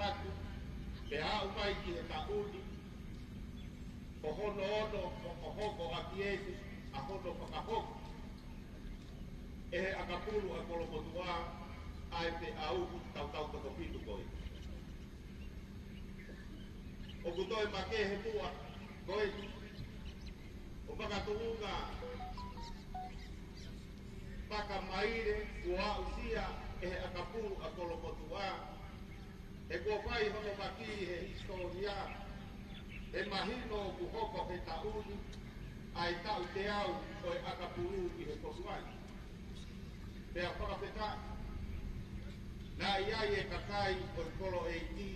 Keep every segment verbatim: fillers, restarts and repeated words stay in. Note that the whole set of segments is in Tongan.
atu, pea aʻu mai ki he taʻu ni, ʻo hono ono, ʻo, ʻo hoko ʻaki eni ʻa hono fakahoko ʻe he ʻakapulu ʻa Kolomotuʻa ʻa e feʻauhi tautau toko fitu ko ē. ʻOku toe makehe muʻa ko ē ʻo makatuʻunga fakamaile kuo aʻusia ʻe he ʻakapulu ʻa Kolomotuʻa, he kuo fai hono maki he hisitōlia, he mahino ʻoku hoko he taʻu ni ʻa e taʻu teau ʻo e ʻakapulu ʻi he fonua ni. Pea fakafetaʻi, naʻe ʻi ai e kakai ʻo e kolo ʻeiki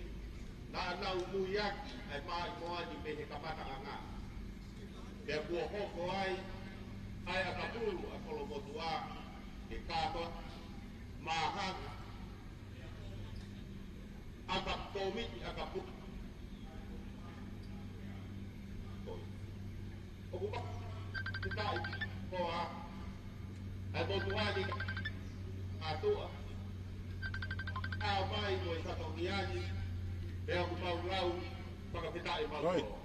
naʻa nau muiaki ʻa e Maʻimoani mei he kamataʻanga. Pea kuo hoko ai ʻa e ʻakapulu ʻa Kolomotuʻa ke kātoa, māhanga, ʻakapulu, ʻakapulu. ʻOku ma-, ʻoku taʻi koa ʻa e motuʻa ni ʻa tuʻa. ʻA mai mo e fatongia ni, pea ʻoku mau lau fakafetaʻi mautolu.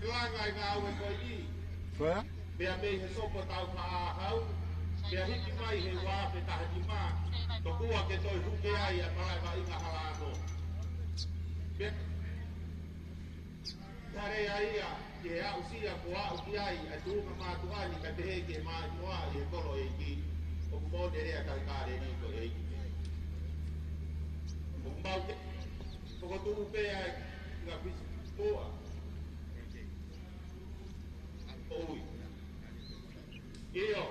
Langa e ngāue ko eni. Pea mei he sopo tau faʻahau, pea hiki mai he ua afe taha nima, tokua ke toe huke ai ʻa Malaʻe Vaʻinga Hala Ano. Pea tare ai ia ki he aʻusia kuo aʻu ki ai ʻa e tuʻunga mātuʻa ni kae pehē ki he Maʻimoa ʻi he kolo ʻeiki, ʻoku moʻoni e lea ʻa e kāleli ko ē. ʻOku mau ke fokotuʻu pē ʻa e ngaahi fisi muʻa. ʻOi. ʻIo.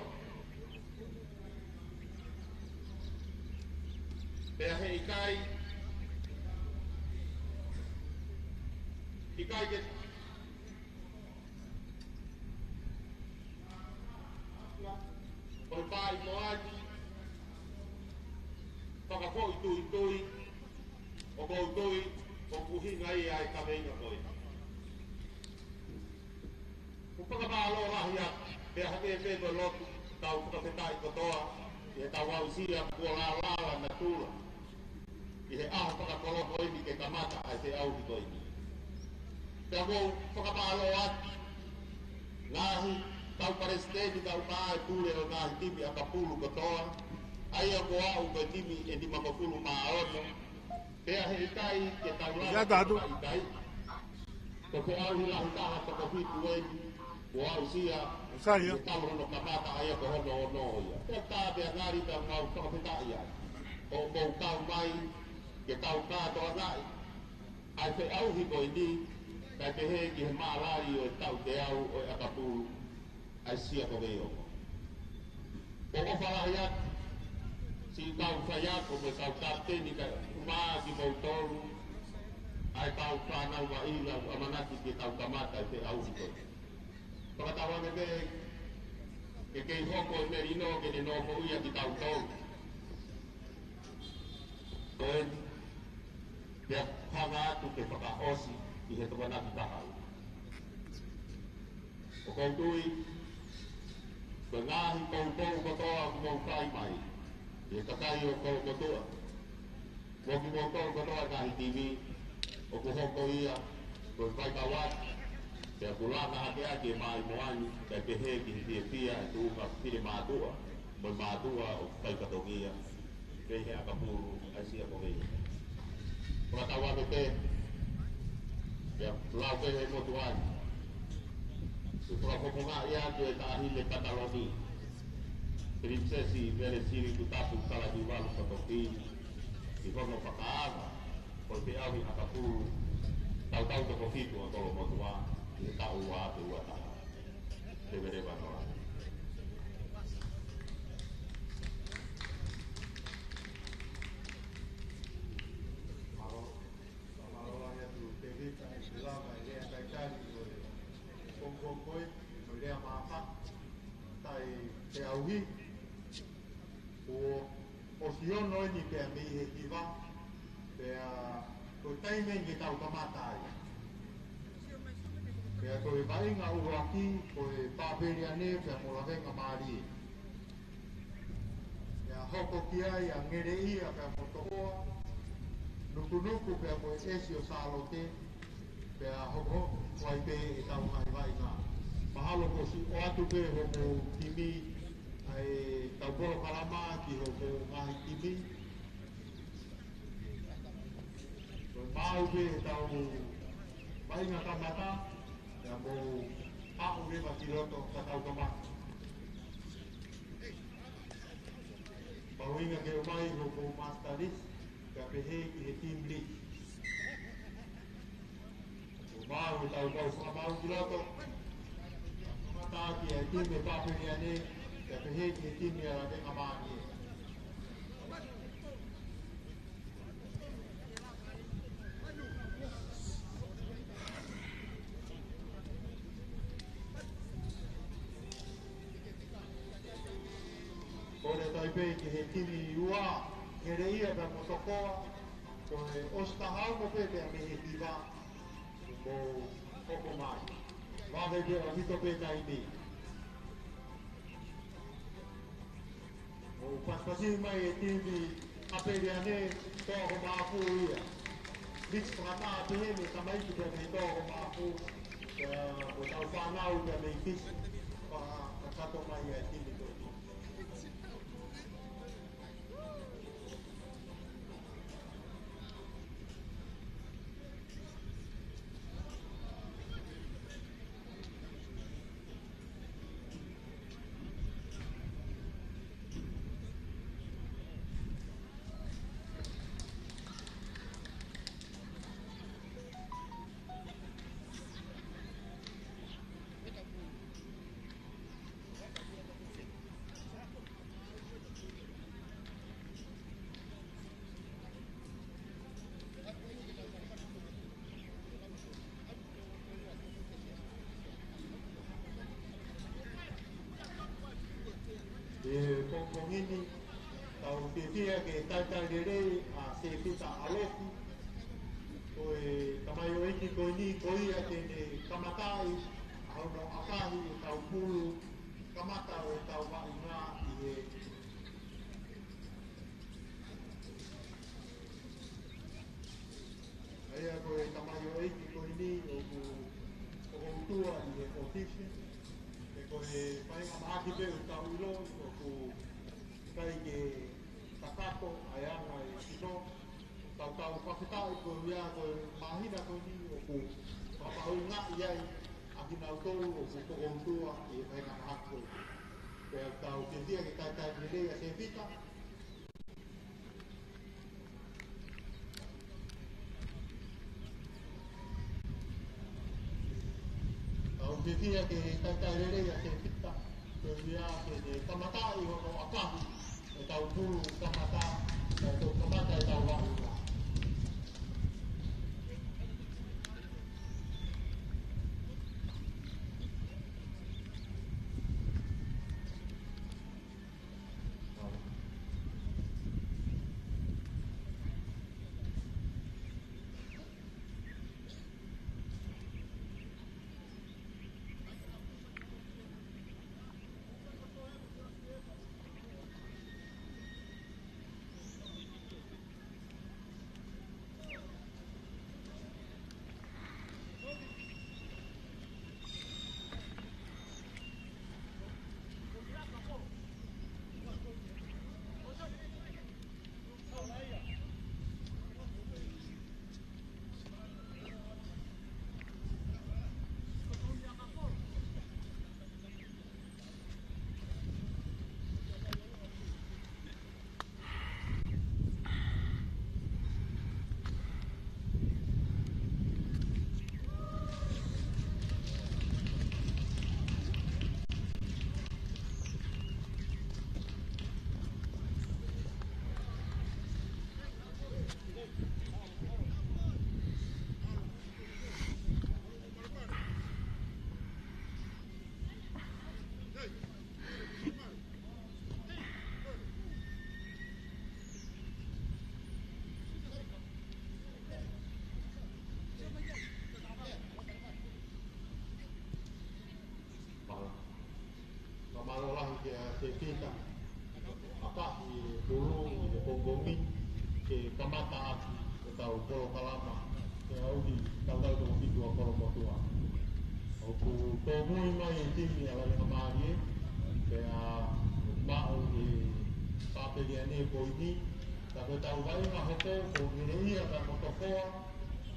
Pea heʻikai, ʻikai ke ʻo e Maʻimoani fakafoʻituitui, ʻoku ou tui ʻoku ʻuhinga ia ʻa e kaveinga ko ē. ʻOku fakamālō lahi atu, pea hangē pē ko e lotu, tau fakafetaʻi kotoa ʻi heʻetau aʻusia kuo lālala natula ʻi he ʻaho fakakoloa ko eni ke kamata ʻa e feʻauhi ko eni. Pea ʻoku ou fakamālō atu ngaahi kau palesiteni, kau pā e pule ʻo e ngaahi timi ʻakapulu kotoa, ʻa ia kuo aʻu ko e timi ʻe nimangofulu mā ono, pea heʻikai ke tau lava ʻIkai taha tu. ʻIkai. Ko e feʻauhi lahi taha toko fitu eni, kuo aʻusia, Sai, ʻio. ʻi he talu hono kamata ʻa ia ko hono ono ia. Pea tā pea ngali pea mau fakafetaʻi ai. ʻOku mou kau mai, ke tau kātoangaʻi ʻa e feʻauhi ko eni, kae pehē ki he mālali ʻo e taʻu teau ʻo e ʻakapulu ʻa e Siakoveio. ʻOku ou ʻofa lahi atu siʻi kau faiako mo e kau kapiteni kae ʻumaʻā kimoutolu ʻa e kau fānau Vaʻinga ʻoku ʻamanaki ke tau kamata e feʻauhi ko ē. Fakatauange pē ke kei hoko e melino ke ne nofoʻia kitautolu. Ko eni, pea hanga atu ke fakaʻosi ʻi he Tokonaki kahaʻu. ʻOku ou tui, ko e ngaahi poupou kotoa ʻoku mou fai mai, ʻi he kakai ʻo Kolomotuʻa, mo kimoutolu kotoa e ngaahi timi, ʻoku hoko ia ko e faikauaki, pea ʻoku langa hake ʻaki e Maʻimoani, kae pehē ki he fiefia e tuʻunga finemātuʻa mo e mātuʻa ʻoku fai fatongia mei he ʻakapulu ʻa e Siakoveio. Fakatauange pē, pea lau pē he motuʻa ni, ʻoku fakafofongaʻi atu e Taʻahine Kataloni, Pilinisesi Mele Sili Tutapu Kalaniuvalu Satoki, ʻi hono fakaava ʻo e feʻauhi ʻakapulu tautau toko fitu ʻa Kolomotuʻa ʻi he taʻu ua afe ua taha. Leveleva nō lā. Mālō, mālō lahi atu Tēvita, ʻi he lava e lea talitali ʻo e pongipongi ko ē, mo e lea maʻamaʻa, tai feʻauhi, ʻo ʻosi ono eni pea mei he hiva, pea ko e taimi eni ke tau kamata ai. Pea ko e vaʻinga ʻuluaki, ko e Pāpeliane, pea mo Lavengamālie. Pea Hoko ki ai ʻa Ngeleʻia pea mo Tokoa, Nukunuku pea mo e ʻEsi ʻo Sālote, pea hokohoko ai pē ʻetau ngaahi vaʻinga. Mahalo kuo ʻosi ʻoatu pē homou timi, ʻa ʻetau polokalama ki homou ngaahi timi. Ko e maʻu pē ʻetau vaʻinga kamata, pea mou haʻu leva ki loto ka tau kamata. Mahuʻinga ke ʻomai homou master list, pea pehē ki he team list. Ko e maʻu ʻetau kau fakamaau ki loto. Kamata ki he timi Papua New Guinea, pea pehē ki he timi ʻa Tonga ni. Kole atu ai pē ki he timi ua, Ngeleʻia pea mo Tokoa, ko e ʻosi taha ono pē pea mei he hiva, mou hoko mai. Vave pē ʻaupito pē taimi. ʻO pasipasi mai e timi Papua New Guinea, toʻa ko Maʻafu ia. Mix fakataha pehē mei he tamaiki pea mei toʻa ko Maʻafu, pea mo ʻetau fānau pea mei Fisi, fakakakato mai e timi ko eni. ʻI he pongipongi ni, tau fiefia ke talitali lelei ʻa Sefita Alofi. Ko e tamaioʻeiki ko eni, ko ia te ne kamataʻi ʻa hono ʻakahi ʻetau pulu kamata ʻo ʻetau vaʻinga ʻi he ʻA ia ko e tamaioʻeiki ko eni ʻoku, ʻoku tokoutua ʻi he position. He ko e faʻahinga mahaki pē ʻoku tau ʻilo ʻoku ʻikai ke kakato ʻa e anga e sino. Tau tau fakafetaʻi ko ia ko e māhina ko eni ʻoku fakamahuʻingaʻi ai ʻa kinautolu ʻoku tokoutua ʻi he faʻahinga mahaki ko eni. Pea tau fiefia ke talitali lelei ʻa Sefita. Tau fiefia ke talitali lelei ʻa Sefita, ko ia ke ne kamataʻi hono ʻakahi ʻetau pulu kamata, ʻetau kamata ʻetau vaʻinga. Fakamālō lahi kia Sefita. ʻAkahi Pongipongi ke kamata ʻaki ʻetau polokalama, ke ʻaʻahi tautau toko fitu ʻa Kolomotuʻa. ʻOku tōmui mai e timi ʻa Lalengamālie, pea maʻu ʻe Papeliane poini, ka ko ʻetau vaʻinga hoko ko Ngeleʻia pea mo Tofoa,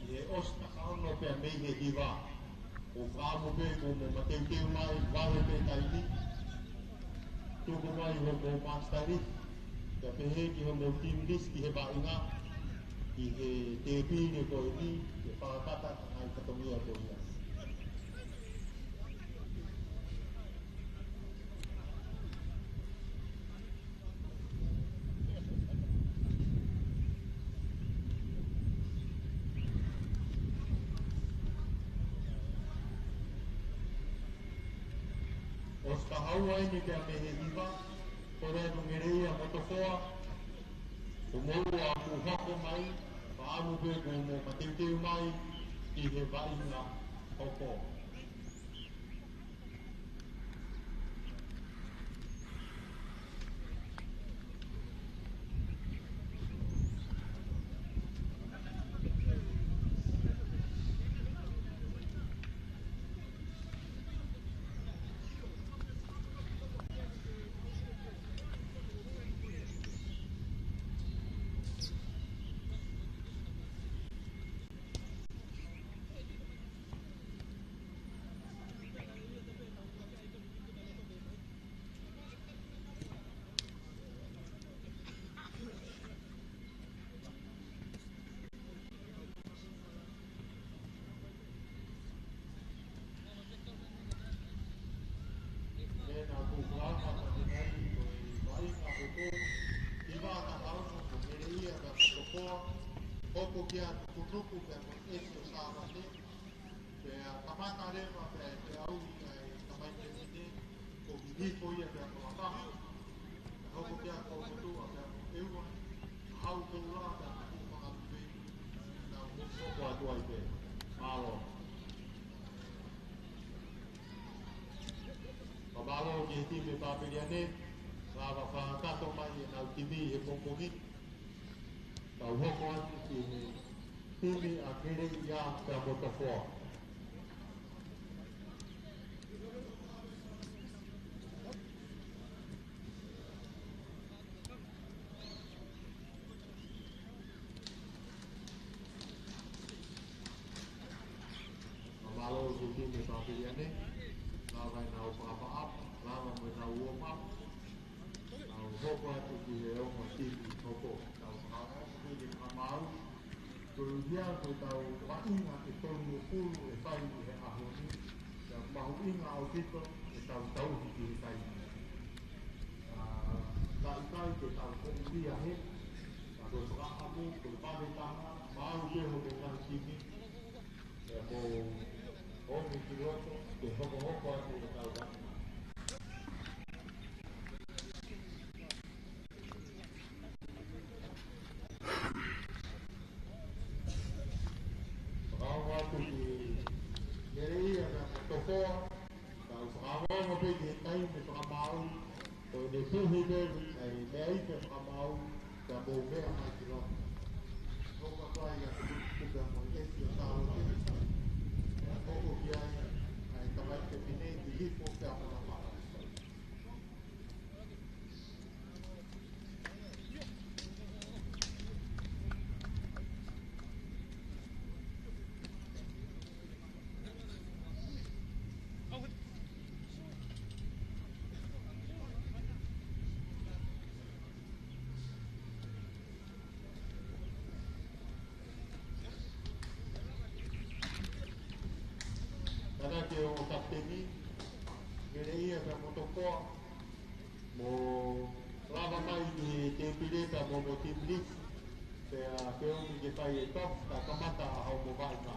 ʻi he ʻosi takaono pea mei he hiva. ʻOku ou fakaʻamu pē kuo mou mateuteu mai, vale pē taimi. Tuku mai hoʻomou master list, kae pehē ki hoʻomou team list ki he vaʻinga, ʻi he tēpile ko eni, ke fakakakato e ngaahi fatongia ko ia. ʻOsi kahaʻu eni pea mei he hiva, kole atu Ngeleʻia mo Tofoa, ko moua kuo hoko mai, fakaʻamu pē kuo mou mateuteu mai ʻi he vaʻinga hoko. Pea naʻa ku fakaʻamu ʻa e vaʻinga hoko, hiva takaono ko Ngeleʻia pea mo Tofoa, hoko ki ai ʻa Tukunuku pea mo ʻEsi ʻo Sāvate, pea kamata leva pea ʻe teʻeki ai ʻa e tamaiki ni, ko Vivifo ia pea mo Lakaha. Pea hoko ki ai ʻa Kolomotuʻa pea mo ʻEua, Hau Koula pea mo Tuʻufangatupei, nau mo hoko atu ai pē. Mālō. Fakamālō ki he timi Papeliane, lava fakakakato mai ʻenau timi he pongipongi ni. Tau hoko atu ki he timi ʻa Ngeleʻia pea mo Tofoa. Fakamālō ki he timi Papeliane, lava ʻenau fakaʻapaʻapa, lava mo ʻenau warm up. Nau hoko atu ki he ongo timi hoko. Tau fakaʻapaʻapa ki he fakamaau. Ko ia ko ʻetau vaʻinga ʻe tolungofulu ʻe fai ʻi he ʻaho ni. Pea mahuʻinga ʻaupito ʻetau tauhi ki he taimi. ʻA, ka ʻikai ke tau koʻulia he, ka ko e fakaʻamu, ko e vave taha, maau pē hoʻomou ngaahi timi. Pea mou ō mai ki loto, ke hokohoko atu ʻetau vaʻinga. Fakaongo atu ki Ngeleʻia pea mo Tofoa, tau fakaongo pē ki he taimi fakamaau, ko ʻene puhi pē ʻa e meʻa ʻi he fakamaau, pea mou meʻa mai ki loto. Hoko atu ai ʻa Tukunuku pea mo ʻEsi ʻo Sāvate. Pea hoko ki ai ʻa e tamaiki pehē ni, Vivifo pea mo Lakaha. Kātaki ʻo kapiteni, Ngeleʻia pea mo Tofoa, mou lava mai ki he tēpile pea mo hoʻomou team list, pea ke ō mai ke fai e toss, kae kamata ʻa hoʻomou vaʻinga.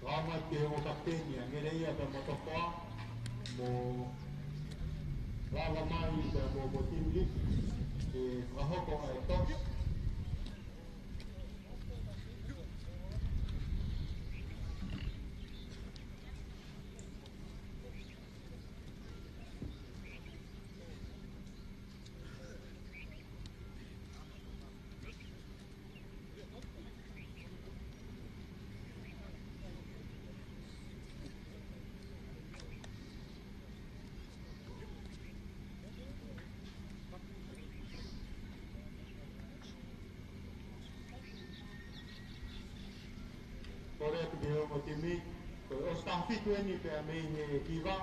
Lava mai ki he ongo kapiteni ʻa Ngeleʻia pea mo Tofoa, mou lava mai pea mo hoʻomou team list, ke fakahoko ʻa e toss. Kole atu ki he ongo timi, ko e ʻosi taha fitu eni pea mei he kiva,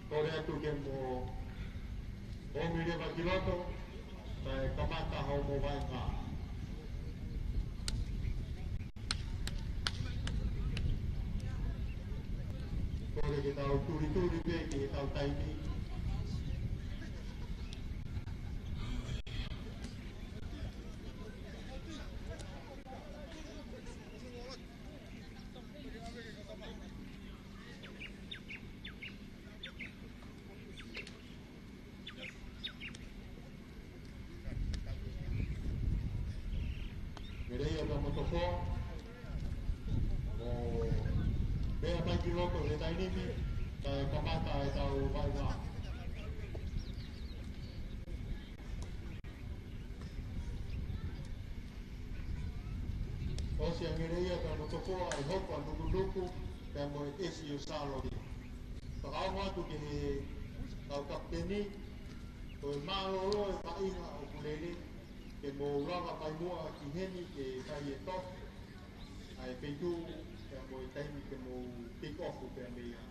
kole atu ke mo ʻomi leva ki loto, kae kamata hoʻomo vaʻinga. Kole ke tau tulituli pē ki heʻetau taimi. Ngeleia pea mo Tofoa. ʻO meʻa mai ki loto he taimi ni, kae kamata ʻetau vaʻinga. ʻOsi ʻa Ngeleia pea mo Tofoa ʻa e hoko ʻa Nukunuku pea mo e ʻesi ʻo Sālote. Fakaongo atu ki he kau kapiteni, ko e mālōlō e vaʻinga ʻoku lele, ke mou lava mai muʻa ki heni ke fai e tofu, ʻa e feituʻu, pea mo e taimi ke mou take off pea mei ai.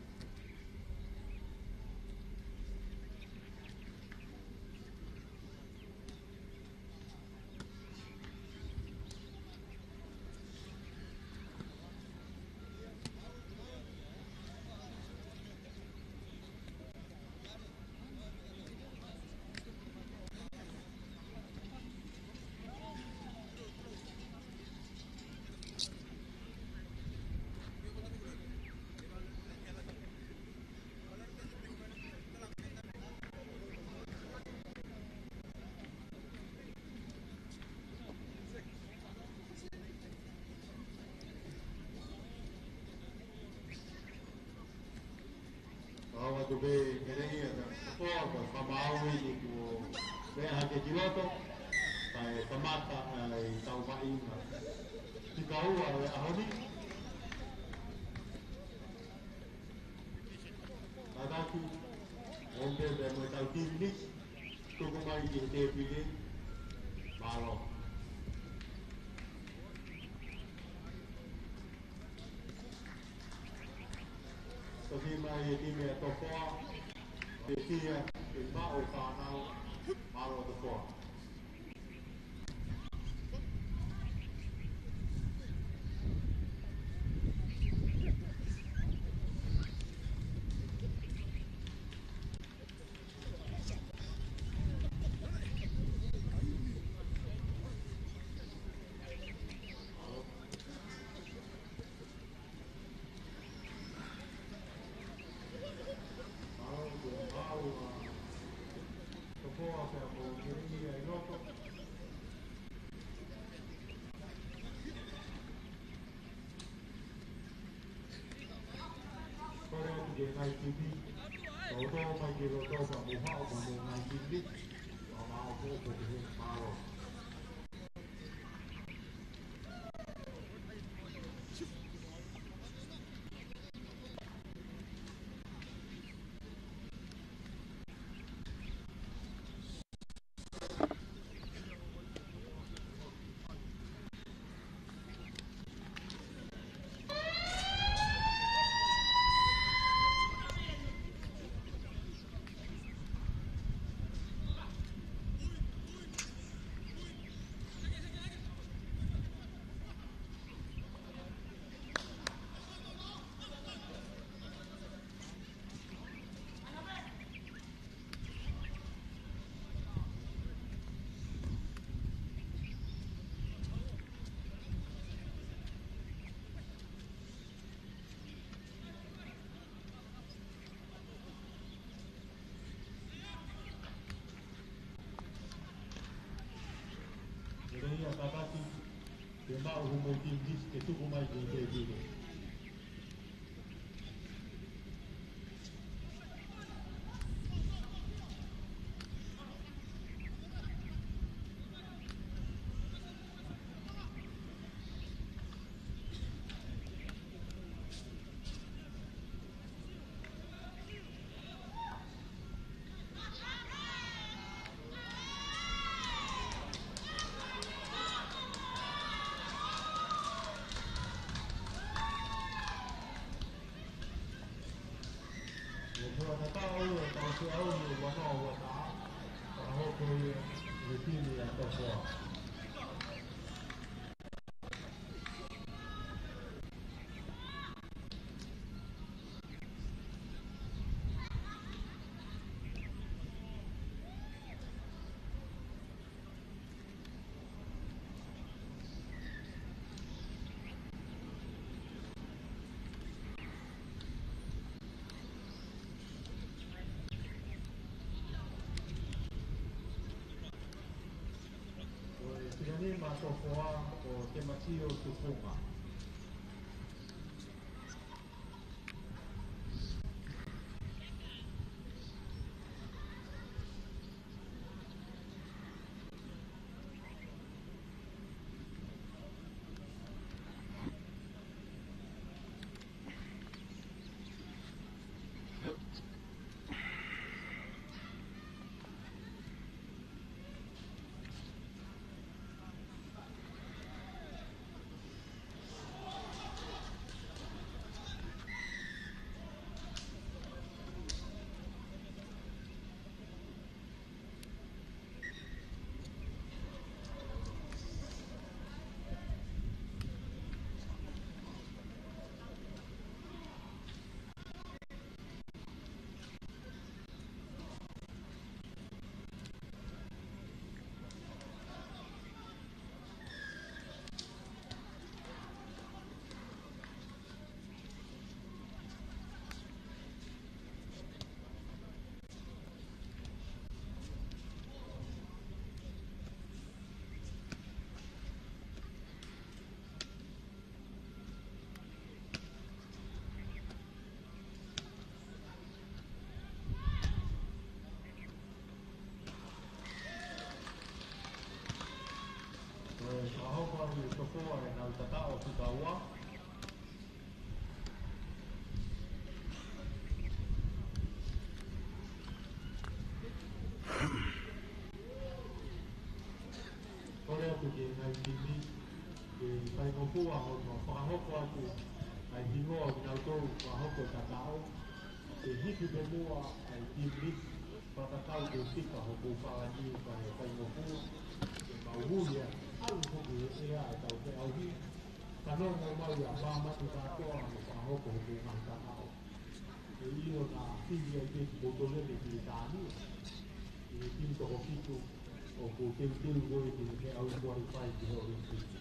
Kau atu pē Ngeleia pea mo Tofoa, ko e fakamaau eni kuo meʻa hake ki loto, kae kamata ʻa ʻetau vaʻinga. Fika ua ʻo e ʻaho ni. Kātaki, ʻomi pē pea mo ʻetau timi ni, tuku mai ki he tēpile, mālō. Toki mai e timi ʻa Tofoa, ke tia, ke maʻu e fānau, mālō Tofoa. Kole atu ki he ngaahi timi, tōtō mai ki loto pea mou haʻu mo e ngaahi timi, pea mou ʻopoʻopo ki he mālō. Ngeleia, kātaki, ke maʻu homou timi ke tuku mai ki he tēpile. ʻAho ni ʻo ua noa ua taha, fakahoko ia ʻe he timi ʻa Tokoa. Ko e timi ʻa Tokoa ko Temasio Tufunga. Ko e fakahoko ʻa Tokoa ʻenau tataʻo fika ua. Kole atu ki he ngaahi timi ke faingofua hono fakahoko atu ʻa e hingoa ʻo kinautolu fakahoko tataʻo. Ke hiki pē muʻa ʻa e timi, fakatau ke fika hoku falani kae faingofua. Ke mau ui ʻa e ʻalu foki ʻe ʻea ʻa e tau ke auhi. Ka nonga mai ʻa Māmani kātoa mo fakahoko hoku ngaahi tataʻo. ʻE ʻilo naʻa fili ai pē ki Potolene ki Tānia. ʻI he timi toko fitu ʻoku teuteu ko ē ki he ʻalu qualify ki he ʻOlimipiki.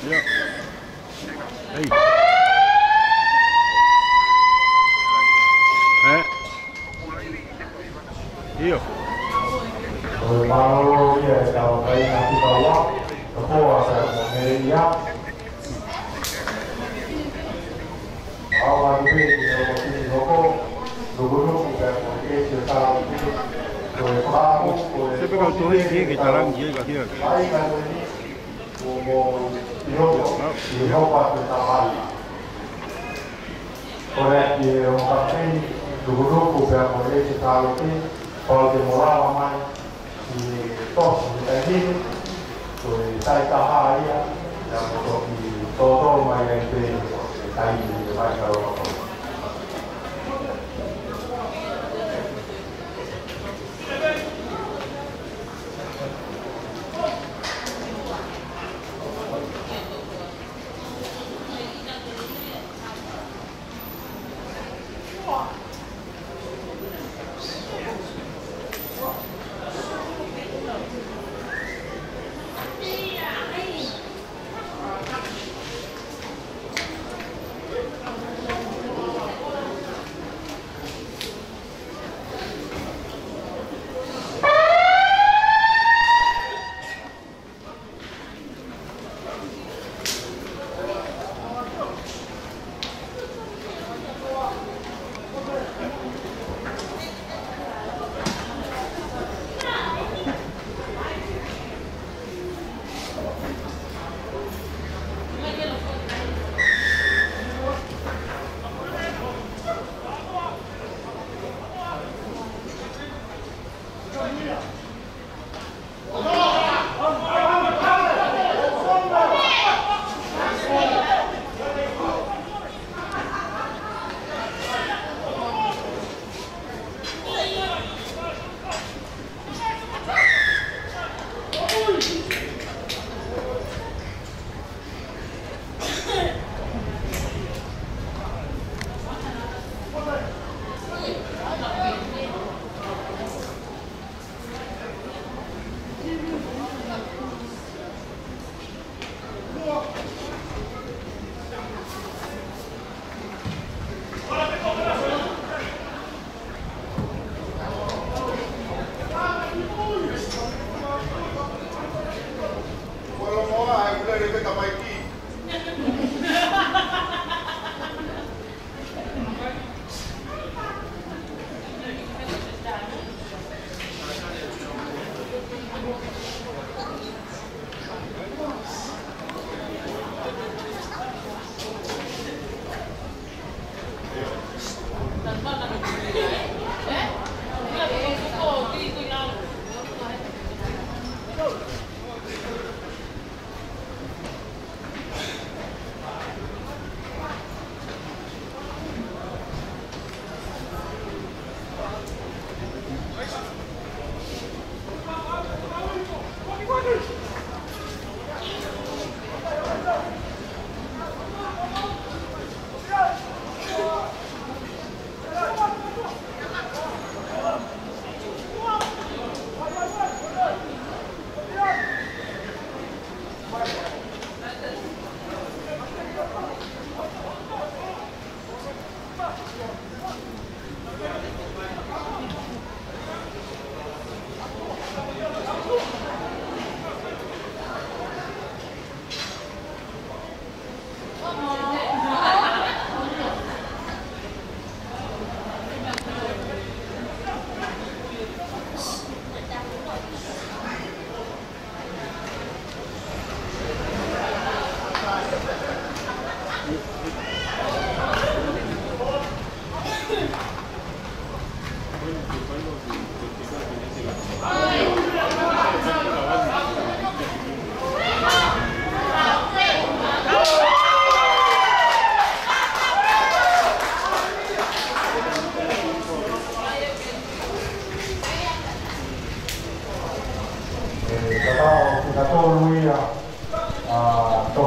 ʻIo. ʻEi. ʻE. ʻIo. Ko e mālō ia e tau kai na ki kaua, ka poa sa mo meia. Au a te pe ki o ki ni loko, loko loko pe ko ke si o tau ki, ko e pāmu, ko e Sepe kau tohi ki, ki tarangi ki, ka kia. Ai ka ko ni, ko mo i loko, i loko atu tamai. Ko e ki o kapei, loko loko pe ko ke si o tau ki, pau te mo lava mai, ʻi he tosi he taimi ni, ko e taʻetaha ia, ia mo toki tōtō mai ai pē he taimi ni mai ka roka.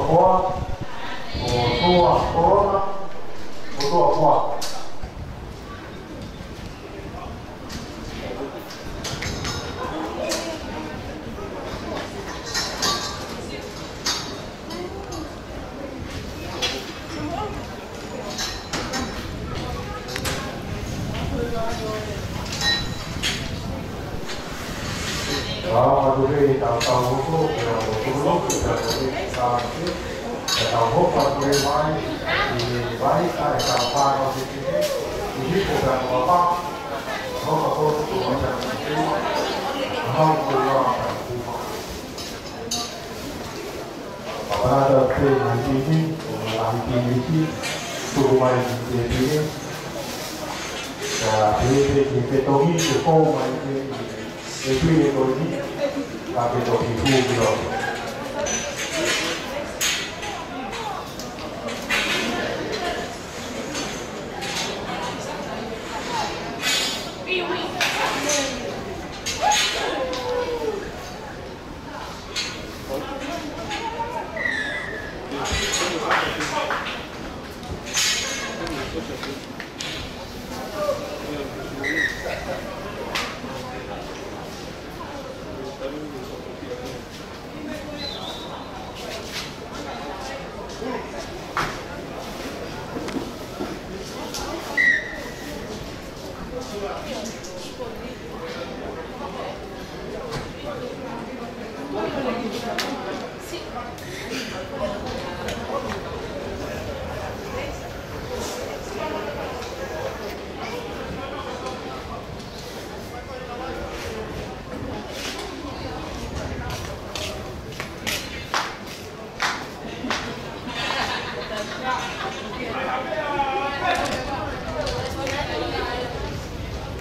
Koa, ʻo Tua Korona, ʻo Tua Koa. Ka ʻoku ʻi ai e tau tau hoko, pea mo tunu, pea mo e kāmate, pea tau hoko atu e vai, ʻi he vai, kae tau fānau ke ke, ʻi hiko pea mo papa, hoko ko tu, pea mo tu, hau ko la, pea mo tu. Pea ʻoku tau pehē ki he timi, ʻo e lahi timi ki, tuku mai ki he timi. Pea pehē pē ki he fetongi, ke fou mai ki he, ki he pile ko eni, ka ke toki hū ki loto.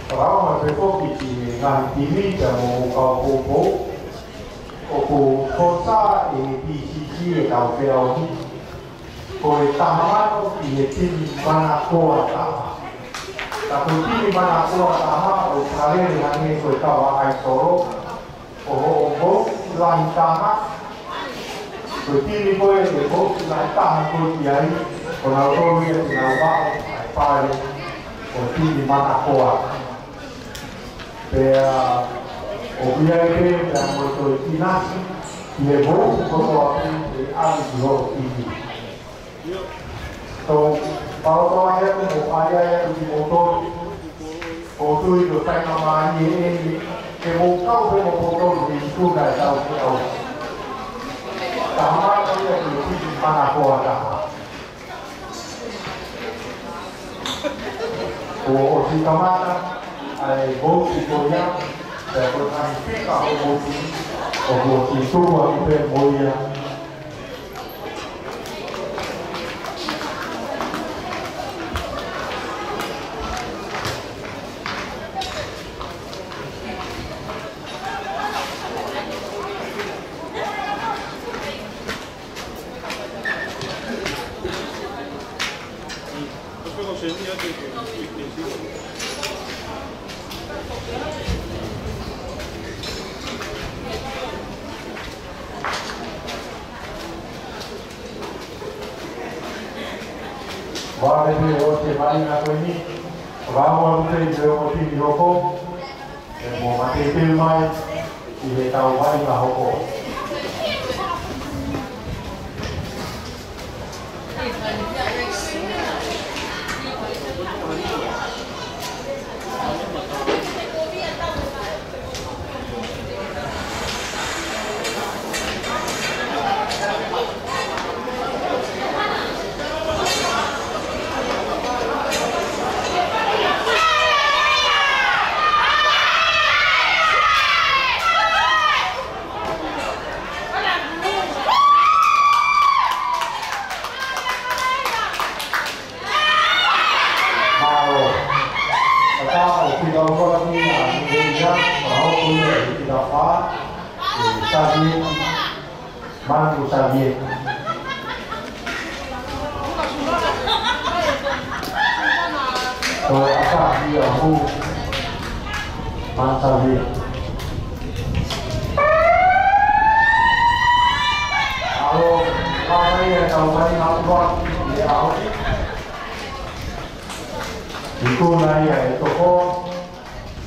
Pea ʻoku mau pehē foki ki he ngaahi timi pea mo e kau poupou. ʻOku hokosia ʻe he P C C e kau feʻauhi. Ko e taha mano ki he timi Manakoa taha. Ka ko e timi Manakoa taha ʻoku kalele hangē ko e kava ʻaisolo. Ko hoʻo vote lahi taha. Ko e timi ko ē ʻe vote lahi taha ko ē ki ai, ko nautolu ia te nau maʻu ʻa e pale ʻo e timi Manakoa. Pea ʻoku ʻi ai pē pea mo e toe ʻinasi, ʻi he vote kotoa pē ʻe ʻalu ki hoʻo timi. So, paloto ai atu mo fai ai atu kimoutolu. ʻOku ou tui ko e faingamālie eni ke mou kau pē mo kimoutolu he ikuna ʻetau feʻauhi. Taha mano ia ki he timi Manakoa taha. Kuo ʻosi kamata ʻa e vote ko ia, pea ko e ngaahi fika ʻo e vote, ʻoku ʻosi tuku atu pē mo ia. Vale pē ʻo e maʻu ʻa e ko eni. Vale pē ʻo e timi hoko. ʻE mo mateitei mai ʻi he tau vai ka hoko. Mālō. Ka tau ki he kau kora ki a Nigeria, ka hoko ia ki he kau fā, ʻe Xavier, Manu Xavier. Ko e ʻata ia hu, Manu Xavier. Alo. Pea ʻi ai e tau mai na ua ki he ʻaho ni. ʻIkai ko ia e toko,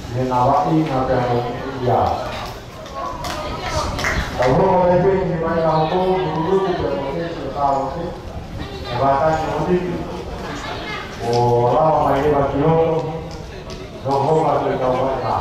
ʻi he ngaahi vaʻinga pea mo ia. Tau hoko mai pē he vaʻinga hoko, mo Tuluku pea mo Sesi ʻo Sālote. ʻE vātaki mo Tiki. ʻO lava mai leva ki loto. Nofo mai pē tau vaʻinga.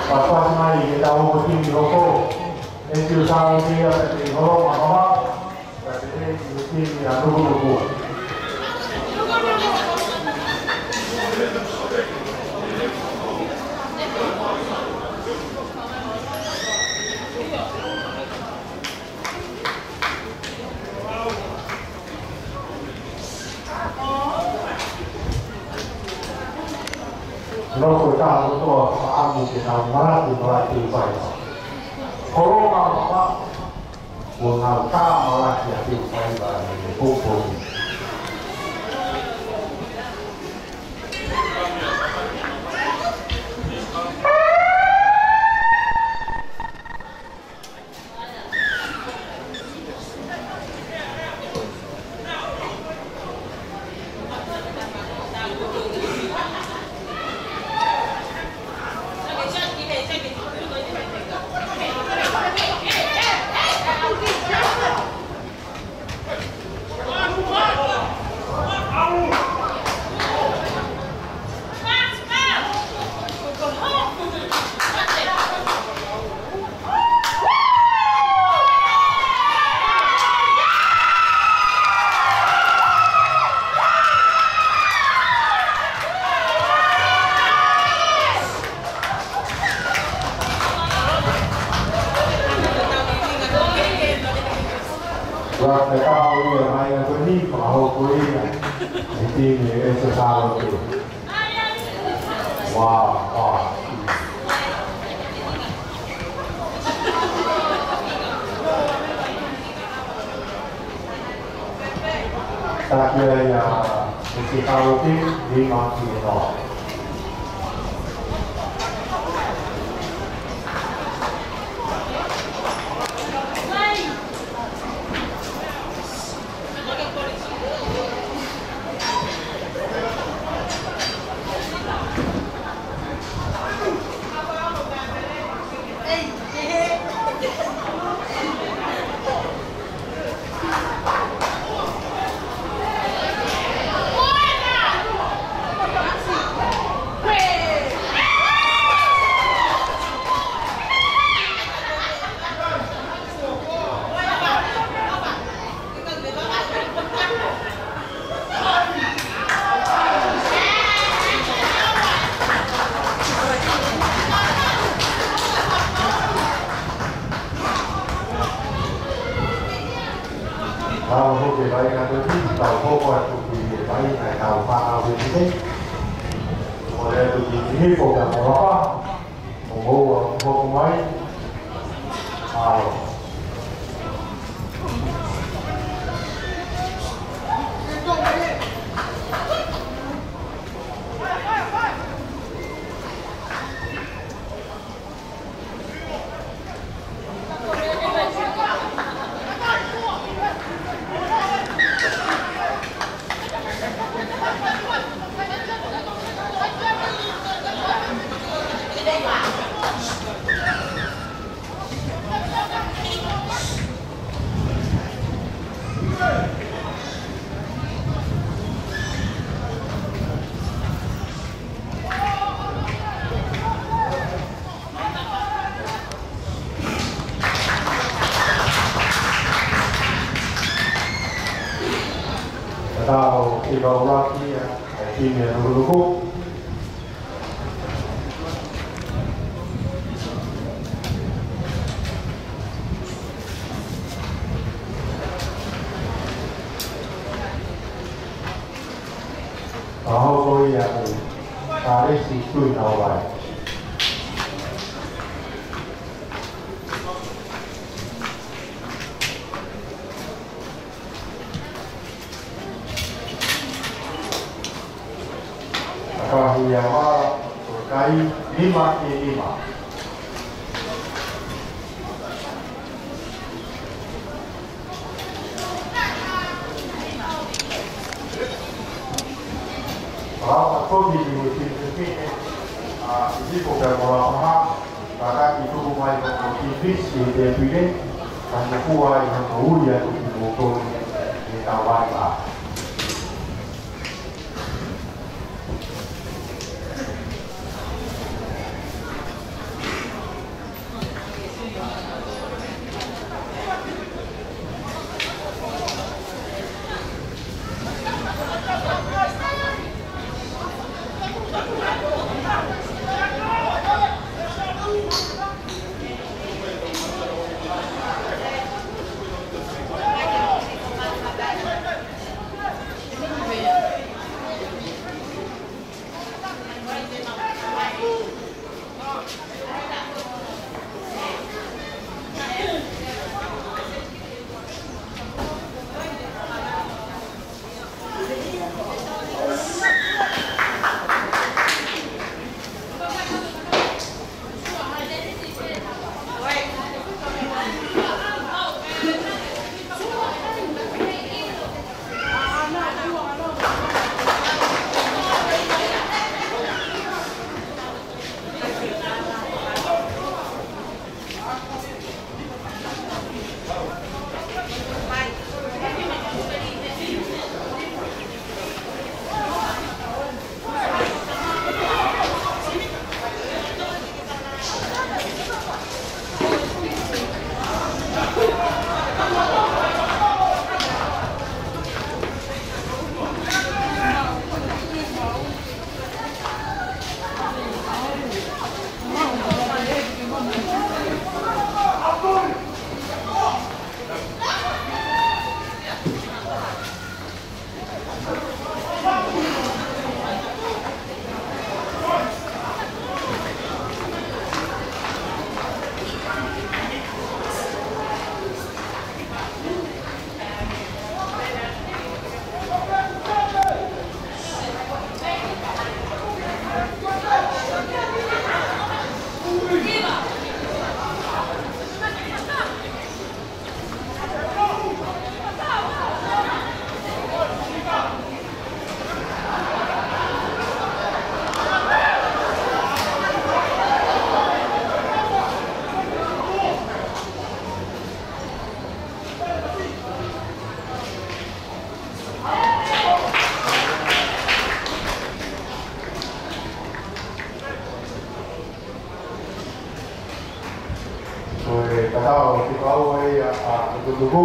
Pea pasi mai ke tau hoko timi hoko. ʻE siu sāu tia pea te holo ma mama. Pea te hei ki he timi ʻa Nukunuku. Nofo taha kotoa ʻa ʻamu ke nau malaki malaki ʻi faiva. Kolonga mama, ʻo nau tā malaki ʻa faiva ʻi he poupou. Ua te kaho ia mai a ko ni, fakahoko ia. E timi ʻe Sālote. Wow, wow. Taki ai ʻa e Sālote, lima ki he noa. Tau hoko e vaʻinga ko eni, tau hoko atu ki he vaʻinga ʻetau fānau ʻi heni. Kole atu ki he hifo ka mo lapa. ʻO ʻoua ʻe hoko mai. Mālō. Tau ʻi he ua ki he timi ʻa Nukunuku. Tui Nauvai. Kahi ia mara, ko e kai, nima ki nima. Rau a toki ni mo tini tini, a, i tiko pea mo la paha, ka taki tuku mai ko mo tini tini, i te pine, ka ni kua i hanga ui atu ki mo toni, i tau vai a. Ko e tatau ʻo e kau ʻa e, ʻa, ʻa, tukutuku.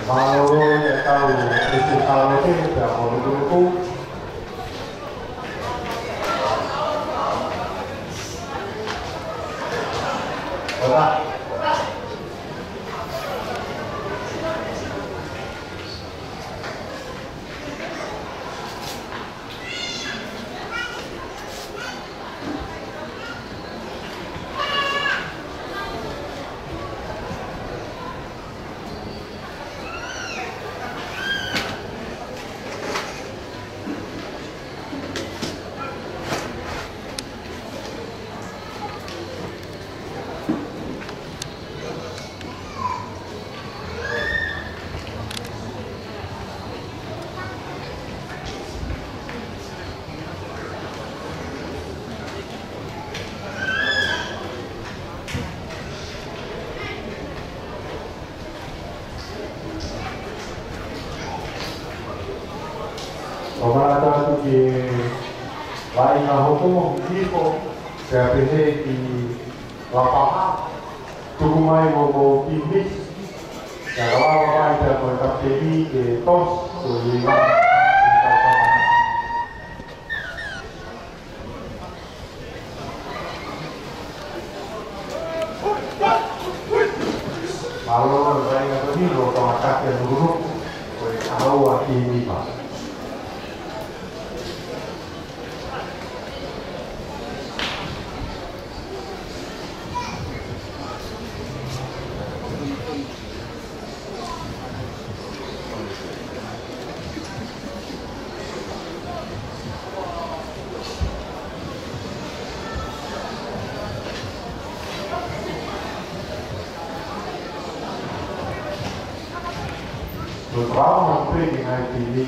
Mālō e kau ʻi he kau ʻi he pea mo Nukunuku. Ora. ʻO mara atu ki he vaʻinga hopo, hiko, pea pehē ki Lapaha, tuku mai mo, mo Pimisi, pea ka Kapiteni ke tosi, ko ia. Mālō, ʻa ia ko eni, lolotonga taki ʻa Nukunuku, ko e ʻaho ua ki he nima. Ko e tau mo pē ki he ngaahi timi.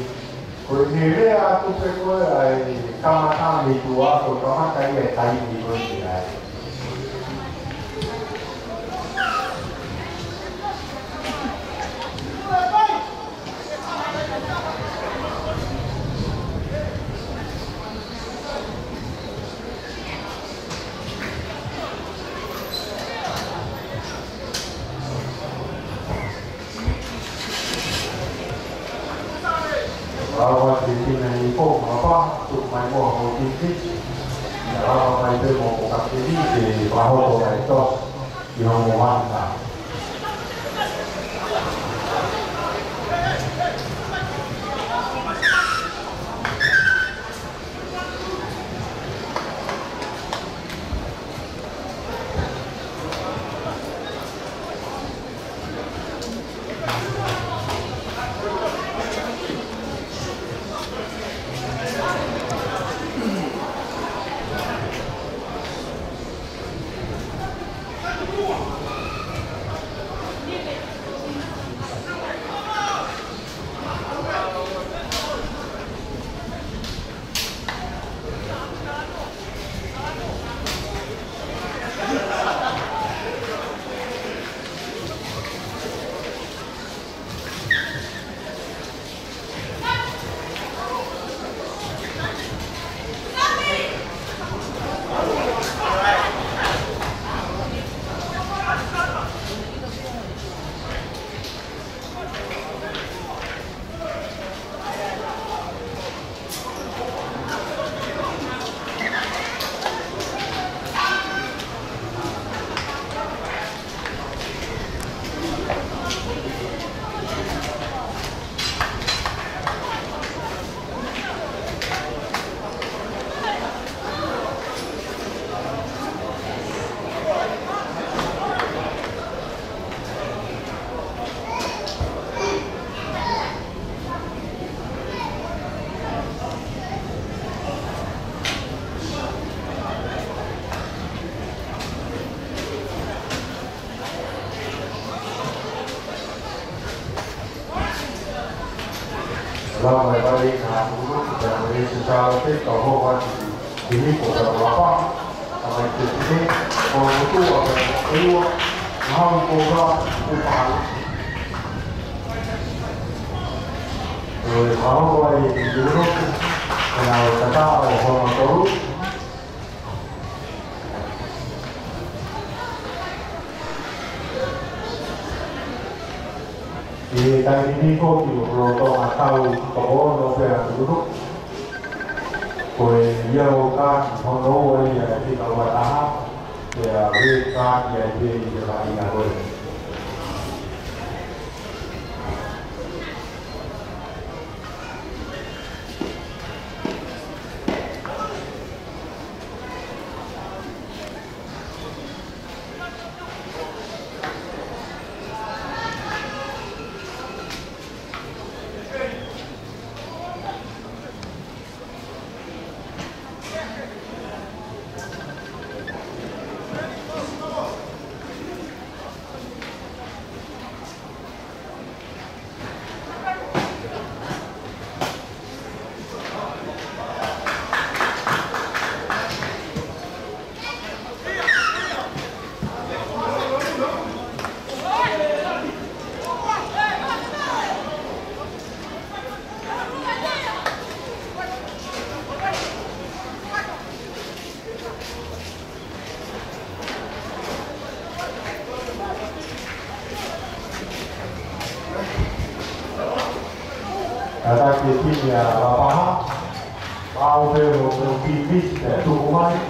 Ko e lea atu pē ko ē ʻa e kamata mei tuʻa, ko e kamata ia e taimi ko ē ai. Lava ki he timi ʻa Nipo, mapa, tuku mai mo ho timi. Ia lava mai pē mo ho kapiteni, ke fakahoko ʻa e tosi, ʻi hoʻomo vaka. Lava mai pale na ulu, na ulu, sa te ka ho wa ti, ti ni ko ka wa pa, ka mai te ti ni, ko mutu a ka ko iwa, na hau ko ka, ko pa. Ko e ka ho ko ai ti ulu, na o ka ta o ho no toru. ʻI he taimi ni foki ʻoku lolotonga tau toko ono pē ʻa Nukunuku. Ko e yellow card hono ua ia ʻi he fika ua taha, pea red card ia ʻi he fika ʻe taha ko ē. Kātaki e timi ʻa Lapaha, maʻu pē hoʻomou pīpisi pea tuku mai.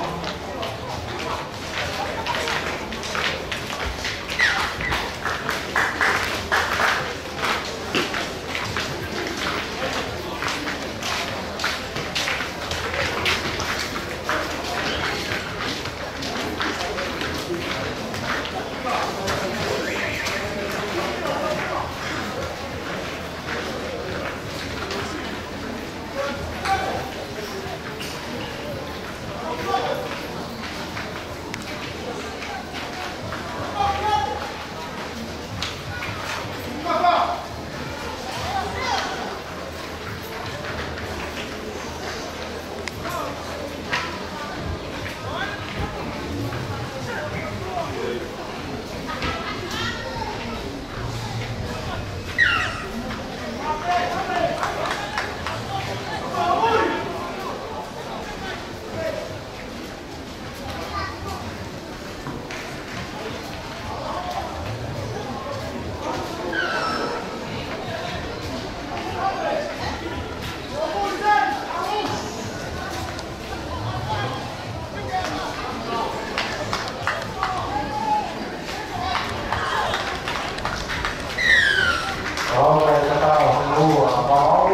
ʻOku ʻikai ke tau hanga ua pau.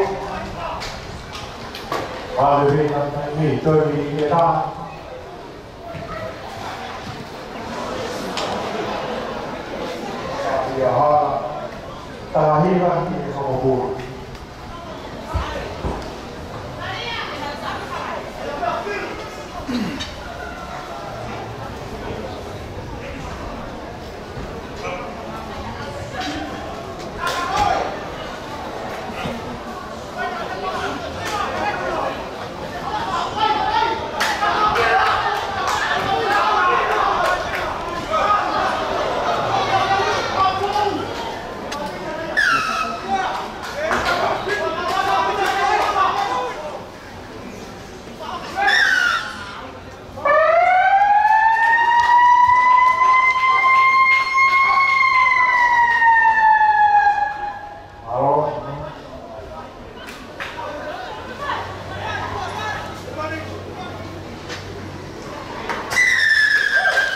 Vale vei na ni toi ni ke ta. Ia ha. Tahi la ki e hongofulu.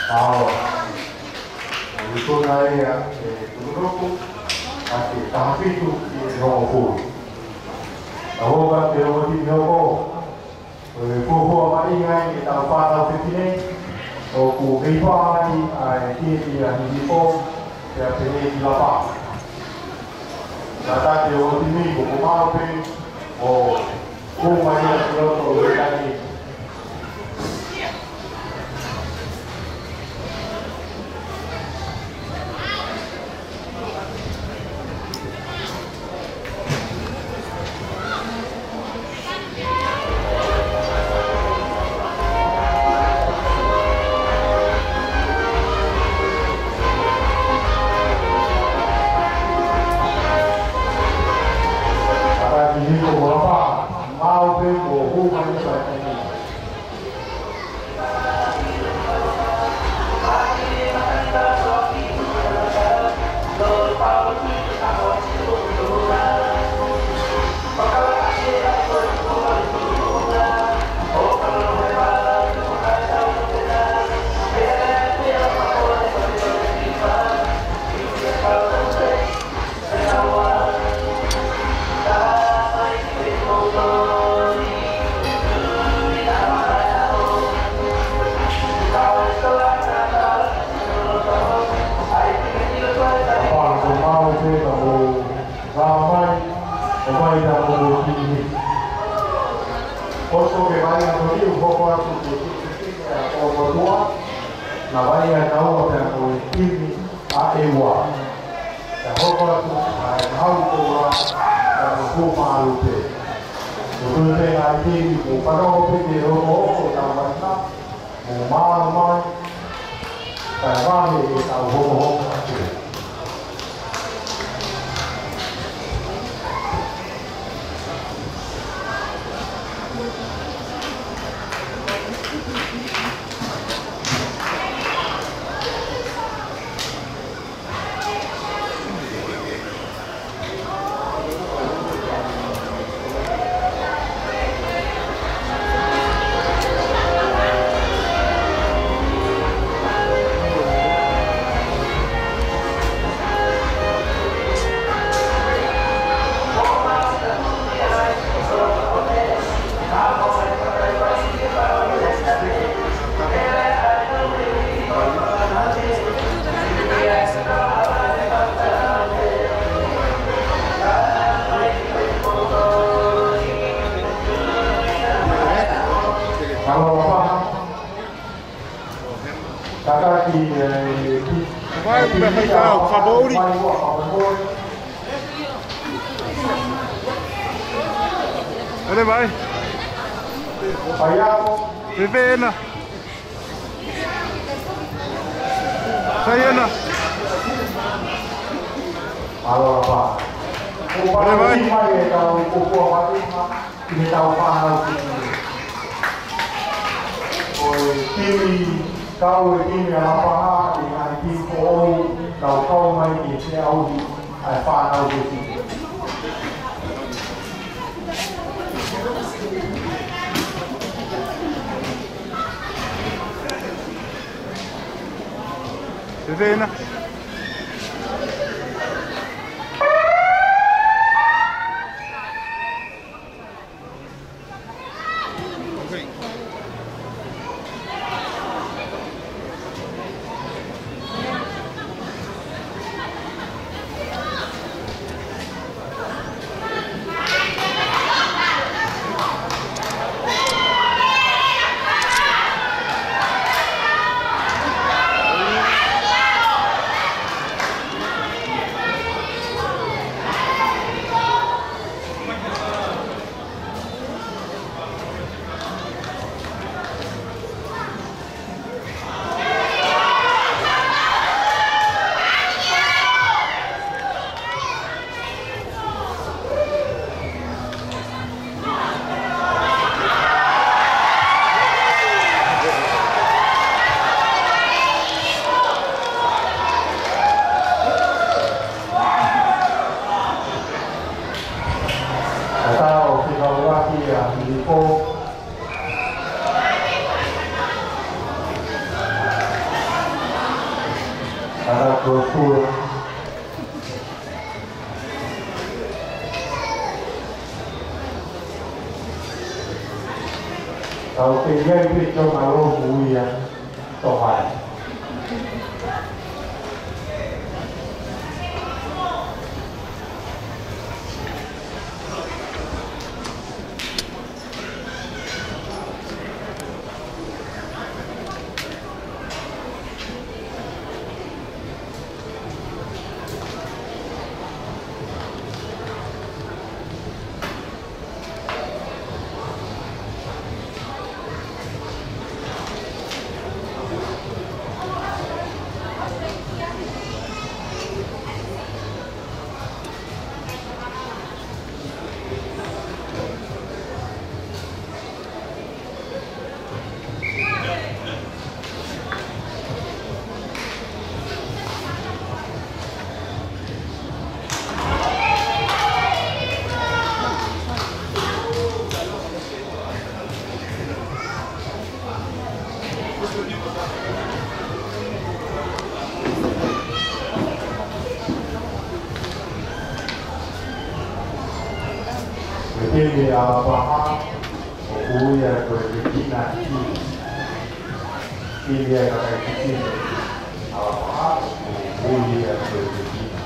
Mālō. ʻOku tuna ia e tukunuku, ʻa e taha fitu ki he hongofulu. Ka ʻoku ʻikai ke ongo timi hoko. Ko e fuofua maʻu ʻi he ngaahi ʻetau fānau fefine, ʻoku kei fai ʻa e timi ʻa Hihifo, pea pehē ki Lapaha. Kātaki e ongo timi ko ko mau pē, ʻo kumi mai ia ki loto ʻo e taimi. Kātaki Hihifo mo Lapaha, mau pē mo hū mai sa. Pea ko mau pē ka mo ka mai, ʻo mai ka mo ki ni. ʻOku ke mai ka mo ki, ʻo hoko atu ke ki, ke ki, ʻo ko tua, na mai ʻa e kaua pea ko e timi ʻa e ua. Ka hoko atu, ʻa e hau ko ua, ka mo ko malu pē. Ko tui pē ngaahi timi, ko pano pē ke hoko, hoko, ka mai na. Mo mālō mai, kae vale ʻetau hokohoko atu. Faitau, Fakapoʻuli. ʻEle mai. Fēfē ena? Sai ena. ʻEle mai. Ki he tau fānau ki he. Ko e timi kau e timi ʻa Lapaha, ʻi he ngaahi timi foʻou, tau kau mai ki he feʻauhi ʻa e fānau ki he timi. Fēfē ena? Ka tau fika uaki a Filipo. Tau pē ai pē tō malo ui a tō mai. Ko e timi ʻa Lapaha, ʻoku ui ia ko e Regina Hughes. Timi ia ʻa e kakai Fisi. ʻA Lapaha, ʻoku ui ia ko e Regina.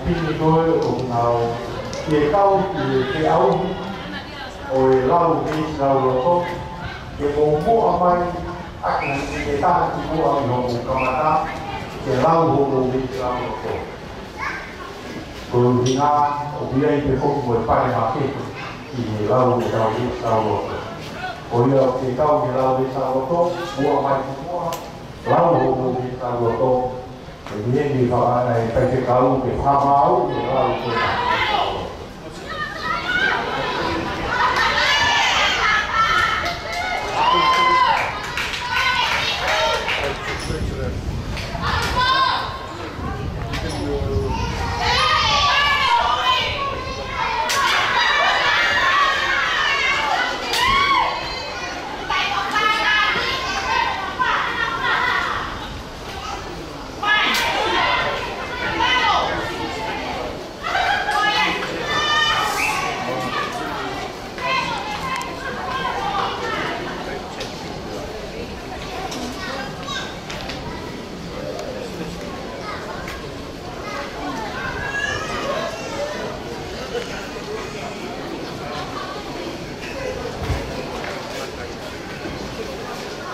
Pini ko ē ʻoku nau ʻi he kau ʻi he feʻauhi ʻo e lau veesi lauloto, ke mou muʻa mai ʻaki ha niʻihi ʻe taha ki muʻa ʻi hoʻomou kamata ke lau hoʻomou veesi lauloto. Ko e ʻuhinga ʻoku ʻi ai pē foki mo e pale makehe ʻi he lau ʻetau veesi lauloto. Ko ia ʻoku kau ʻi he lau veesi lauloto, muʻa mai ki muʻa, lau hoʻomou veesi lauloto. Ko e ʻuhinga ʻoku fakaʻamu ʻa e faifekau ke fakamaau ʻi he lau ko ē.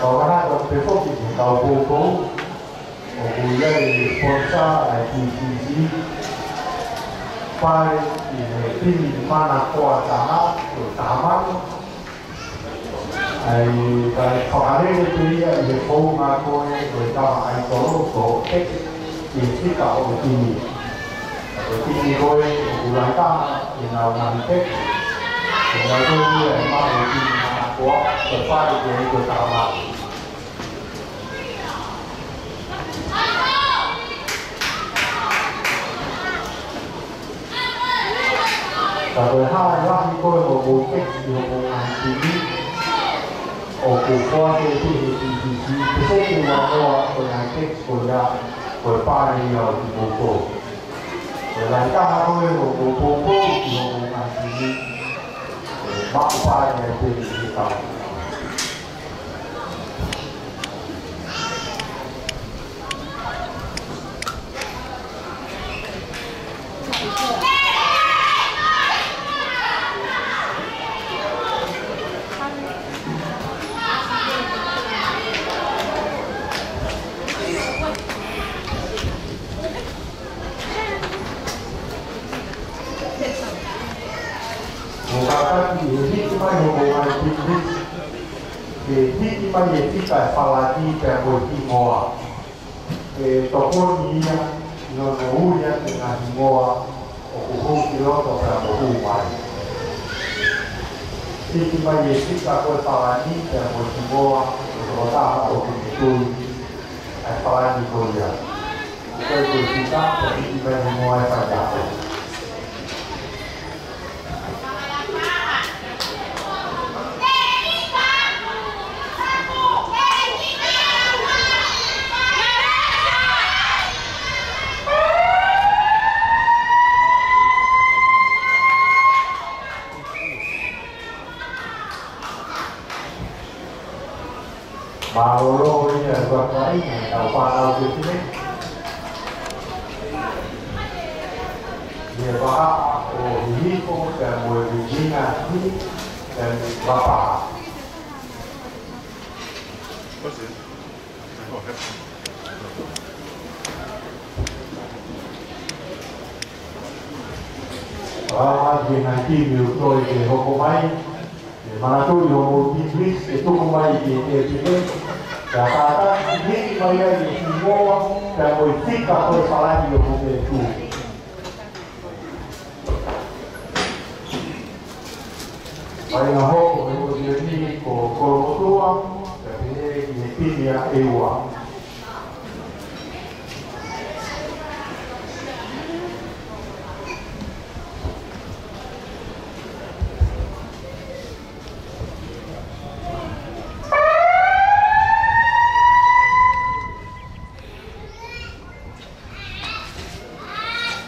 ʻOku ou manatu pē foki ki he kau poupou ʻoku ʻi ai e sponsor ʻa e T T C, pale ʻi he pini mana koa taha, ko e taha mano. ʻA ia ka e fakalele pē ia ʻi he founga ko ē ʻo e tama ʻaitolo ko e ʻi he fika ʻo e pini. Ko e pini ko ē ʻoku lahi taha ʻenau ngaahi peke. Ko e ngaahi peke ia ʻe maʻu e pini mana koa, ko e pale ko ē ko e taha mano. Ka ko e hā e lahi ko ē hoʻomou peke ʻi hoʻomou ngaahi pini, ʻoku foaki ʻe he T T C, peseti ua noa ʻo e ngaahi peke ko ia, ko e pale ia ʻo kimoutolu. Ko e lahi taha ko ē hoʻomou poupou ʻi hoʻomou ngaahi pini, ʻe maʻu pale ʻa e peke ʻi he taʻu. Mou kātaki ʻi he hiki mai hoʻomou ngaahi pini, ke hiki mai e fika ʻe falani pea mo e hingoa. Ke tokoni ia ʻi hono ui ʻa e ngaahi hingoa ʻoku hū ki loto pea mo hū mai. Hiki mai e fika ko ē falani pea mo e hingoa ʻo e tokotaha ʻoku ne tui ʻa e falani ko ia. Ko e fika, ko e hiki mai e hingoa ʻe fai atu. Mālōlō ia e kau kāinga, kau fānau ke tine. Ia paha ʻo hihifo, pea mo e vivina ki, pea mo e paha. Lava ki he ngaahi timi ʻoku toe ke hoko mai. ʻE manatuʻi hoʻomou English ke tuku mai ki he tēpile. Ka kātaki hiki mai ai e hingoa, pea mo e fika ko ē falani ʻoku ke tui. Fai ngā hoko e ʻOtioni ko Kolomotuʻa, pea pehē ki he pini ʻe ua.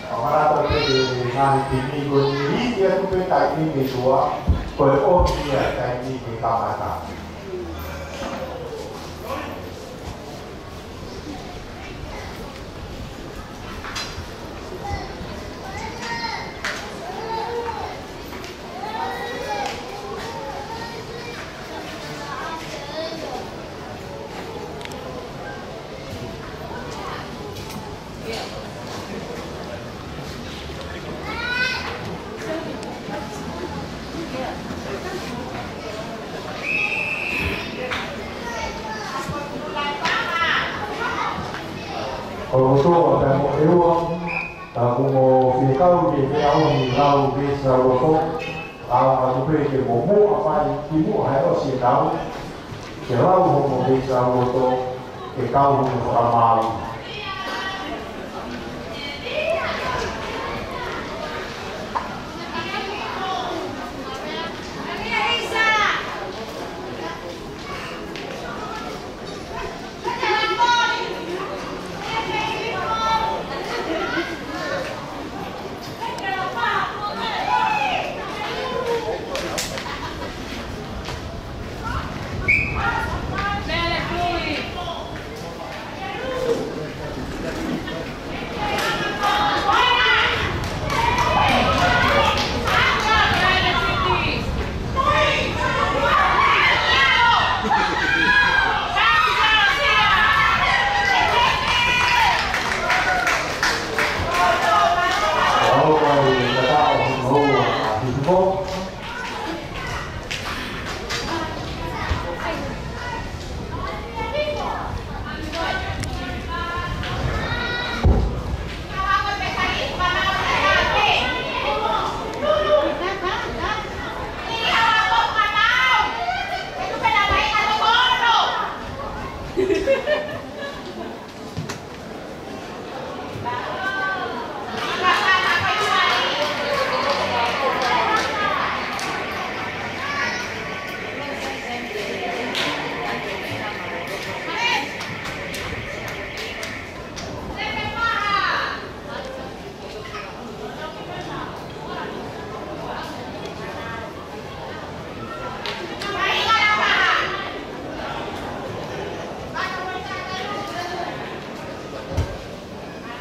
ʻOku manatu pē ki he ngaahi timi ko eni, ʻi he ʻoku pē taimi ʻe ua, ko e ʻosi ia taimi ke kamata. Kolomotuʻa pea mo ʻEua, ka kuo mou fie kau ke feʻauhi e kau veesi lauloto, ʻaonga atu pē ke mou muʻa mai ki muʻa he ʻosi e kau, ke lau hoʻomou veesi lauloto, ke kau hoʻomou fakamaau.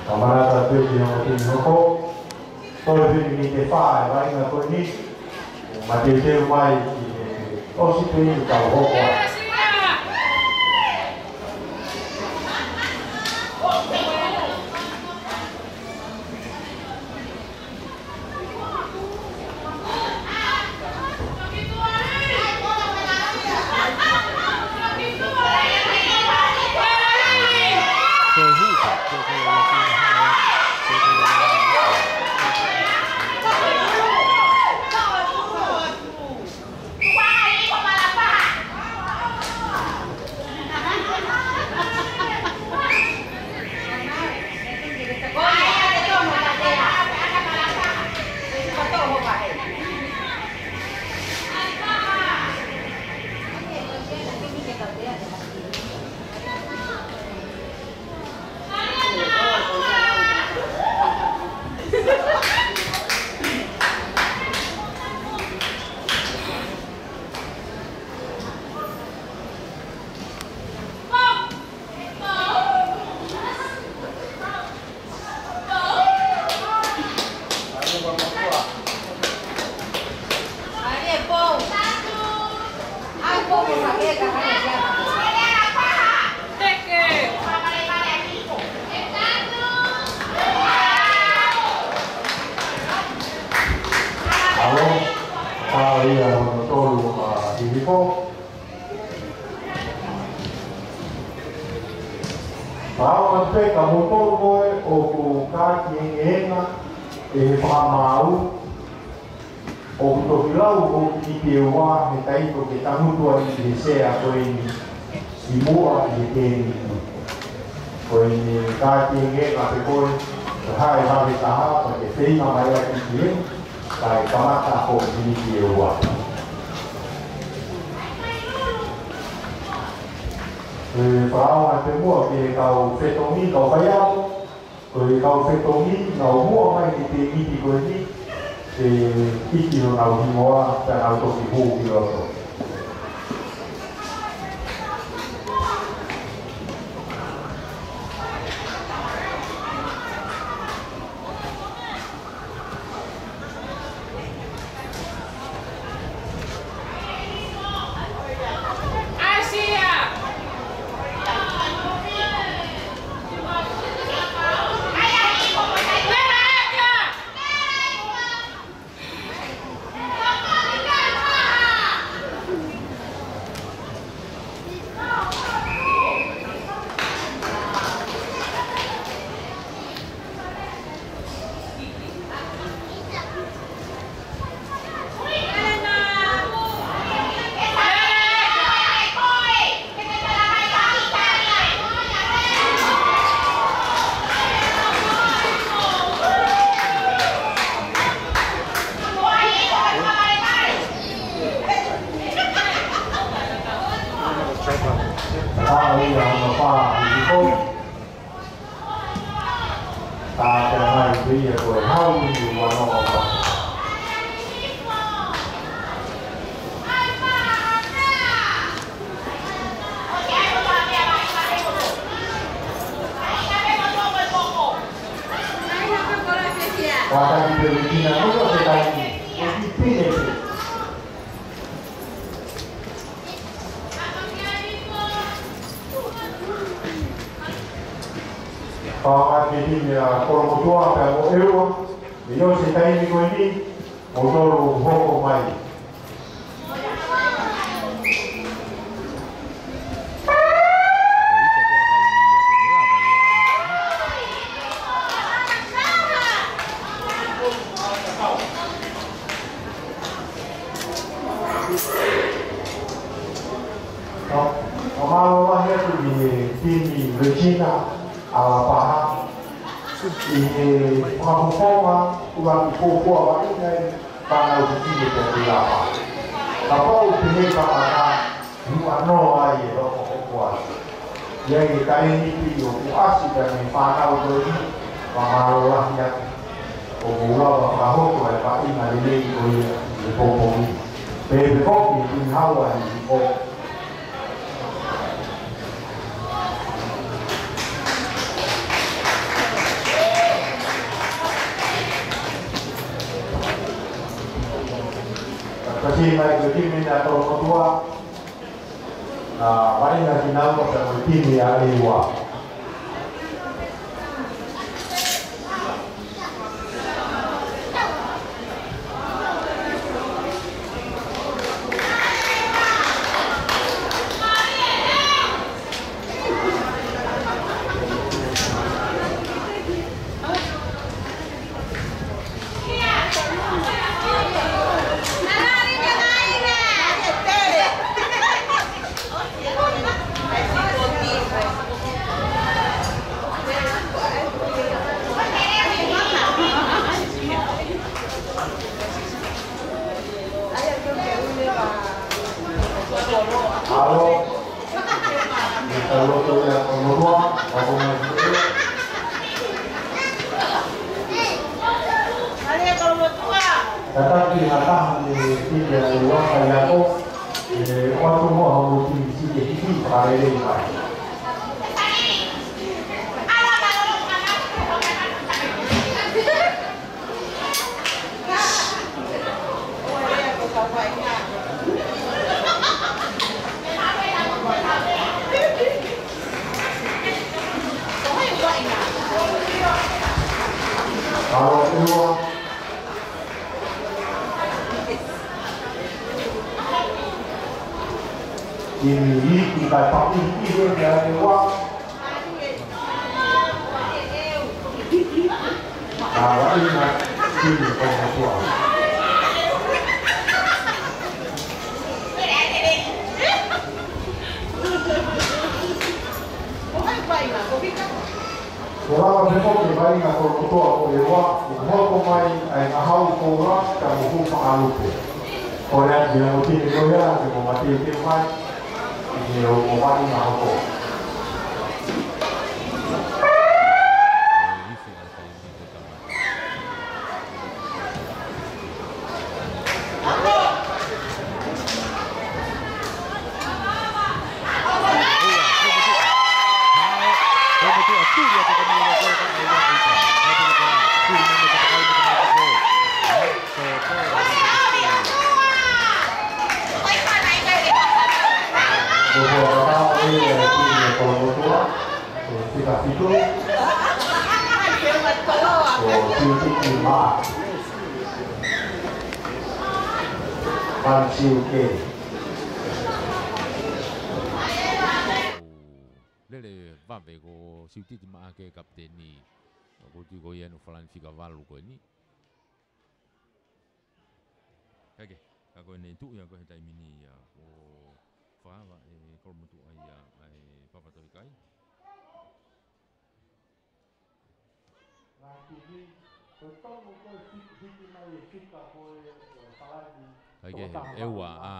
Kae ʻumaʻā pē ki he ongo timi hoko, toe pē miniti ʻe fā e vaʻinga ko eni, mateuteu mai ki he ʻosi pē ʻi he tau hoko ai. Alo, tā ia hono tolu ʻa Hihifo. Pau ka peka mo tolu ko ē ʻoku kākiengenga ʻe he fakamaau, ʻoku toki lau hoʻo miniti ʻe ua he taimi ko ē ke tangutu ai ʻi he sea ko eni ʻi muʻa ʻi he tēniti. Ko eni kākiengenga pē ko ē, ka hae vave taha, ka ke feinga mai ʻaki ki heni, kae kamata hoʻo miniti ʻe ua. ʻE, pau ka peka mo e kau fetongi, kau faiako, ko e kau fetongi, nau muʻa mai he tēniti ko eni, ke hiki honau hingoa, pea nau toki hū ki loto. Taha ia hono fā hihifo. Ka te ngai pē ia ko e hau ʻi ua noa ua. Ka taki pē Regina, ko e taimi. Ko e pine pē. Pea ʻoku ʻi ai e timi ʻa Kolomotuʻa pea mo ʻEua, ʻi he taimi ko eni, ʻo tolu hoko mai. ʻO, ʻo mālō lahi atu ki he timi Regina ʻAlapaha. ʻI he fakafofonga ʻuluaki fuofua vaʻinga ʻa e fānau fefine pea mo e ʻapi. Kapau pehē ka mata, ua noa ai e hokohoko atu. ʻI ai e taimi pē ʻoku ʻasi pē mei he fānau ko eni, ʻo mālō lahi atu. ʻOku lava fakahoko e vaʻinga lelei ko ia ʻi he poupou ni. Pea pehē foki ʻe Tui Hau ʻa e hihifo. Ka tasi mai ko e timi ʻa Kolomotuʻa, ʻa, vaʻinga kinaua pea mo e timi ʻa ʻEua. ʻAlo. Ni ka loto ia ko Motua, ka ko mai. Tataki ha taha mei he timi ʻa ʻEua ka ia ko, ʻe ʻoatu mo ha mo timi sike hiki fakalelei mai. ʻAlo, ʻEua. Timi iiki kae pakihi ʻi he ʻEua. Ka vaʻinga timi Kolomotuʻa. Ko lava pē foki e vaʻinga Kolomotuʻa mo ʻEua, ʻo hoko mai ai ngahau koula, ka mo hu fakalupe. Ko lea ki he mo timi ko ia, ke mo mateuteu mai, ʻi he ʻo mo vaʻinga hoko. Ko e fika fitu. Ko Siutiki Maʻake. Van Siu Kei. Lele vave ko Siutiki Maʻake kapiteni. Ko e tui ko ia ʻoku falani fika valu ko eni. Kae kehe, ka ko ʻene tuʻu ia ko e he taimi ni ia, ʻo fakaava ʻe Kolomotuʻa ia ʻa e papa tohi kai. Lahi ni, ko e tonu ko e hiki, hiki mai e fika ko e, ʻo e falani. Kae kehe, ʻEua, ʻa,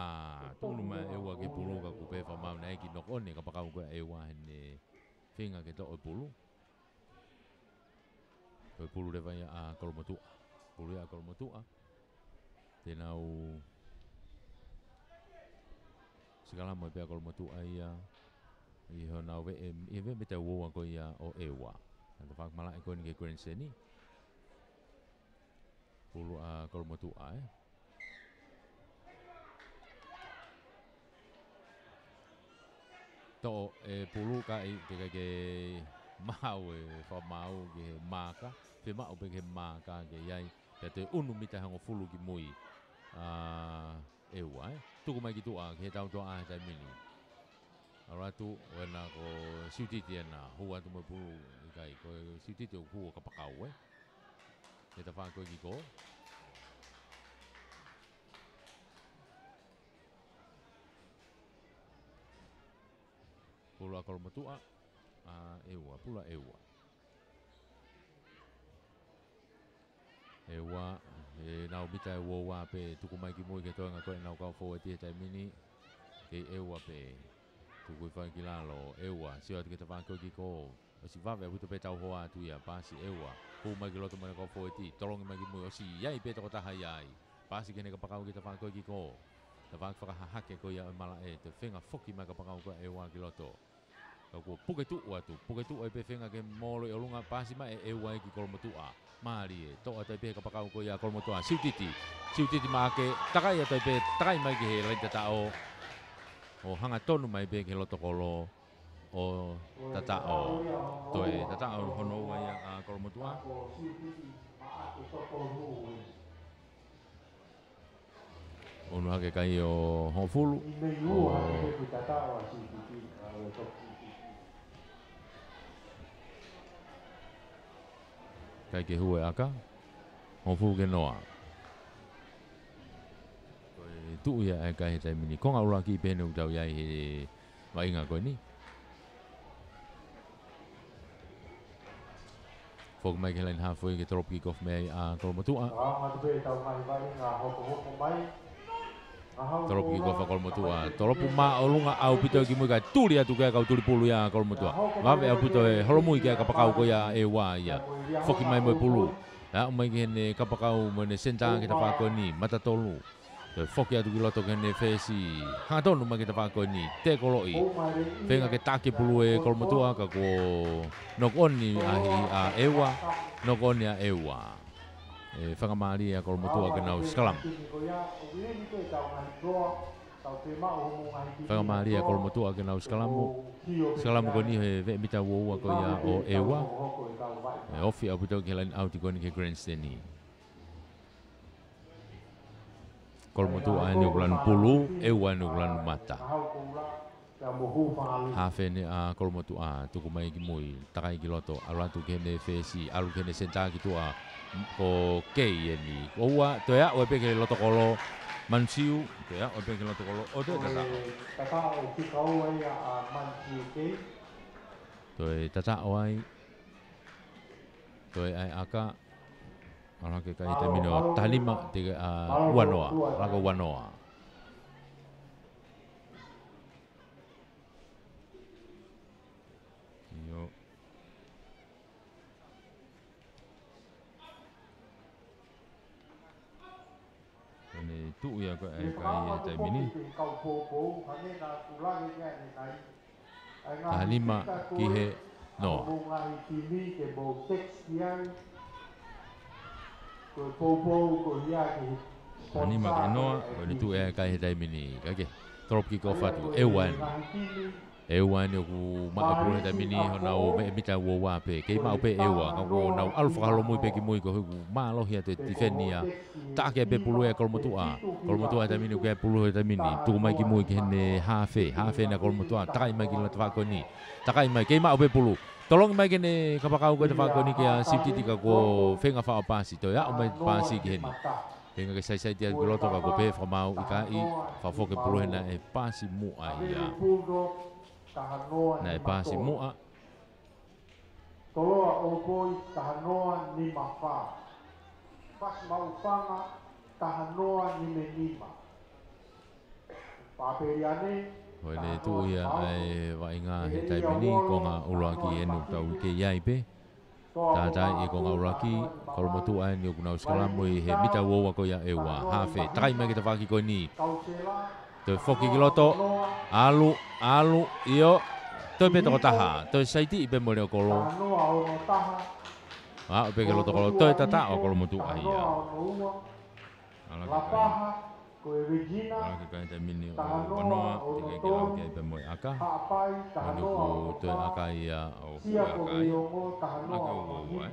tunu mai ʻEua ki he pulu ka kuo pē fakamaau naʻe ʻikai ke knock on e kapakau ko ia ʻa ʻEua heʻene feinga ke toʻo e pulu. Ko e pulu leva ia ʻa Kolomotuʻa. Pulu ia ʻa Kolomotuʻa. Te nau sikalama pē ʻa Kolomotuʻa ia ʻi honau veʻe, ʻi he veʻe mita ua ua ko ia ʻo ʻEua. Naʻe tafaʻaki malaʻe ko eni ki he grandstand. Pulu ʻa Kolomotuʻa, ē. Toʻo e pulu ka ʻikai ke maʻu e fakamaau ki he maaka. Fiemaʻu pē ki he maaka ke ʻi ai. Pea toe ʻunu mita ʻe hongofulu ki mui ʻa ʻEua, ē. Tuku mai ki tuʻa ki he tautoʻa he taimi ni. ʻAlu atu, ʻo ena ko Siutiti ena, hū atu mo e pulu ʻikai, ko Siutiti ʻoku hū ʻo kapakau, ē. He tafaʻaki ko ē ki kō. Pulu ʻa Kolomotuʻa, ʻa ʻEua, pulu ʻa ʻEua. ʻEua, ʻenau mita ʻe ua ua pē, tuku mai ki mui ki he toenga ko ē ʻenau kau fōueti he taimi ni. Kei ʻEua pē. Tuku hifo ki lalo, ʻEua, sio atu ki he tafaʻaki ko ē ki kō. ʻOsi vave ʻaupito pē tau hoa atu ia, paasi ʻEua. Hū mai ki loto mo ʻene kau fōueti, tolongi mai ki mui, ʻosi ʻi ai pē tokotaha ia ai. Paasi ki heʻene kapakau ki he tafaʻaki ko ē ki kō. Tafaʻaki fakahahake ko ia ʻo e malaʻe, toe feinga foki mai kapakau ko ia ʻa ʻEua ki loto. Ka kuo puke tuʻu atu, puke tuʻu ai pē feinga ke molo ʻi ʻolunga, paasi mai ʻe ʻEua ia ki Kolomotuʻa. Mālie, toʻo atu ai pē he kapakau ko ia ʻa Kolomotuʻa, Siutiti. Siutiti maʻake, takai atu ai pē, takai mai ki he laine tataʻo. ʻO hangatonu mai pē ki he loto kolo ʻo tataʻo. Toe tataʻo hono ua ia ʻa Kolomotuʻa. ʻUnu hake kai ʻo hongofulu. ʻO kai ke hū e ʻaka. Hongofulu ki he noa. Ko e tuʻu ia ʻa e kai he taimi ni. Konga ʻuluaki pē eni ʻoku tau ʻi ai he vaʻinga ko eni. Foki mai ki he laine haafe ke drop kick off mei ai ʻa Kolomotuʻa. Drop kick off ʻa Kolomotuʻa. Tolopu māʻolunga ʻaupito ki mui kae tuli atu ki ai e kau tuli pulu ia ʻa Kolomotuʻa. Vave ʻaupito e holomui ki ai e kapakau ko ia ʻa ʻEua ia. Foki mai mo e pulu. ʻE aʻu mai ki heʻene kapakau mo ʻene senitā ki he tafaʻaki ko eni. Mata tolu. Toe foki atu ki loto ki heʻene fesi. Hangatonu mai ki he tafaʻaki ko eni. Tekoloʻi. Feinga ke taki e pulu ʻe Kolomotuʻa ka kuo knock on ʻi he ʻahiʻahi ʻa ʻEua. Knock on ʻa ʻEua. ʻE fakamālie ʻa Kolomotuʻa ke nau sikalamu. Fakamālie ʻa Kolomotuʻa ke nau sikalamu. Sikalamu ko eni he veʻe mita ua ua ko ia ʻo ʻEua. ʻE ofi ʻaupito ki he laine ʻauti ko eni ki he grandstand. Kolomotuʻa eni ʻoku lanu pulu, ʻEua eni ʻoku lanu mata. Haafe eni ʻa Kolomotuʻa, tuku mai ki mui, takai ki loto, ʻalu atu ki heʻene fesi, ʻalu ki heʻene senitā ki tuʻa, ko Kei eni. Ko ua, toe aʻu ai pē ki he loto kolo, Mansiu, toe aʻu ai pē ki he loto kolo, ʻo toe tataʻo. Toe tataʻo ai. Toe ʻai ʻaka. ʻAlu hake kai he taimi ni ʻo taha nima, te ke, ʻa, ua noa. ʻAlu hake ua noa. ʻIo. Ko ʻene tuʻu ia ko ē ʻa e kai he taimi ni. Taha nima ki he noa. Taha nima ki he noa, ko ʻene tuʻu ia ʻa e kai he taimi ni. Kae kehe, drop kick off atu, ʻEua eni. ʻEua eni ʻoku maʻu e pulu he taimi ni honau veʻe mita ua ua pē. Kei maʻu pē ʻEua, ka kuo nau ʻalu fakaholomui pē ki mui ko e ʻuhi ʻoku mālohi atu e tifeni ia. Taʻaki ai pē pulu ʻe Kolomotuʻa. Kolomotuʻa he taimi ni ʻoku ʻi ai e pulu he taimi ni. Tuku mai ki mui ki heʻene haafe. Haafe eni ʻa Kolomotuʻa. Takai mai ki he tafaʻaki ko eni. Takai mai, kei maʻu pē pulu. Tolongi mai ki heʻene kapakau ko ē he tafaʻaki ko eni kia Siutiti ka kuo feinga faʻo paasi. Toe aʻu mai paasi ki heni. Feinga ke saisaiti atu ki loto ka kuo pehē fakamaau ʻikai. Fakafoki e pulu he naʻe paasi muʻa ia. Naʻe paasi muʻa. Toloa ʻOpoi taha noa nima fā. Fasi Maʻufanga taha noa nima nima. Ko ʻene tuʻu ia ʻa e vaʻinga he taimi ni, konga ʻuluaki eni ʻoku tau kei ʻi ai pē. Tātaaʻi e konga ʻuluaki, Kolomotuʻa eni ʻoku nau sikalamu ʻi he mita ua ua ko ia ʻEua. Hafe, takai mai ki he tafaʻaki ko eni. Toe foki ki loto, ʻalu, ʻalu, ʻio, toe pē toko taha, toe saitiʻi pē mo e leʻo kolo. Aʻu pē ki loto kolo, toe tataʻo ʻa Kolomotuʻa ia. ʻAlu ki kai. ʻAlu ki kai taimi ni ʻo vanoa, teʻeki ke lau ki ai pē mo e ʻaka. Ko eni ʻoku toe ʻaka ia ʻo hū ʻaka ai. ʻAlu ki ʻo ua ua, ē.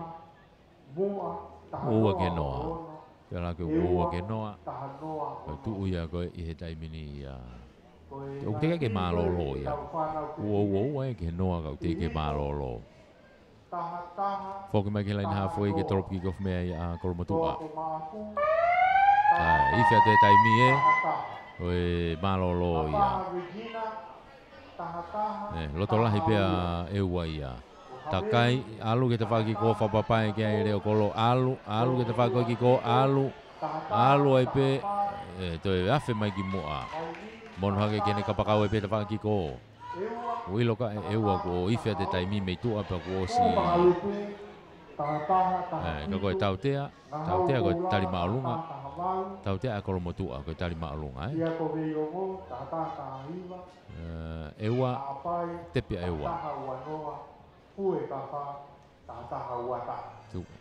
Ua ua ki he noa. Pea ʻalu ki ʻo ua ua ki he noa. Ko e tuʻu ia ko ē ʻi he taimi ni ia. ʻOku teʻeki ke mālōlō ia. Ua ua ua ē ki he noa ka ʻoku teʻeki ke mālōlō. Foki mai ki he laine hafoʻi ke tolopu kikofu mei ai ʻa Kolomotuʻa. ʻA, ifi atu e taimi ē. ʻOi, mālōlō ia. ʻE, loto lahi pē ʻa ʻEua ia. Takai, ʻalu ki he tafaʻaki ko ē, fakapapai ki ai leʻo kolo, ʻalu, ʻalu ki he tafaʻaki ko ē ki ko, ʻalu, ʻalu ai pē, ʻe, toe afe mai ki muʻa. Mono hake ki heʻene kapakau ai pē tafaʻaki ko ē. ʻOku ʻilo ka ʻe ʻEua kuo ifi atu e taimi mei tuʻa pea kuo ʻosi. ʻE, ka ko e tautea, tautea ko e tali māʻolunga. Tautea ʻa Kolomotuʻa ko e tali māʻolunga, ē. ʻE, ʻEua, tepi ʻa ʻEua. Tuku.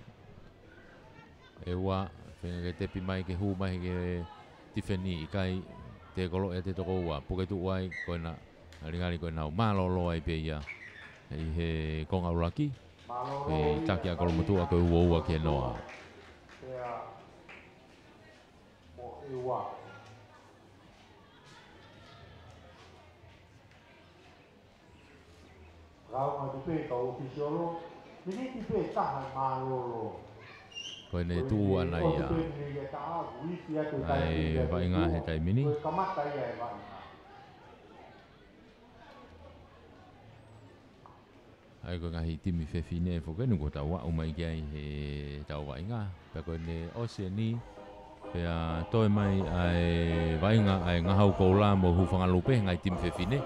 ʻEua, feinga ke tepi mai ke hū mai ki he tifeni, ʻikai, tēkoloʻi ʻa e toko ua, puke tuʻu ai, ko ena, ngalingali ko ena ʻoku mālōlō ai pē ia, ʻi he konga ʻuluaki, ʻe taki ʻa Kolomotuʻa ko e ua ua ki he noa. Rau mai pē kau ʻōfisiolo, miniti pē taha mālōlō. Ko ʻene tuʻu ʻana ia. ʻA e vaʻinga he taimi ni. Ko e kamata ia e vaʻinga. ʻA ia ko e ngaahi timi fefine foki eni kuo tau aʻu mai ki ai he tau vaʻinga. Pea ko ʻene ʻosi eni, pea toe mai ʻa e vaʻinga ʻa e Ngahau Koula mo Hūfangalupe, ngaahi timi fefine.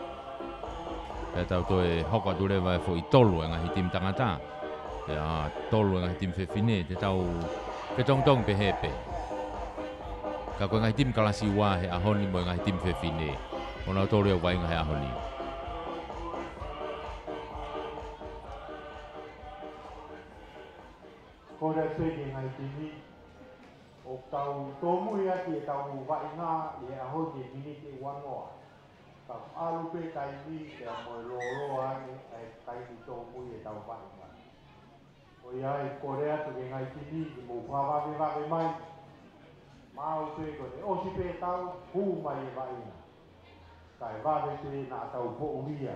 Pea tau toe hoko atu leva e foʻi tolu e ngaahi timi tangata. Pea tolu e ngaahi timi fefine, te tau fetongitongi pehē pē. Ka ko e ngaahi timi kalasi ua he ʻaho ni mo e ngaahi timi fefine. Ko nautolu ia ʻoku vaʻinga he ʻaho ni. Kole pē ki he ngaahi timi, ʻoku tau tōmui ʻaki ʻetau vaʻinga ʻi he ʻaho ni he miniti ʻe uanoa. Ka ʻalu pē taimi pea mo e lōloa ange ʻa e taimi tōmui ʻetau vaʻinga. ʻOiauē, kole atu ki he ngaahi timi ke mou fakavavevave mai. Maʻu pē ko ʻene ʻosi pē tau, hū mai e vaʻinga. Kae vave pē naʻa tau poʻulia.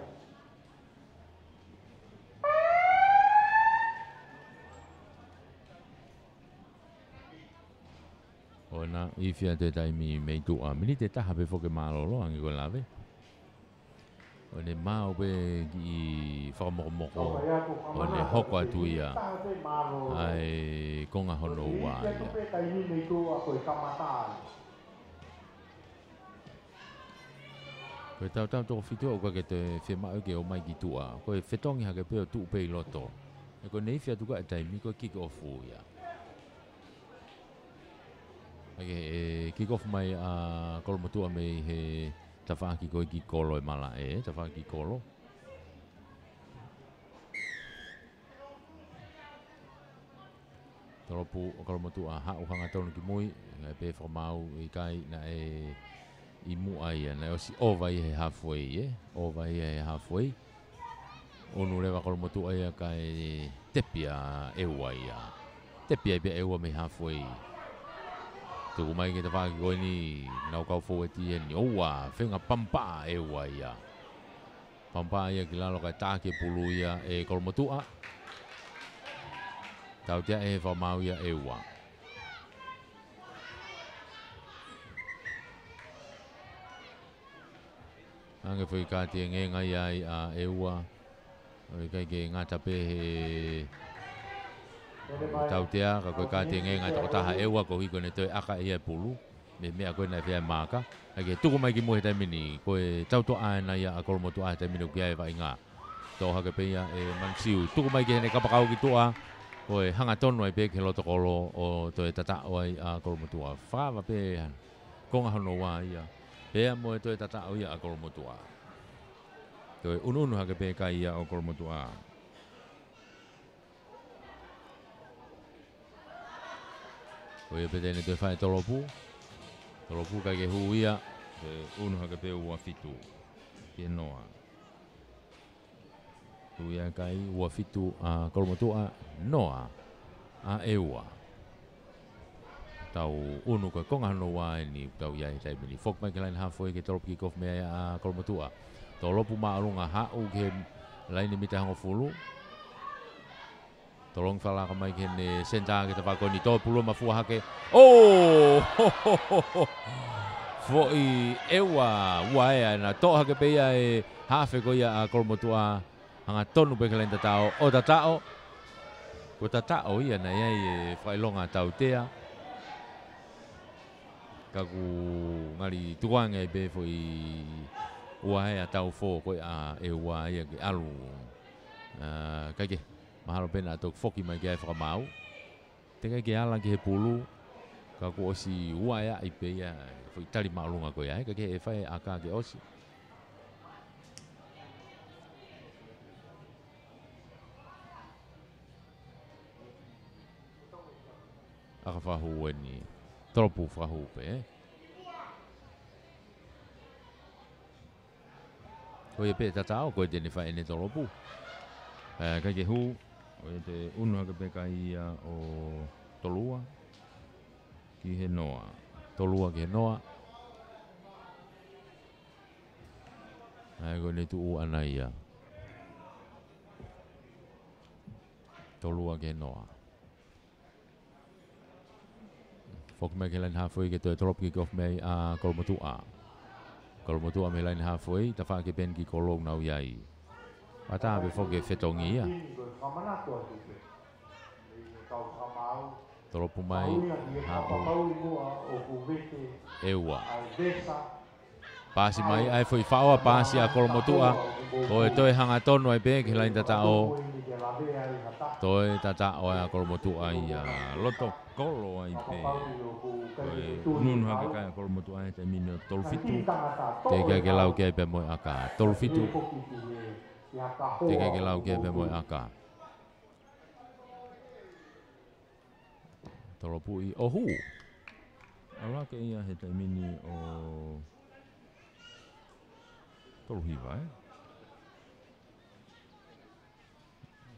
ʻOna, ifi atu e taimi mei tuʻa. Miniti ʻe taha pē foki mālōlō ange ko e lave. ʻOne maʻu pē kiʻi fakamokomoko. ʻOne hoko atu ia. ʻA e konga hono ua ia. Ko e tautau toko fitu ʻoku ʻikai ke toe fiemaʻu ke ō mai ki tuʻa. Ko e fetongi hake pē ʻo tuʻu pē ʻi loto. ʻE ko ʻene ifi atu ka e taimi ko e kick off ia. ʻA ia, ʻe kick off mai ʻa Kolomotuʻa mei he tafaʻaki ko ē ki kolo e malaʻe, tafaʻaki kolo. Tolopu ʻa Kolomotuʻa haʻu hangatonu ki mui, ngaahi pē fakamaau ʻikai naʻe ʻi muʻa ia, naʻe ʻosi ova ia he halfway, ē? Ova ia he halfway. ʻUnu leva Kolomotuʻa ia kae tepi ʻa ʻEua ia. Tepi ai pē ʻEua mei halfway. Tuku mai ki he tafaʻaki ko eni, nau kau fōueti eni. ʻOua, feinga pampa ʻEua ia. Pampa ia ki lalo kae taʻaki e pulu ia ʻe Kolomotuʻa. Tautea ʻe he fakamaau ia ʻEua. Hangē foʻi kāti e ngenga ia ai ʻa ʻEua. ʻOku ʻikai ke ngata pē he tautea, ka ko e kāti e ngenga e tokotaha ʻEua koeʻuhi ko ʻene toe ʻaka ia e pulu. mei he meʻa ko ē naʻe fai ai e maaka. ʻA ia ke tuku mai ki mui he taimi ni, ko e tautuʻa ʻena ia ʻa Kolomotuʻa he taimi ni ʻoku ʻi ai e vaʻinga. Toʻo hake pē ia ʻe Manisiu, tuku mai ki heʻene kapakau ki tuʻa, ko e hangatonu ai pē ki he loto kolo ʻo toe tataʻo ai ʻa Kolomotuʻa. Fakaava pē konga hono ua ia, pea mo e toe tataʻo ia ʻa Kolomotuʻa. Toe unuunu hake pē e kai ia ʻo Kolomotuʻa. Ko ia pē te ne toe fai e tolopu. Tolopu ʻikai ke hū ia. Toe unu hake pē ua fitu ki he noa. Hū ia e kai, ua fitu ʻa Kolomotuʻa, noa ʻa ʻEua. Tau unu ko e konga hono ua ʻeni ʻoku tau ʻi ai he taimi ni. Foki mai ki he laine hafoi ke tolopu kick off mei ai ʻa Kolomotuʻa. Tolopu māʻolunga, haʻu ki he laine mita hongofulu. Tolongi fakalaka mai ki heʻene senitā ki he tafaʻaki ko eni, toe pulu mafua hake. ʻŌ! Foʻi ʻEua, ua ea, naʻe toʻo hake pē ia ʻe he hafe ko ia ʻa Kolomotuʻa. Hangatonu pē ki he laine tataʻo, ʻo tataʻo. Ko e tataʻo ia naʻe ʻi ai e fakaʻilonga tautea. Ka ʻoku ngali tukuange ai pē foʻi ua ea tau fō ko ia ʻa ʻEua ia ke ʻalu. ʻA, ʻikai ke, mahalo pē naʻa toki foki mai ki ai e fakamaau. Teʻeki ai ke ala ki he pulu, ka kuo ʻosi ua ea ai pē ia, foʻi tali māʻolunga ko ia, ʻikai ke fai ʻaka ke ʻosi. ʻAka fakahū ʻeni, tolopu fakahū pē, ē? Ko ia pē tataʻo, ko ia te ne fai ʻene tolopu. ʻE, ʻikai ke hū, ko ia te unu hake pē kai ia ʻo tolu ua ki he noa. Tolu ua ki he noa. ʻE, ko ʻene tuʻu ʻana ia. Tolu ua ki he noa. Foki mai ki he laine hafoi ke toe tolopu kick off mei ai ʻa Kolomotuʻa. Kolomotuʻa mei he laine hafoi, tafaʻaki pē ʻeni ki kolo ʻoku nau ʻi ai. Ata pē foki e fetongi ia. Tolopu mai, haʻu ʻEua. Paasi mai, ʻai foʻi faʻo ʻa e paasi ʻa Kolomotuʻa. Ko e toe hangatonu ai pē ki he laine tataʻo. Toe tataʻo ʻa Kolomotuʻa ia. Loto kolo ai pē. Ko e unuunu hake kai ʻa Kolomotuʻa he taimi ni ʻo tolu fitu. Teʻeki ai ke lau ki ai pē mo e ʻaka. Tolu fitu. Teʻeki ai ke lau ki ai pē mo e ʻaka. Tolopuʻi ʻo hū. ʻAlu hake ia he taimi ni ʻo tolu hiva, ē?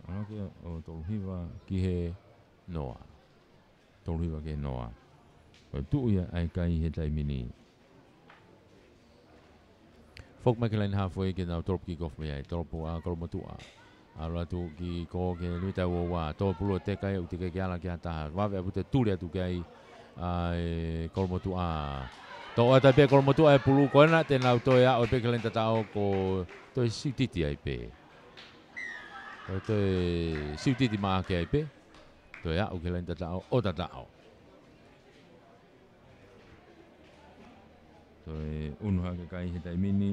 ʻAlu hake ʻo tolu hiva ki he noa. Tolu hiva ki he noa. Ko e tuʻu ia ʻa e kai he taimi ni. Foki mai ki he laine hafoi ke nau tolopu kick off mei ai, tolopu ʻa Kolomotuʻa. ʻAlu atu ki kolo ki he limita ua ua, toe pulu ʻo teka ia, ʻoku teʻeki ke ala ki ha taha. Vave ʻaupito e tuli atu ki ai ʻa e Kolomotuʻa. Toʻo atu ai pē Kolomotuʻa e pulu ko ena, te nau toe aʻu pē ki he laine tataʻo ko e toe siutiti ai pē. Ko e toe siutiti maʻake ai pē. Toe aʻu ki he laine tataʻo, ʻo tataʻo. Toe unu hake kai he taimi ni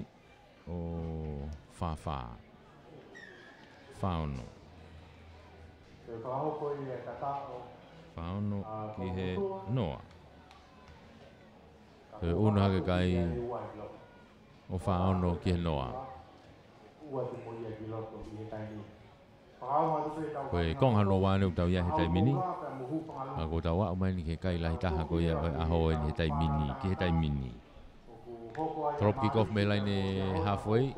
ʻo fā fā. Fā ono. Fā ono ki he noa. Toe unu hake kai ʻo fā ono ki he noa. Ko e konga hono ua ʻeni ʻoku tau ʻi ai he taimi ni. Ka kuo tau aʻu mai ʻeni ki he kai lahi taha ko ia ʻo e ʻaho ʻeni he taimi ni, ki he taimi ni. Tolopu kick off mei he laine hafoi.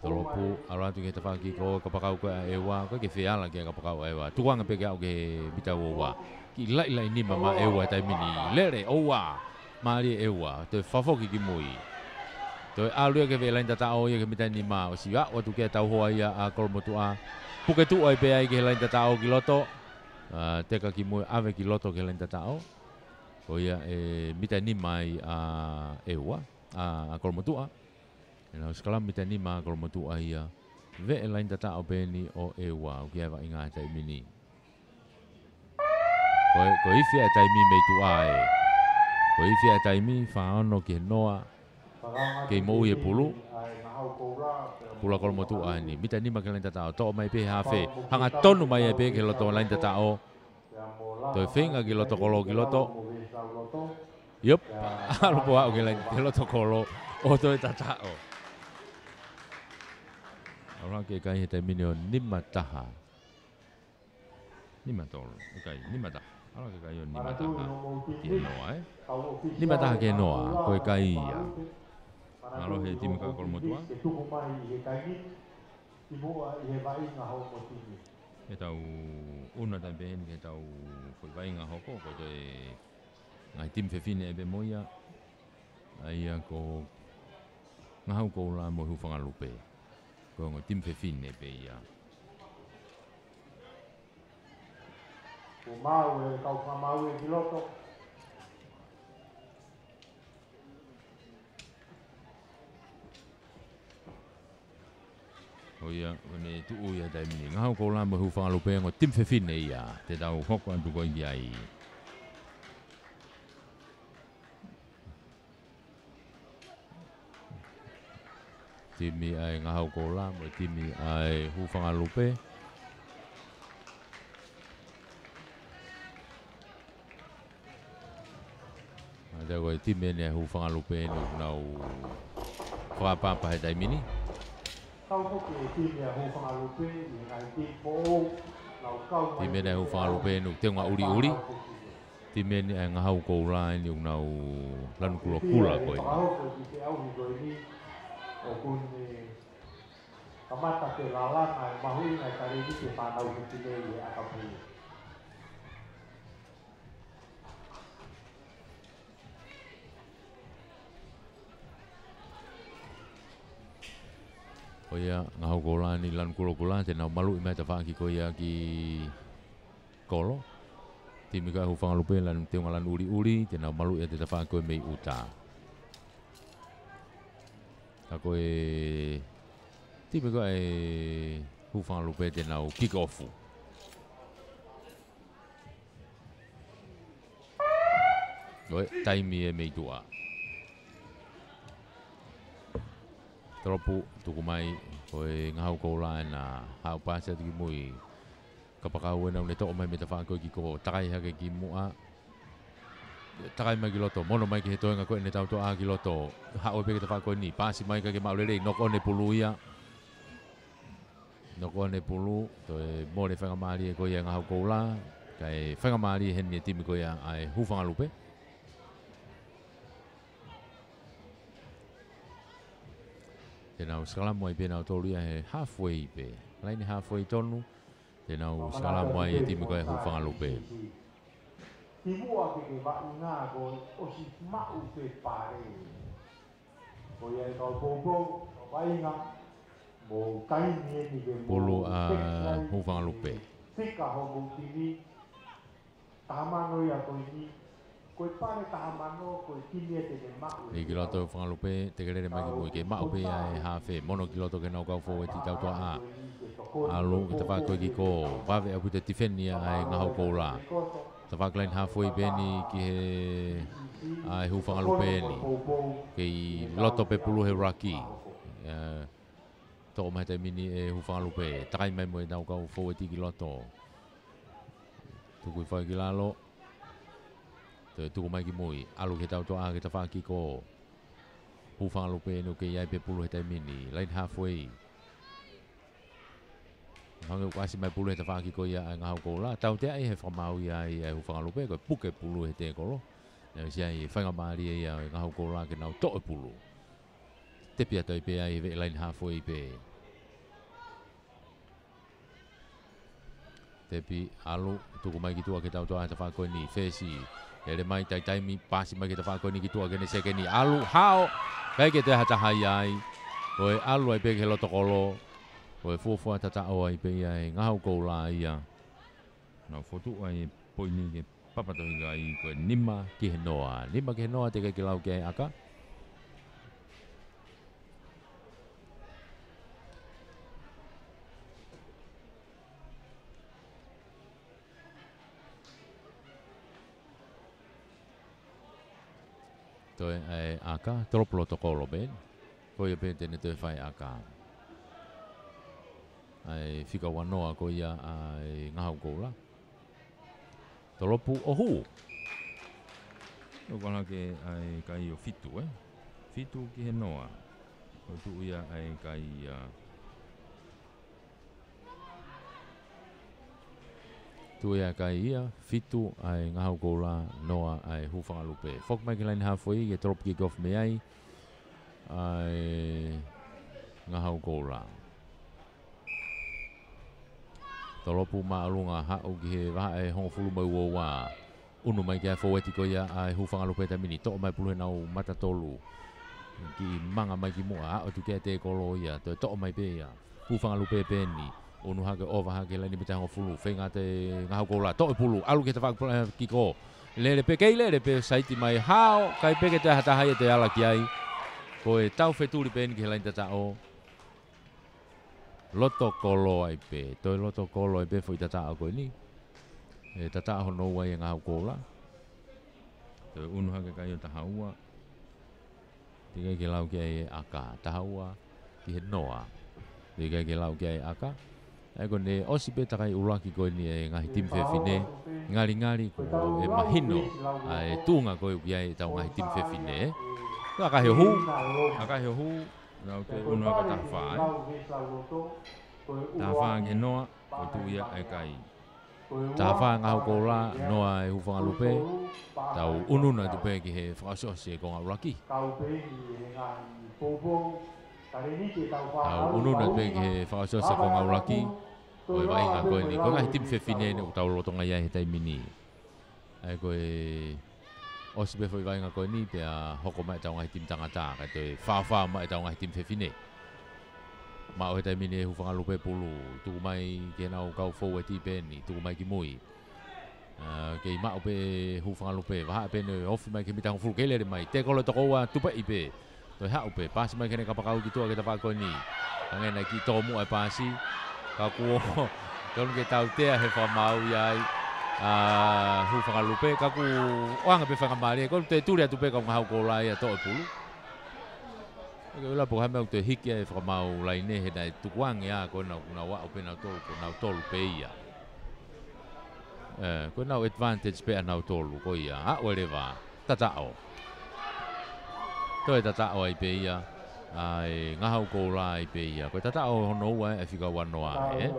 Tolopu, ʻalu atu ki he tafaʻaki ko e kapakau ko ē ʻa ʻEua, ʻikai ke fie ala ki he kapakau ʻa ʻEua. Tukuange pē ke aʻu ki he mita ua ua. Kiʻi laʻilaʻi nima mai ʻEua he taimi ni. Lele, ʻoua. Mālie ʻEua, toe fakafoki ki mui. Toe ʻalu ia ki he laine tataʻo ia ki he mita nima, ʻosi aʻu atu ki he tauhoa ia ʻa Kolomotuʻa. Puke tuʻu ai pē ai ki he laine tataʻo ki loto. ʻA, teka ki mui, ʻave ki loto ki he laine tataʻo. Ko ia ʻe mita nima ai ʻa ʻEua, ʻa, ʻa Kolomotuʻa. ʻE nau sikalamu mita nima ʻa Kolomotuʻa ia. Veʻe laine tataʻo pē ʻeni ʻo ʻEua, ʻoku ʻi ai e vaʻinga he taimi ni. Ko e, ko e ifi ʻa e taimi mei tuʻa ē. Ko e ifi ʻa e taimi, fā ono ki he noa. Kei moʻui e pulu. Pulu ʻa Kolomotuʻa eni. Mita nima ki he laini tataʻo. Toʻo mai pē hafe. Hangatonu mai ai pē ki he loto laini tataʻo. Toe feinga ki loto kolo ki loto. Iop. ʻAlu pē ʻo aʻu ki he laini ki loto kolo. ʻO toe tataʻo. ʻAlu hake e kai he taimi ni ʻo nima taha. Nima tolu, ʻikai, nima taha. ʻAlu hake e kai ʻo nima taha. Ki he noa, ē? Nima taha ki he noa, ko e kai ia. Mālō he timi ko ē ʻa Kolomotuʻa. Ke tuku mai ʻi he kai ni, ki muʻa ʻi he vaʻinga hoko timi. Ke tau ʻunu atu pē heni ke tau foʻi vaʻinga hoko, ko e toe ngaahi timi fefine ʻe pē mo ia. ʻA ia ko Ngahau Koula mo Hūfangalupe. Ko e ongo timi fefine pē ia. Kuo maʻu e kau fakamaau ē ki loto. ʻO ia, ʻo ne tuʻu ia he taimi ni. Ngahau Koula mo Hūfangalupe ongo timi fefine ia. Te tau hoko atu ko ē ki ai. Timi ʻa e Ngahau Koula mo e timi ʻa e Hūfangalupe. ʻA ia ko e timi eni ʻa e Hūfangalupe eni ʻoku nau fakapapa he taimi ni. Kau foki e timi ʻa e Hūfangalupe ʻi he ngaahi timi foʻou, nau kau mai. Timi eni ʻa e Hūfangalupe eni ʻoku teunga ʻuliʻuli. Timi eni ʻa e Ngahau Koula eni ʻoku nau lanu kulokula ko eni. Fakahoko ki he ʻaho ko eni ʻoku ne kamata ke lalanga e mahuʻinga e talēniti e fānau fefine ʻi he ʻakapulu. ʻO ia, Ngahau Koula eni lanu kulokula, te nau maluʻi mai tafaʻaki ko ia ki kolo. Timi ko ē Hūfangalupe lanu teunga lanu ʻuliʻuli, te nau maluʻi atu e tafaʻaki ko ē mei ʻuta. Ka ko e timi ko ē Hūfangalupe te nau kick off. ʻOi, taimi ē mei tuʻa. Tolopu, tuku mai, ko e Ngahau Koula ena, haʻu paasi atu ki mui. Kapakau ena ʻoku ne toʻo mai mei tafaʻaki ko ē kick off, takai hake ki muʻa. Takai mai ki loto, mono mai ki he toenga ko ē ʻene tautoʻa ki loto. Haʻu pē ki he tafaʻaki ko eni, paasi mai kae ʻikai ke maʻu lelei, knock on e pulu ia. Knock on e pulu, toe mole faingamālie ko ia ʻa e Ngahau Koula, kae faingamālie heni e timi ko ia ʻa e Hūfangalupe. Te nau sikalamu ai pē nautolu ia he halfway pē. Laine halfway tonu, te nau sikalamu ai e timi ko ē Hūfangalupe. Ki muʻa ke ke vaʻinga ko ʻosi maʻu pē pale. Ko ia e kau poupou, kau vaʻinga, mo kaimi eni ke mo pulu ʻa Hūfangalupe. Fika hoʻomou timi, taha mano ia ko eni, ko e pale taha mano, ko e timi ia te ne maʻu. Lī ki loto Hūfangalupe, te ke lele mai ki mui ke maʻu pē ia e hafe, mono ki loto ki heʻenau kau fōueti tautoʻa. ʻAlu ki he tafaʻaki ko ē kick off, vave ʻaupito e tifeni ia ʻa e Ngahau Koula. Tafaʻaki laine halfway pē eni ki he, ʻa e Hūfangalupe eni. Kei loto pē pulu he ruck. Toʻo mai he taimi ni e Hūfangalupe. Takai mai mo ʻenau kau fōueti ki loto. Tuku hifo ai ki lalo. Toe tuku mai ki mui. ʻAlu ki he tautoʻa ki he tafaʻaki ko Hūfangalupe eni ʻoku kei ʻi ai pē pulu he taimi ni. Laine halfway. Hangē ʻoku ʻasi mai pulu he tafaʻaki ko ia ʻa e Ngahau Koula. Tautea ai he fakamaau ia ʻa e Hūfangalupe, ko e puke pulu he tēkolo. Naʻe ʻosi ʻi ai e faingamālie ia ʻa e Ngahau Koula ke nau toʻo e pulu. Tepi atu ai pē ia he veʻe laine halfway pē. Tepi, ʻalu, tuku mai ki tuʻa ki he tautoʻa he tafaʻaki ko eni, fesi. Lele mai, taitaimi, paasi mai ki he tafaʻaki ko eni ki tuʻa ki heʻene sekeni. ʻAlu, hao, ʻikai ke toe ha taha ʻi ai. Ko e ʻalu ai pē ki he loto kolo. Ko e fuofua tataʻo ai pē ia ʻa e Ngahau Koula ia. Nau fotu ai e poini ki he Papatoʻi Kai ko e nima ki he noa. Nima ki he noa teʻeki ke lau ki ai ʻaka. Toe ʻa e ʻaka, tolopu loto kolo pē. Ko ia pē te ne toe fai ʻaka. ʻA e fika ua noa ko ia ʻa e Ngahau Koula. Tolopu ʻo hū. ʻOku ʻalu hake ʻa e kai ʻo fitu, ē? Fitu ki he noa. ʻOku tuʻu ia ʻa e kai ia. Tuʻu ia kai ia, fitu ʻa e Ngahau Koula, noa ʻa e Hūfangalupe. Foki mai ki he laine hāfoʻi, ke tolopu kick off mei ai ʻa e Ngahau Koula. Tolopu māʻolunga haʻu ki he vahaʻa ʻe hongofulu mā ua. ʻUnu mai ki he fōueti ko ia ʻa e Hūfangalupe he taimi ni. Toʻo mai pulu he nau mata tolu. Kiʻi manga mai ki muʻa, ʻalu atu ki he tēkolo ia. Toe toʻo mai pē ia. Hūfangalupe pē eni. ʻUnu hake, ʻova hake laine mita hongofulu. Feinga ʻa e Ngahau Koula. Toʻo e pulu. ʻAlu ki he tafaʻaki pula, eh, kiko. Lele pē, kei lele pē, saiti mai hao. Kai pē ke toe ha taha ia te ala ki ai. Ko e tau fetuli pē eni ki he laine tataʻo. Loto kolo ai pē, toe loto kolo ai pē foʻi tataʻo ko eni. ʻE tataʻo hono ua ʻa e Ngahau Koula. Toe ʻunu hake kai ʻo taha ua. Teʻeki ai ke lau ki ai e ʻaka, taha ua ki he noa. Teʻeki ai ke lau ki ai e ʻaka. ʻA ia ko ʻene ʻosi pē takai ʻuluaki ko eni ʻa e ngaahi timi fefine. Ngalingali ko e mahino ʻa e tuʻunga ko ē ʻoku ʻi ai ʻetau ngaahi timi fefine. Ko e ʻaka he hū, ʻaka he hū. Nau toe ʻunu hake taha fā, ē? Taha fā ki he noa, ʻo tuʻu ia ʻa e kai. Taha fā Ngahau Koula, noa ʻa e Hūfangalupe. Tau ʻunu atu pē ki he fakaʻosiʻosi e konga ʻuluaki. Tau ʻunu atu pē ki he fakaʻosiʻosi e konga ʻuluaki. Ko e vaʻinga ko eni, ko e ngaahi timi fefine eni ʻoku tau lolotonga ʻi ai he taimi ni. ʻA ia ko e ʻosi pē foʻi vaʻinga ko eni pea hoko mai ʻetau ngaahi timi tangata, kae toe fāfā mai ʻetau ngaahi timi fefine. Maʻu he taimi ni ʻe Hūfangalupe pulu, tuku mai ki heʻenau kau fōueti pē eni, tuku mai ki mui. ʻA, kei maʻu pē ʻe Hūfangalupe, vahaʻa pē eni ʻo ofi mai ki he mita hongofulu, kei lele mai, tēkolo tokoua, tupeʻi pē. Toe haʻu pē, paasi mai ki heʻene kapakau ki tuʻa ki he tafaʻaki ko eni. Hangē naʻe kiʻi tōmuʻa e paasi. Ka kuo tonu ke tautea he fakamaau ia ʻa e Hūfangalupe. Ka kuo ʻoange pē faingamālie. Ko e toe tuli atu pē kau Ngahau Koula ia toʻo e pulu. ʻIkai ke u ʻilo pe ko e hā e meʻa ʻoku toe hiki ai e fakamaau laine he naʻe tukuange ʻa ko ē naʻa nau aʻu pē nautolu, ko nautolu pē ia. ʻE, ko ʻenau advantage pē ʻanautolu, ko ia. Aʻu leva, tataʻo. Toe tataʻo ai pē ia, ʻa e Ngahau Koula ai pē ia. Ko e tataʻo hono ua ʻa e fika ua noa, ē?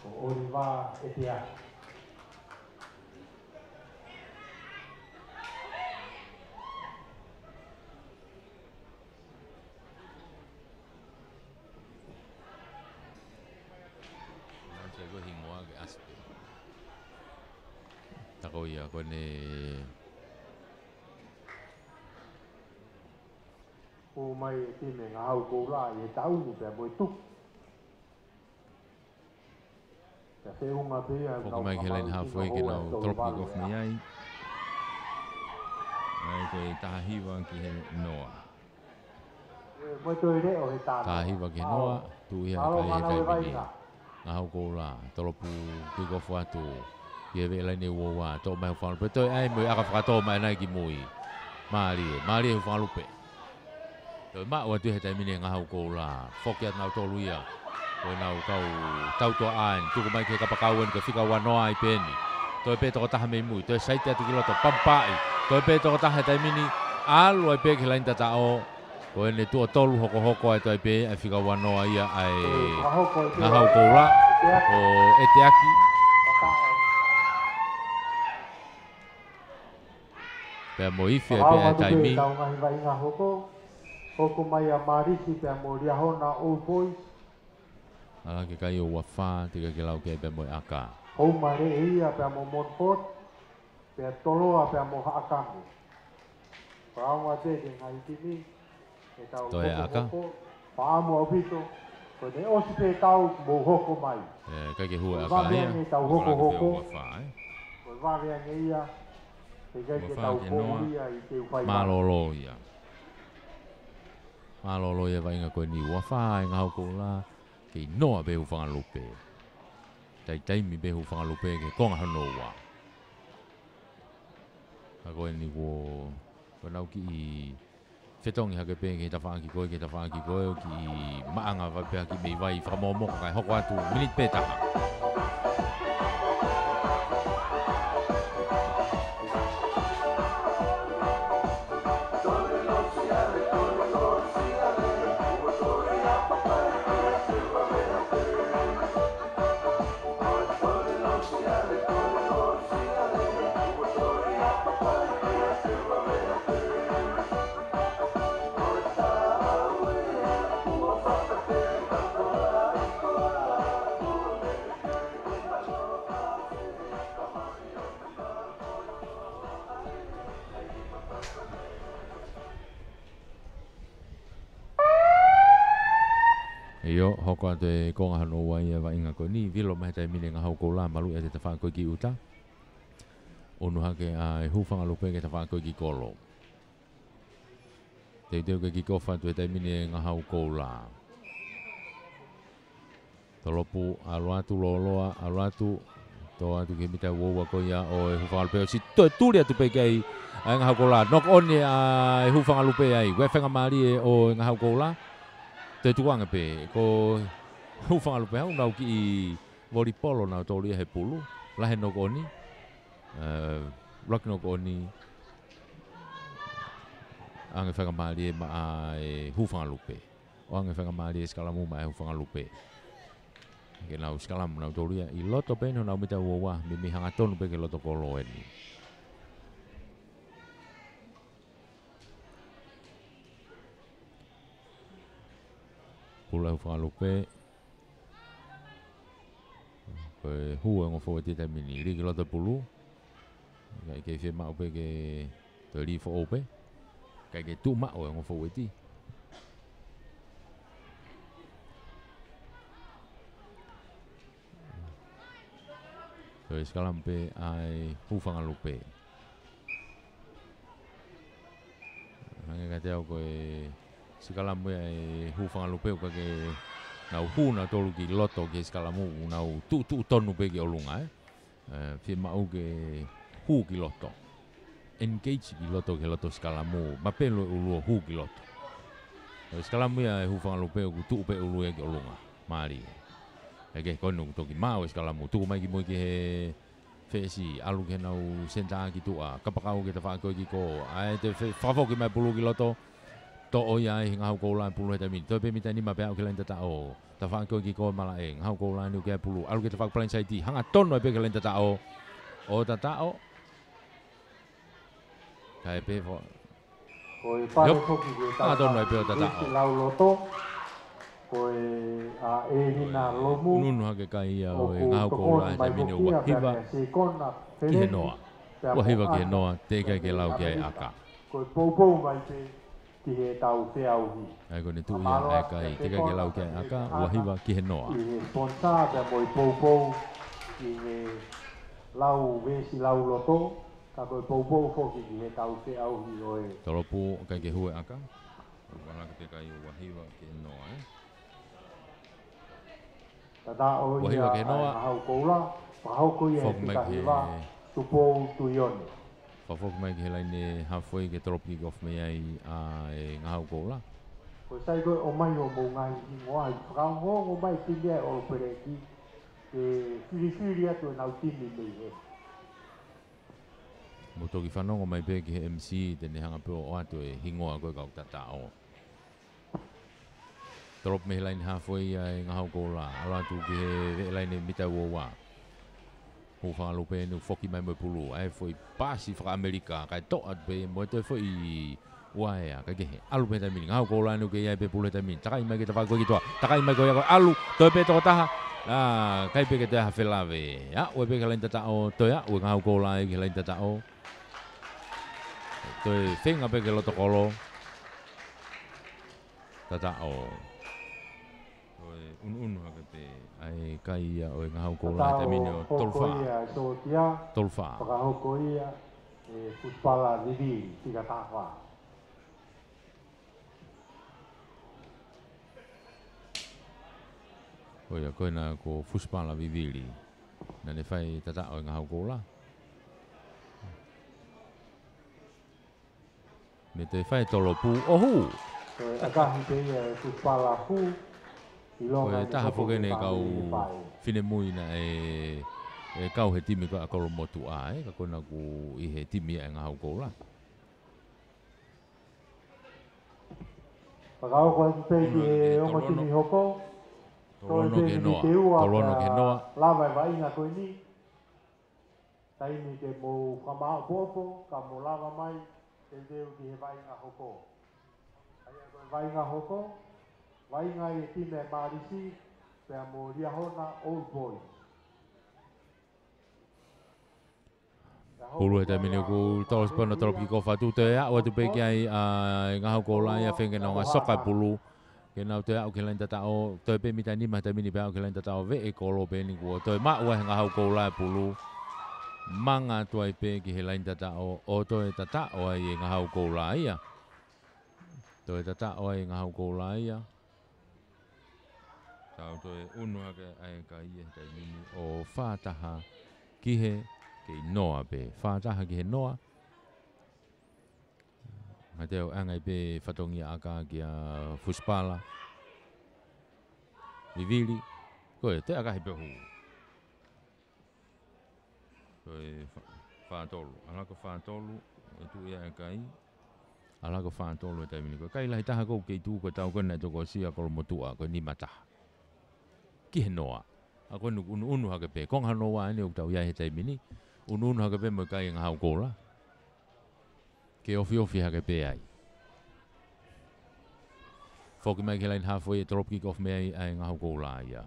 Ko Oliva Etea. Nā te ko hingoa ke ʻasi pē. Tā ko ia, ko ʻene ʻomai e timi Ngahau Koula ʻi he taʻu ni pea mo e tuku. Pea feʻunga pē ia, foki mai ki he laine hāfoʻi ke nau tolopu kick off mei ai. ʻA ia ko e taha hiva ki he noa. Taha hiva ki he noa, tuʻu ia he kai he taimi ni. Ngahau Koula, tolopu kick off atu. Ki he veʻe laine ua ua, toʻo mai Hūfangalupe. Toe ʻai mo e ʻaka fakatō mai ʻanai ki mui. Mālie, mālie Hūfangalupe. Toe maʻu atu he taimi ni ʻa Ngahau Koula. Foki atu nautolu ia. Ko ʻenau kau tautua ʻaen. Tuku mai ki he kapakau eni ko e fika ua noa ai pē eni. Toe pē tokotaha mei mui. Toe saiti atu ki loto. Pampaʻi. Toe pē tokotaha he taimi ni. ʻAlu ai pē ki he laine tataʻo. Ko ʻene tuʻo tolu hokohoko ai toe pē ʻa e fika ua noa ia ʻa e Ngahau Koula. ʻO ʻeteaki. Pea mo ifi ai pē ʻa e taimi. Hoko mai ʻa Marisi pea mo Liahona Old Boys. ʻAlu hake kai ʻo ua fā, teʻeki ai ke lau ki ai pea mo e ʻaka. Houmareʻeia pea mo Montfort, pea Toloa pea mo Haʻakame. Pea ʻaonga pē ke ngaahi timi, ʻetau toe ʻaka. Fakaʻamu ʻaupito, ko ʻene ʻosi pē tau mou hoko mai. ʻE, ʻikai ke hua e ʻaka ia. Ko e vave ange ʻetau hokohoko. Ko e vave ange ia, ʻikai ke tau poʻuli ia ʻi he ʻū fai. Mālōlō ia. Mālōlō ia vaʻinga ko eni ua fā ʻa e Ngahau Koula, kei noa pē Hūfangalupe. Taitaimi pē Hūfangalupe ki he konga hono ua. Ka ko eni kuo Ko ʻenau kiʻi fetongi hake pē ki he tafaʻaki ko ē, ki he tafaʻaki ko ē, ʻo kiʻi maʻanga vai pē ha kiʻi meʻi vai fakamomoko kae hoko atu miniti pē taha. ʻIo, hoko atu e konga hono ua ia e vaʻinga ko eni, vilo mai he taimi ni e Ngahau Koula, maluʻi ʻa e tafaʻaki ko ē ki ʻuta. ʻUnu hake ʻa e Hūfangalupe ki he tafaʻaki ko ē ki kolo. Teuteu ke kick off atu he taimi ni e Ngahau Koula. Tolopu, ʻalu atu, lōloa, ʻalu atu, tō atu ki he mita ua ua ko ia ʻo e Hūfangalupe, ʻosi toe tuli atu pē ki ai ʻa e Ngahau Koula. Knock on ʻa e Hūfangalupe ai, ʻoku ʻi ai e faingamālie ʻo e Ngahau Koula. Toe tukuange pē, ko Hūfangalupe ʻoku nau kiʻi volipolo nautolu ia he pulu, lahi e knock on, ē, ʻuluaki knock on, ʻoange faingamālie maʻa e Hūfangalupe. ʻOange faingamālie sikalamu maʻa e Hūfangalupe. Ke nau sikalamu nautolu ia ʻi loto pē eni honau mita ua ua, meimei hangatonu pē ki he loto kolo eni. Pulu ʻa e Hūfangalupe. Ko e hū e ongo fōueti he taimi ni, lī ki loto pulu. ʻIkai ke fiemaʻu pē ke toe lī foʻou pē. ʻIkai ke tuʻu maʻu e ongo fōueti. Ko e sikalamu pē ʻa e Hūfangalupe. Hangē kiate au ko e sikalamu ia ʻa e Hūfangalupe, ʻoku ʻikai ke nau hū nautolu ki loto ki he sikalamu, ʻoku nau tuʻutuʻu tonu pē ki ʻolunga, ē. Ē, fiemaʻu ke hū ki loto. Engage ki loto ki he loto sikalamu, mapelu e ʻulu ʻo hū ki loto. Ko e sikalamu ia ʻa e Hūfangalupe ʻoku tuʻu pē ʻulu ia ki ʻolunga. Mālie. ʻIkai ke, ko eni ʻoku toki maʻu e sikalamu, tuku mai ki mui ki he fesi, ʻalu ki heʻenau senitā ki tuʻa, kapakau ki he tafaʻaki ko ē ki kolo, ʻa e toe fe-, fakafoki mai pulu ki loto, toʻo ia ai he Ngahau Koula e pulu he taimi ni, toe pē mita nima pē aʻu ki he laine tataʻo, tafaʻaki ko ē ki kolo malaʻe, Ngahau Koula eni ʻoku ʻi ai e pulu, ʻalu ki he tafaʻaki palaini saiti, hanga tonu ai pē ki he laine tataʻo, ʻo tataʻo, kae pehē fo-, Ko e pale Yep. Foki ki he tau Hangatonu ai pē ʻo tataʻo. Vesi lauloto. Ko e, ʻa, ʻElina Lomu. Unuunu hake kai ia ʻo e Ngahau Koula he taimi ni ʻo ua hiva ki he noa. Ua hiva ki he noa, teʻeki ai ke lau ki ai ʻaka. Ko e poupou mai pē ki he tau feʻauhi. ʻA ia ko ʻene tuʻu ia ʻa e kai, teʻeki ai ke lau ki ai ʻaka, ua hiva ki he noa. ʻI he sponsor pea mo e poupou ki he lau vesi lauloto. Ka ko e poupou foki ki he tau feʻauhi ʻo e Tolopu, ʻikai ke hū e ʻaka. Ua laka pē kai ua hiva ki he noa, ē. Tataʻo ia ʻa e Ngahau Koula, fakahoko ia he fika hiva, Tupou Tuione. Fakafoki mai ki he laine halfway ke tolopu kick off mai ai ʻa e Ngahau Koula. Ko e sai ko e ʻomai ʻo mou ngaahi hingoa, ʻi fakaongoongo mai timi ʻa e ʻOlopeleki, ke filifili atu ʻenau timi mei heni. Mou toki fanongo mai pē ki he M C, te ne hanga pē ʻo ʻoatu e hingoa ko ē kau tataʻo. Tolopu mei he laine halfway ʻa e Ngahau Koula, ʻalu atu ki he veʻe laine mita ua ua. Hūfangalupe eni ʻoku foki mai mo e pulu, ʻa e foʻi pasi fakaʻamelika, kae toʻo atu pē mo e toe foʻi uaea, kae kehe. ʻAlu pē he taimi ni, Ngahau Koula eni ʻoku ʻi ai pē pulu he taimi ni. Takai mai ki he tafaʻaki ko ē ki tuʻa. Takai mai ko ia ko e ʻalu, toe pē tokotaha. ʻA, ʻikai pē ke toe ha felave. Aʻu ai pē ki he laine tataʻo, toe aʻu e Ngahau Koula ia ki he laine tataʻo. Toe feinga pē ki loto kolo. Tataʻo. Toe unuunu hake pē. ʻA e kai ia ʻo e Ngahau Koula he taimi ni ʻo tolu fā. Tolu fā. Fakahoko ia ʻe Fusipala Vivili, fika taha fā. ʻO ia, ko ena ko Fusipala Vivili. Naʻa ne fai tataʻo e Ngahau Koula. Te fai tolopu ʻo hū. Ko e ʻakahi pē ia ʻe Kusipala Hū. Ko e taha foki eni e kau finemui naʻe kau he timi ko ia ʻa Kolomotuʻa, ē, ka ko ena ʻoku ʻi he timi ʻa e Ngahau Koula. Fakahoko atu pē ki he ongo timi hoko. Tolono ki he noa. Tolono ki he noa. Lava e vaʻinga ko eni. Taimi ke mou fakamaʻopoʻopo, ka mou lava mai, teuteu ki he vaʻinga hoko. ʻA ia ko e vaʻinga hoko, vaʻinga ʻi he timi ʻa e Malisi, pea mo Liahona Old Boys. Pulu he taimi ni ʻoku tolo sipano tolo piko fatu te aʻu atu pē ki ai ʻa e Ngahau Koula ia fenga na nga soka pulu. Ke nau toe aʻu ki he laine tataʻo, toe pē mita nima he taimi ni pea aʻu ki he laine tataʻo veʻe kolo pē eni kuo toe maʻu ai he Ngahau Koula e pulu. Manga atu ai pē ki he laine tataʻo, ʻo toe tataʻo ai e Ngahau Koula ia. Toe tataʻo ai e Ngahau Koula ia. Tau toe unu hake ai ka ia he taimi ni ʻo fā taha ki he kei noa pē. Fā taha ki he noa. Mate au angai pē fatongia ʻaka kia Fusipala. Vivili. Ko e te ʻakahi pē hū. Ko e fa-, fā tolu. ʻAla ko fā tolu, e tuʻu ia e kai. ʻAla ko fā tolu e taimi ni. Ko e kai lahi taha ko kei tuʻu ko e tau ko ena e toko sia Kolomotuʻa, ko e nima taha. Ki he noa. ʻA ko enu unu unu hake pē. Konga hono ua eni ʻoku tau ia he taimi ni. Unu unu hake pē mo e kai e Ngahau Koula. Ke ofiofi hake pē ai. Foki mai ki he laine hafo e tolopu kick off mei ai ʻa e Ngahau Koula ia.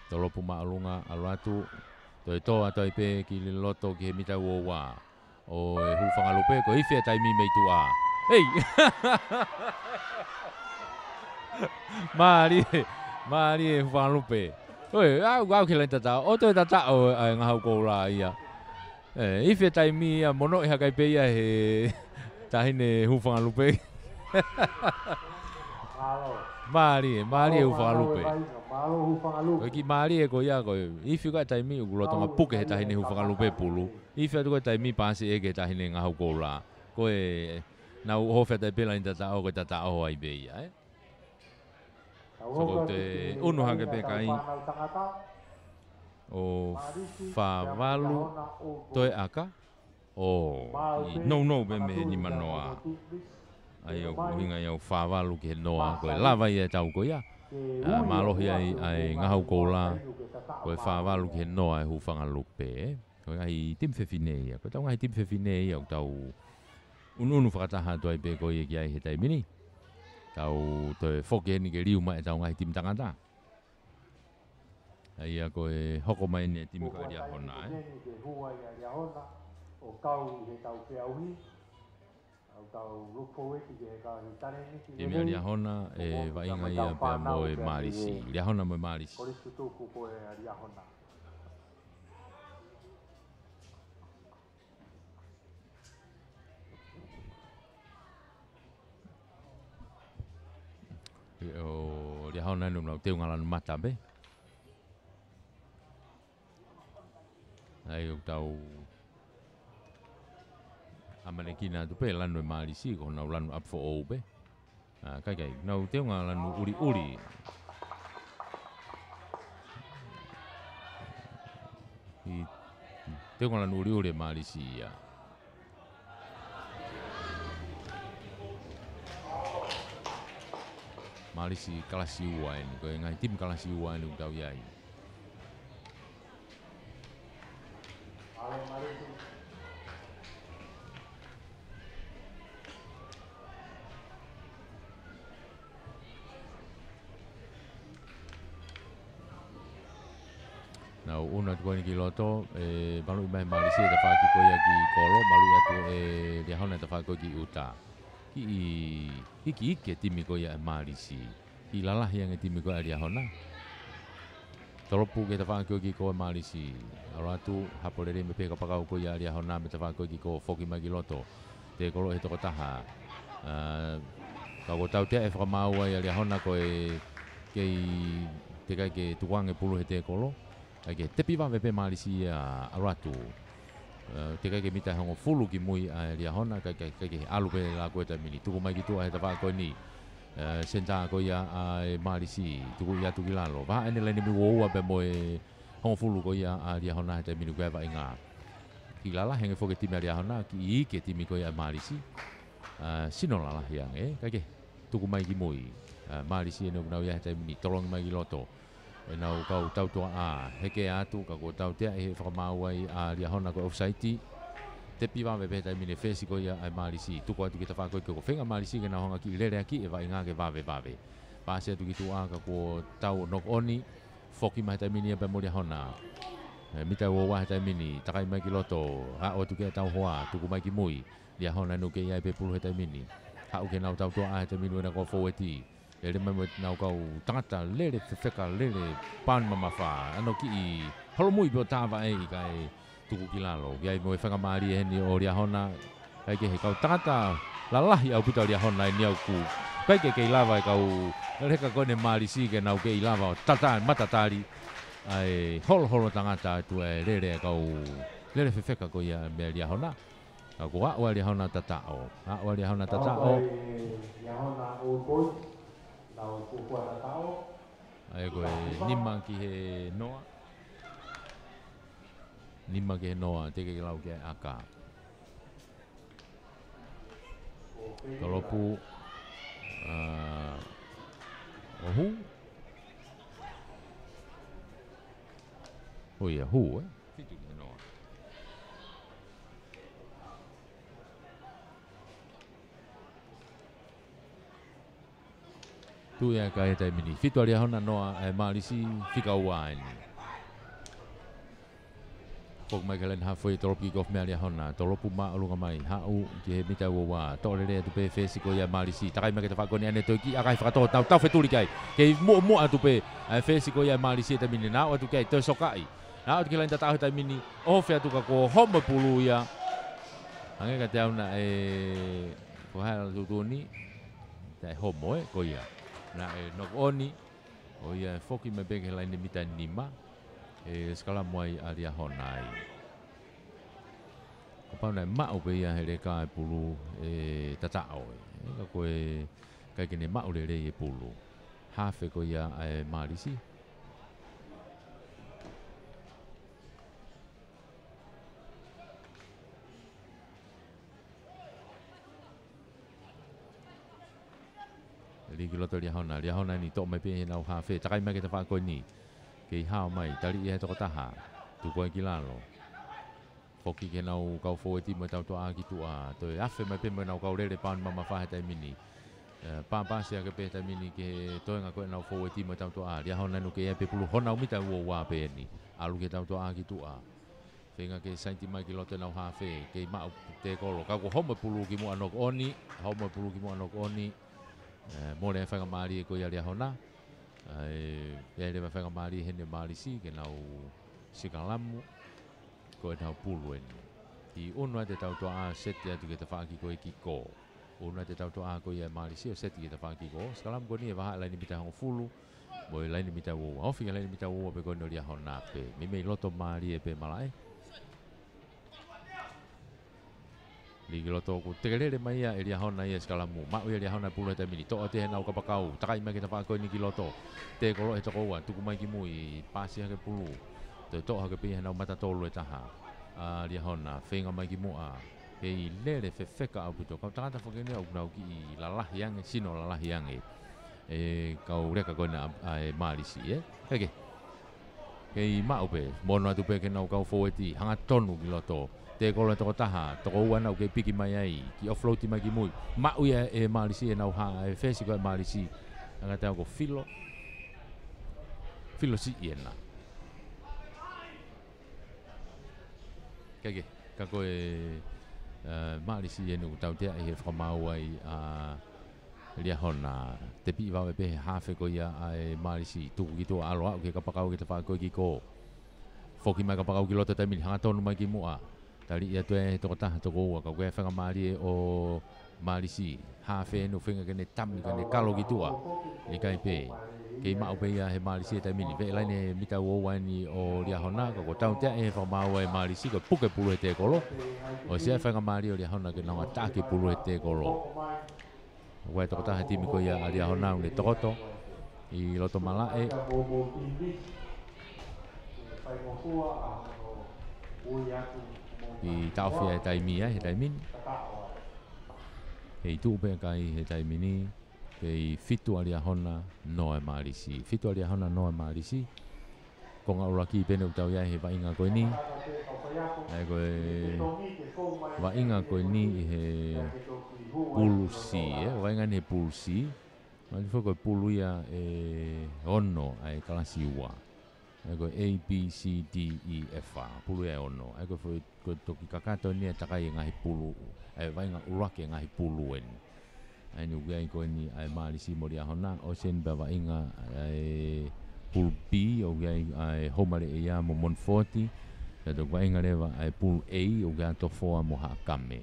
Tolopu māʻolunga ʻalu atu. Toe tō atu ai pē ki loto ki he mita ua ua. ʻO e Hufangalupe, ko e ifi e taimi mei tuʻa. Ei! Mālie, mālie Hufangalupe. ʻOi, au, au ki he laine tataʻo. ʻO toe tataʻo ʻa e Ngahau Koula ia. ʻE, ifi e taimi ia monoʻi hake ai pē ia he taʻahine Hufangalupe. Mālie, mālie Hufangalupe. Ko e kiʻi mālie ko ia ko e ifi ko e taimi ʻoku lolotonga puke he taʻahine Hufangalupe pulu. Ifi atu ko e taimi pasi ʻe ki he taʻahine Ngahau Koula. Ko e nau ʻohofi atu ai pē laine tataʻo ko e tataʻo ai pē ia, ē? So ko te unu hake pē kai. ʻO fā valu toe ʻaka. ʻO kiʻi nounou pē mei he nima noa. ʻA ia ʻoku ʻuhinga ia ʻo fā valu ki he noa. Ko e lava ia e tau ko ia. ʻA, mālohi ai ʻa e Ngahau Koula. Ko e fā valu ki he noa e Hufangalupe, ē? Ko e ngaahi timi fefine ia. Ko e tau ngaahi timi fefine ia, ʻoku tau unu unu fakataha atu ai pē ko ia ki ai he taimi ni. Tau toe foki eni ke liu mai e tau ngaahi timi tangata. ʻA ia ko e hoko mai eni e timi ko ē Liahona, ē? Timi ʻa Liahona, ʻe vaʻinga ia pea mo e Malisi. Liahona mo e Malisi. ʻO Liahona ʻoku nau teunga lanu mata pē. ʻA ia ʻoku tau ʻamanekina atu pē lanu e Malisi, ko honau lanu ʻapi foʻou pē. ʻA, kai kai, nau teunga lanu ʻuliʻuli. ʻI teunga lanu ʻuliʻuli e Malisi ia. Malisi kalasi ua eni, ko e ngaahi timi kalasi ua eni ʻoku tau ʻi ai. Nau unu atu ko eni ki loto, ʻe, maluʻi mai Malisi e tafaʻaki ko ia ki kolo, maluʻi atu ʻe Liahona e tafaʻaki ko ia ki ʻuta. Kiʻi ikiiki e timi ko ia ʻa Malisi. Kiʻi lalahi ange e timi ko ia ʻa Liahona. Tolopu ki he tafaʻaki ko ia ki kolo ʻa Malisi. ʻAlu atu, hapo lelei mei he kapakau ko ia ʻa Liahona mei he tafaʻaki ko ia ki kolo, foki mai ki loto. Tekolo he toko taha. ʻA, ka ko tau teʻa e fakamaau ai ʻa Liahona ko e kei teʻeki ai ke tukuange pulu he tekolo. ʻIkai ke tepi vave pē Malisi ia ʻalu atu. ʻE, teʻeki ke mita hongofulu ki mui ʻa e Liahona, kae, kae, kae ke ʻalu pē la ko e taimi ni. Tuku mai ki tuʻa he tafaʻaki ko eni. ʻE, senitā ko ia ʻa e Mālisi, tuku ia atu ki lalo. Vahaʻa eni laine mei uoua pea mo e hongofulu ko ia ʻa Liahona he taimi ni ko e vaʻinga. Kiʻi lalahi ange foki e timi ʻa Liahona, kiʻi ʻi he timi ko ia ʻa Mālisi. ʻE, sino lalahi ange, kae ke tuku mai ki mui. ʻE, Mālisi eni ʻoku nau ʻi ai he taimi ni, tolongi mai ki loto. ʻEnau kau tautuaʻa, heke atu, ka kuo tautea ʻe he fakamaau ʻa Liahona ko e offside. Tepi vave pē he taimi ni e fesi ko ia ʻa e Mālisi. Tuku atu ki he tafaʻaki ko ē, ko e feinga Mālisi ke nau hanga kiʻi lele ʻaki e vaʻinga ke vave vave. Pasi atu ki tuʻa ka kuo tau knock on, foki mai he taimi ni ia pea mo Liahona. ʻE, mita uoua he taimi ni, takai mai ki loto, haʻu atu ki he tauhoa, tuku mai ki mui. Liahona ʻoku kei ʻi ai pē pulu he taimi ni. Haʻu ki heʻenau tautuaʻa he taimi ni ʻenau kau fōueti. Lele mai mo ʻenau kau tangata lele fefeka, lele pauni mamafa. ʻAno kiʻi holomui pē ʻo tā vaʻe ʻi kae tuku ki lalo. ʻI ai mo e faingamālie heni ʻo Liahona. ʻIkai ke he kau tangata lalahi ʻaupito ʻa Liahona ʻeni ʻoku ʻikai ke kei lava e kau leka ko eni Mālisi ke nau kei lava ʻo tata, matatali. ʻA e holoholo tangata atu e lele e kau lele fefeka ko ia mei Liahona. Ka kuo aʻu ʻa Liahona tataʻo. Aʻu ʻa Liahona tataʻo. Liahona Old Boys, nau fuofua tataʻo. ʻA ia ko e nima ki he noa. Nima ki he noa, teʻeki ke lau ki ai ʻaka. Tolopu, ʻa, ʻo hū. ʻO ia, hū, ē? Fitu ki he noa. Tuʻu ia ka he taimi ni. Fitu ʻa Liahona, noa ʻa e Mālisi, fika ua ʻeni. Foki mai ki he laine hafe, tolopu kick off mei Liahona. Tolopu māʻolunga mai, haʻu ki he mita uoua. Toʻo lelei atu pē fesi ko ia Mālisi. Takai mai ki he tafaʻaki ko eni ʻanai toe kiʻi ʻaka he fakatō, tau, tau fetuli ki ai. Kei muʻomuʻa atu pē ʻa e fesi ko ia Mālisi he taimi ni, nau ō atu ki ai, toe sokaʻi. Nau ō atu ki he laine tataʻo he taimi ni, ʻohofi atu ka kuo homo e pulu ia. Hangē kiate au naʻe, ko hai la tuʻutuʻuni, naʻe homo ē, ko ia. Naʻe knock on, ʻo ia ʻe foki mai pē ki he laine mita nima, ʻe sikalamu ai ʻa Liahona ai. Kapau naʻe maʻu pē ia he leka e pulu ʻe tataʻo ē. Ka ko e, ʻikai ke ne maʻu lelei e pulu. Hafe ko ia ʻa e Mālisi. Lī ki loto Liahona, Liahona ʻeni toʻo mai pē heʻenau hafe, takai mai ki he tafaʻaki ko eni. Kei hao mai, tali ia he tokotaha, tuku ai ki lalo. Foki ki heʻenau kau fōueti mo e tautuaʻa ki tuʻa, toe afe mai pē mo ʻenau kau lele pauni mamafa he taimi ni. ʻE, pāpasi hake pē he taimi ni ki he toenga ko ē ʻenau fōueti mo e tautuaʻa, Liahona ʻoku kei ʻi ai pē pulu honau mita uoua pē ʻeni. ʻAlu ki he tautuaʻa ki tuʻa. Feinga ke saiti mai ki loto ʻenau hafe, kei maʻu tēkolo. Ka kuo homo e pulu kimuʻa knock on, homo e pulu kimuʻa knock on. ʻE, mole e faingamālie ko ia Liahona. ʻE, ʻi ai leva e faingamālie heni Mālisi, ke nau sikalamu, ko ʻenau pulu ʻeni. ʻI ʻunu atu e tautuaʻa seti atu ki he tafaʻaki ko e kiko. ʻUnu atu e tautuaʻa ko ia Mālisi ʻo seti ki he tafaʻaki ko. Sikalamu ko eni ʻe vahaʻa laine mita hongofulu, mo e laine mita uoua. Ofi ki he laine mita uoua pē ko eni ʻo Liahona pē. Meimei loto mālie pē malaʻe. Lī ki loto ʻoku tekelele mai ia ʻe Liahona ia sikalamu. Maʻu ia Liahona pulu he taimi ni. Toʻo atu heʻenau kapakau. Takai mai ki he tafaʻaki ko eni ki loto. Tēkolo he toko ua. Tuku mai ki mui. Pasi hake pulu. Toe toʻo hake pē ia heʻenau mata tolu e taha. ʻA Liahona. Feinga mai kimuʻa. Kei lele fefeka ʻaupito. Kau tangata foki ʻeni ʻoku nau kiʻi lalahi ange, sino lalahi ange. ʻE kau leka ko ena ʻa e Mālisi, ē? Kae kehe. Kei maʻu pē, mono atu pē ki heʻenau kau fōueti, hangatonu ki loto. Tēkolo e tokotaha, toko ua ʻenau kei piki mai ai, kiʻi offload mai ki mui. Maʻu ia ʻe Mālisi ʻenau ha, e fesi ko e Mālisi. Hangē ʻoku filo. Filo siʻi ena. Kae kehe, ka ko e, ʻe, Mālisi ʻeni ʻoku tautea ʻi he fakamaau ʻa Liahona. Tepi vave pē he hafe ko ia ʻa e Mālisi, tuku ki tuʻa ʻalu aʻu ki he kapakau ki he tafaʻaki ko e kiko. Foki mai kapakau ki loto taimi ni, hangatonu mai kimuʻa. Tali ia atu ʻe he tokotaha toko ua, ka ko e faingamālie ʻo Mālisi. Hafe ʻeni ʻoku feinga ke ne tami, ke ne kalo ki tuʻa. ʻIkai pē. Kei maʻu pē ia he Mālisi he taimi ni. Veʻe laine he mita ua ua eni ʻo Liahona, ka ko e tautea ʻe he fakamaau ʻa e Mālisi, ko e puke pulu he tēkolo. ʻOsi ʻa e faingamālie ʻo Liahona ke nau ngataʻaki e pulu he tēkolo. Ko e tokotaha timi ko ia ʻa Liahona ʻoku ne tokoto ʻi loto malaʻe. ʻI taʻofi ʻa e taimi ai, he taimi ni. Kei tuʻu pē kai he taimi ni. Kei fitu ʻa Liahona, noa ʻa e Mālisi. Fitu ʻa Liahona, noa ʻa e Mālisi. Konga ʻuluaki pē ʻoku tau ʻi ai he vaʻinga ko eni. ʻA ia ko e vaʻinga ko eni ʻi he pulu C, ē? Vaʻinga eni he pulu C. Mahalo foki ko e pulu ia ʻe ono ʻa e kalasi ua. ʻA ia ko e A, B, C, D, E, F, ʻa. Pulu ia ʻe ono. ʻA ia ko e foʻi, ko e toki kakato eni e takai e ngaahi pulu, ʻa e vaʻinga ʻuluaki e ngaahi pulu eni. ʻA ia ʻoku ʻi ai ko eni ʻa e Mālisi mo Liahona, ʻosi eni pea vaʻinga ʻa e pulu B, ʻoku ʻi ai ʻa e Houʻeiki Maleʻia mo Montfort, pea toki vaʻinga leva ʻa e pulu A, ʻoku ʻi ai ʻa Tofoa mo Haʻakame.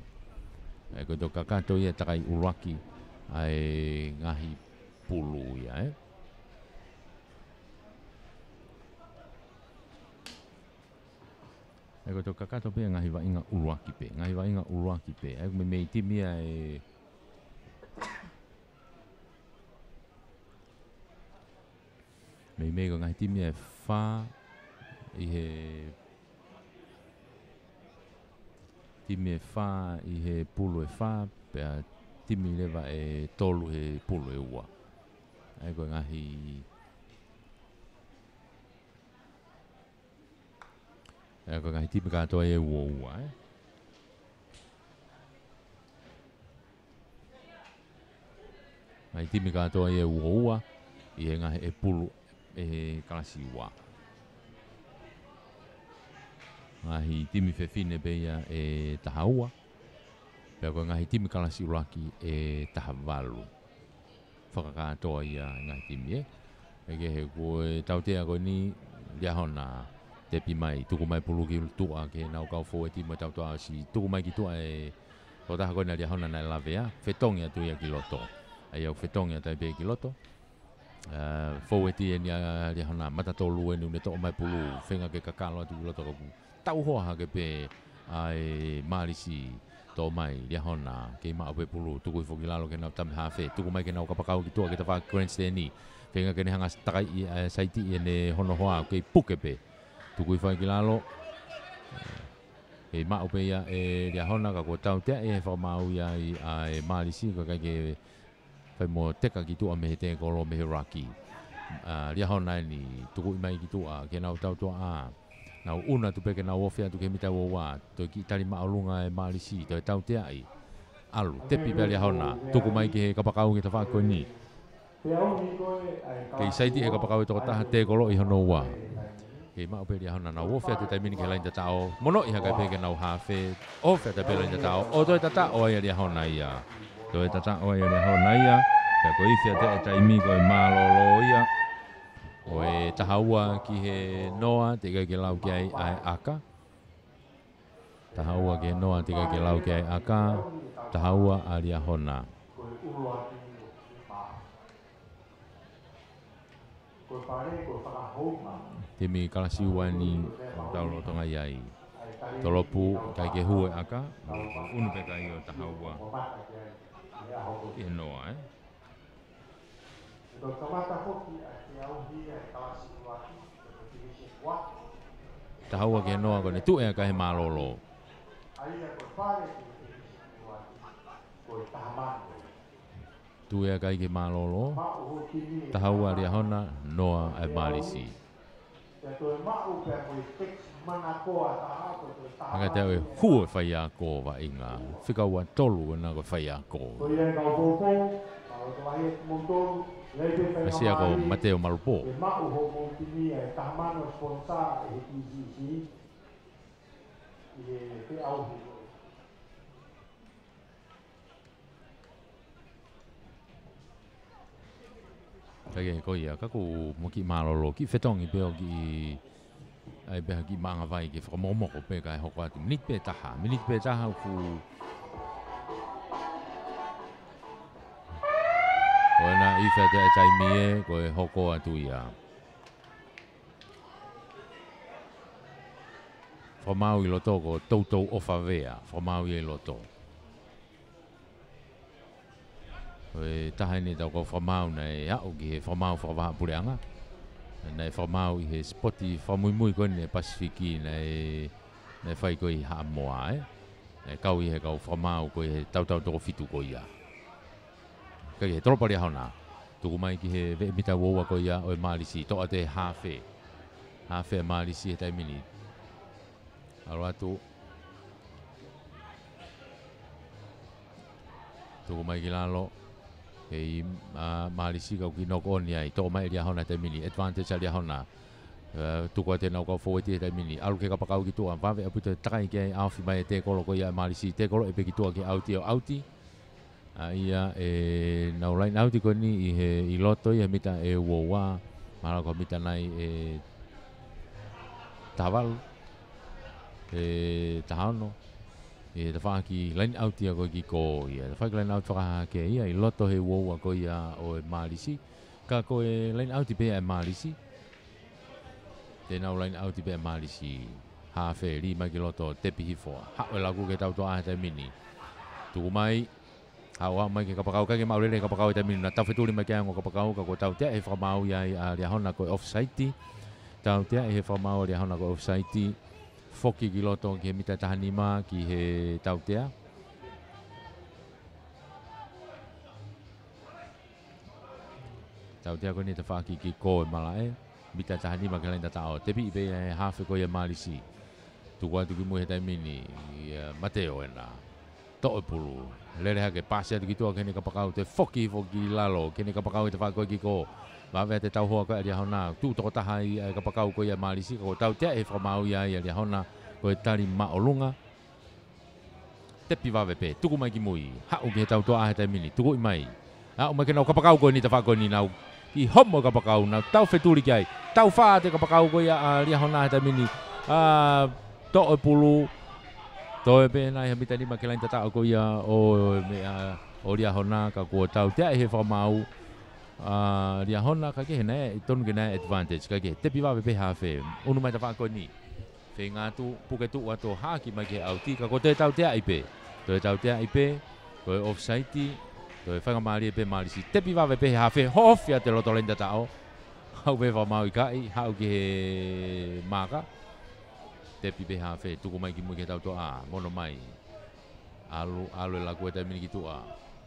ʻA ia ko e toki kakato ia e takai ʻuluaki ʻa e ngaahi pulu ia, ē. ʻA ia ko e toki kakato pē ngaahi vaʻinga ʻuluaki pē, ngaahi vaʻinga ʻuluaki pē. ʻA ia ko e meimei timi ia ʻe, meimei ko e ngaahi timi ʻe fā ʻi he, timi ʻe fā ʻi he pulu ʻe fā, pea timi leva ʻe tolu he pulu ʻe ua. ʻA ia ko e ngaahi ʻA ia ko e ngaahi timi kātoa ia ʻe ua ua, ē. Ngaahi timi kātoa ia ʻe ua ua, ʻi he ngaahi ʻe pulu ʻe kalasi ua. Ngaahi timi fefine pē ia ʻe taha ua. Pea ko e ngaahi timi kalasi ʻuluaki ʻe taha valu. Fakakātoa ia e ngaahi timi, ē. ʻE kehe ko e tautea ko eni, Liahona, tepi mai, tuku mai pulu ki tuʻa ke nau kau fōueti mo e tautea ʻosi tuku mai ki tuʻa e tokotaha ko ena Liahona naʻe lavea, fetongi atu ia ki loto. ʻA ia ʻoku fetongi atu ai pē ki loto. Ā, fōueti eni ʻa Liahona, mata tolu eni ʻoku ne toʻo mai pulu, feinga ke kakalo atu ki loto ka kuo tau hoa hake pē ʻa e Mālisi, toʻo mai Liahona, kei maʻu pē pulu, tuku hifo ki lalo ke nau tama haafe, tuku mai ke nau kapakau ki tuʻa ke tafaʻaki grandstand. Feinga ke ne hanga takai ʻa e saiti ʻi heʻene hono hoa, kei puke pē. Tuku hifo ai ki lalo. Kei maʻu pē ia ʻe Liahona ka kuo tautea ʻe he fakamaau ia ʻa e Mālisi, ka ʻikai ke fai mo teka ki tuʻa mei he tēkolo mei he ruck. Ā, Liahona eni, tukuʻi mai ki tuʻa, ke nau tautea ā. Nau ʻuna atu pē ke nau ofi atu ki he mita ua ua, toe kiʻi tali māʻolunga e Mālisi, toe tauteaʻi. ʻAlu, tepi pē ʻa Liahona, tuku mai ki he kapakau ki he tafaʻaki ko eni. Kei saiti ʻe he kapakau e tokotaha tēkolo ʻi hono ua. Kei maʻu pē Liahona, nau ofi atu he taimi ni ki he laine tataʻo. Monoʻi hake pē ke nau haafe. Ofi atu pē laine tataʻo. ʻO toe tataʻo ai ʻa Liahona ia. Toe tataʻo ai ʻa Liahona ia. Pea ko e ifi atu e taimi ko e mālōlō ia. ʻO e taha ua ki he noa, teʻeki ai ke lau ki ai ʻa e ʻaka. Taha ua ki he noa, teʻeki ai ke lau ki ai ʻaka. Taha ua ʻa Liahona. Timi kalasi ua eni ʻoku tau lolotonga ʻi ai. Tolopu, ʻikai ke hū e ʻaka, ʻunu pē kai ʻo taha ua ki he noa, ē. Taha ua ki he noa ko ʻene tuʻu e ʻaka he mālōlō. Tuʻu e ʻaka ki he mālōlō. Taha ua Liahona, noa ʻa e Mālisi. Hanga te au ʻe hū e faiako vaʻinga. Fika ua tolu ena ko e faiako. Pasi ako Mateo Malupo. Ka ke ko ia, ka ko e mo kiʻi mālōlō, kiʻi fetongi pē ʻo kiʻi, ʻai pē ha kiʻi maʻanga vai ke fakamokomoko pē kae hoko atu. Miniti pē taha, miniti pē taha ʻoku. Ko ena ʻi fē te taimi ē, ko e hoko atu ia. Fakamaau ʻi loto ko Toutou ʻOfavea. Fakamaau ia ʻi loto. Ko e taha eni ʻetau kau fakamaau naʻe aʻu ki he fakamaau fakavahaʻapuleʻanga. Naʻe fakamaau ʻi he sipoti fakamuimui ko eni ʻa e Pasifiki naʻe, naʻe fai ko ē ʻi Haʻamoa, ē. Naʻe kau ʻi he kau fakamaau ko ē he tautau toko fitu ko ia. Ka ki he tolopa ʻa Liahona. Tuku mai ki he veʻe mita ua ua ko ia ʻo e Mālisi. Toʻo atu ʻe he hafe. Hafe ʻa e Mālisi he taimi ni. ʻAlu atu. Tuku mai ki lalo. Kei, ā, Mālisi ka ʻoku kiʻi knock on ia ai. Toʻo mai ʻe Liahona he taimi ni. Advantage ʻa Liahona. Ā, tuku atu ʻenau kau fōueti he taimi ni. ʻAlu ki he kapakau ki tuʻa. Vave ʻaupito e takai ki ai, ʻaofi mai e tekolo ko ia ʻa e Mālisi. Tekolo ʻe pē ki tuʻa ki he ʻauti ʻo ʻauti. ʻA ia ʻenau line out ko eni ʻi he, ʻi loto ia he mita ʻe ua ua, mahalo ko e mita nai ʻe taha valu, ʻe taha ono, ʻi he tafaʻaki line out ia ko ē ki kō ia. Tafaʻaki line out fakahahake ia, ʻi loto he ua ua ko ia ʻo e Mālisi. Ka ko e line out pē ʻa e Mālisi. Te nau line out pē ʻa e Mālisi. Hafe, lī mai ki loto, tepi hifo. Haʻu e laku ki he tautoʻa he taimi ni. Tuku mai, haʻu mai ki he kapakau, ʻikai ke maʻu lelei e kapakau he taimi ni, naʻa tau fetuli mai ki ai ongo kapakau, ka kuo tautea ʻe he fakamaau ia ʻa Liahona ko e offside. Tautea ʻe he fakamaau ʻa Liahona ko e offside. Foki ki loto ki he mita taha nima ki he tautea. Tautea ko eni tafaʻaki ki kō e malaʻe. Mita taha nima ki he laini tataʻo. Tepi pē ia ʻe he hafe ko ia ʻa e Mālisi. Tuku atu ki mui he taimi ni, ʻia Mateo ena. Toʻo e pulu. Lele hake, pasi atu ki tuʻa ki heʻene kapakau, toe foki, foki ki lalo, ki heʻene kapakau he tafaʻaki ko ē ki kō. Vave atu e tauhoa ko ē ʻa Liahona. Tuʻu tokotaha ai ʻa e kapakau ko ia ʻa e Mālisi, ka kuo tautea ʻe he fakamaau ia ʻa Liahona, ko e tali māʻolunga. Tepi vave pē, tuku mai ki mui. Haʻu ki he tautoʻa he taimi ni, tukuʻi mai. Haʻu mai ki heʻenau kapakau ko eni tafaʻaki ko eni nau. Kiʻi homo e kapakau, nau tau fetuli ki ai. Tau fā atu e kapakau ko ia ʻa Liahona he taimi ni. Ā, toʻo e pulu. Toe pē nai ha mita nima ki he laini tataʻo ko ia ʻo, meʻa, ʻo Liahona ka kuo tautea ʻe he fakamaau. Ā, Liahona ka kehe naʻe, tonu ke nau advantage ka kehe. Tepi vave pē hafe. Unu mai tafaʻaki ko eni. Feinga atu, puke tuʻu atu ʻo haʻaki mai ki he ʻauti, ka kuo toe tauteaʻi pē. Toe tauteaʻi pē, ko e offside, toe faingamālie pē Mālisi. Tepi vave pē he hafe, hoʻofi atu e loto laini tataʻo. Haʻu pē fakamaau ʻikai, haʻu ki he maaka. Tepi pē hafe, tuku mai ki mui ki he tautoʻa, mono mai. ʻAlu, ʻalu e laku he taimi ni ki tuʻa.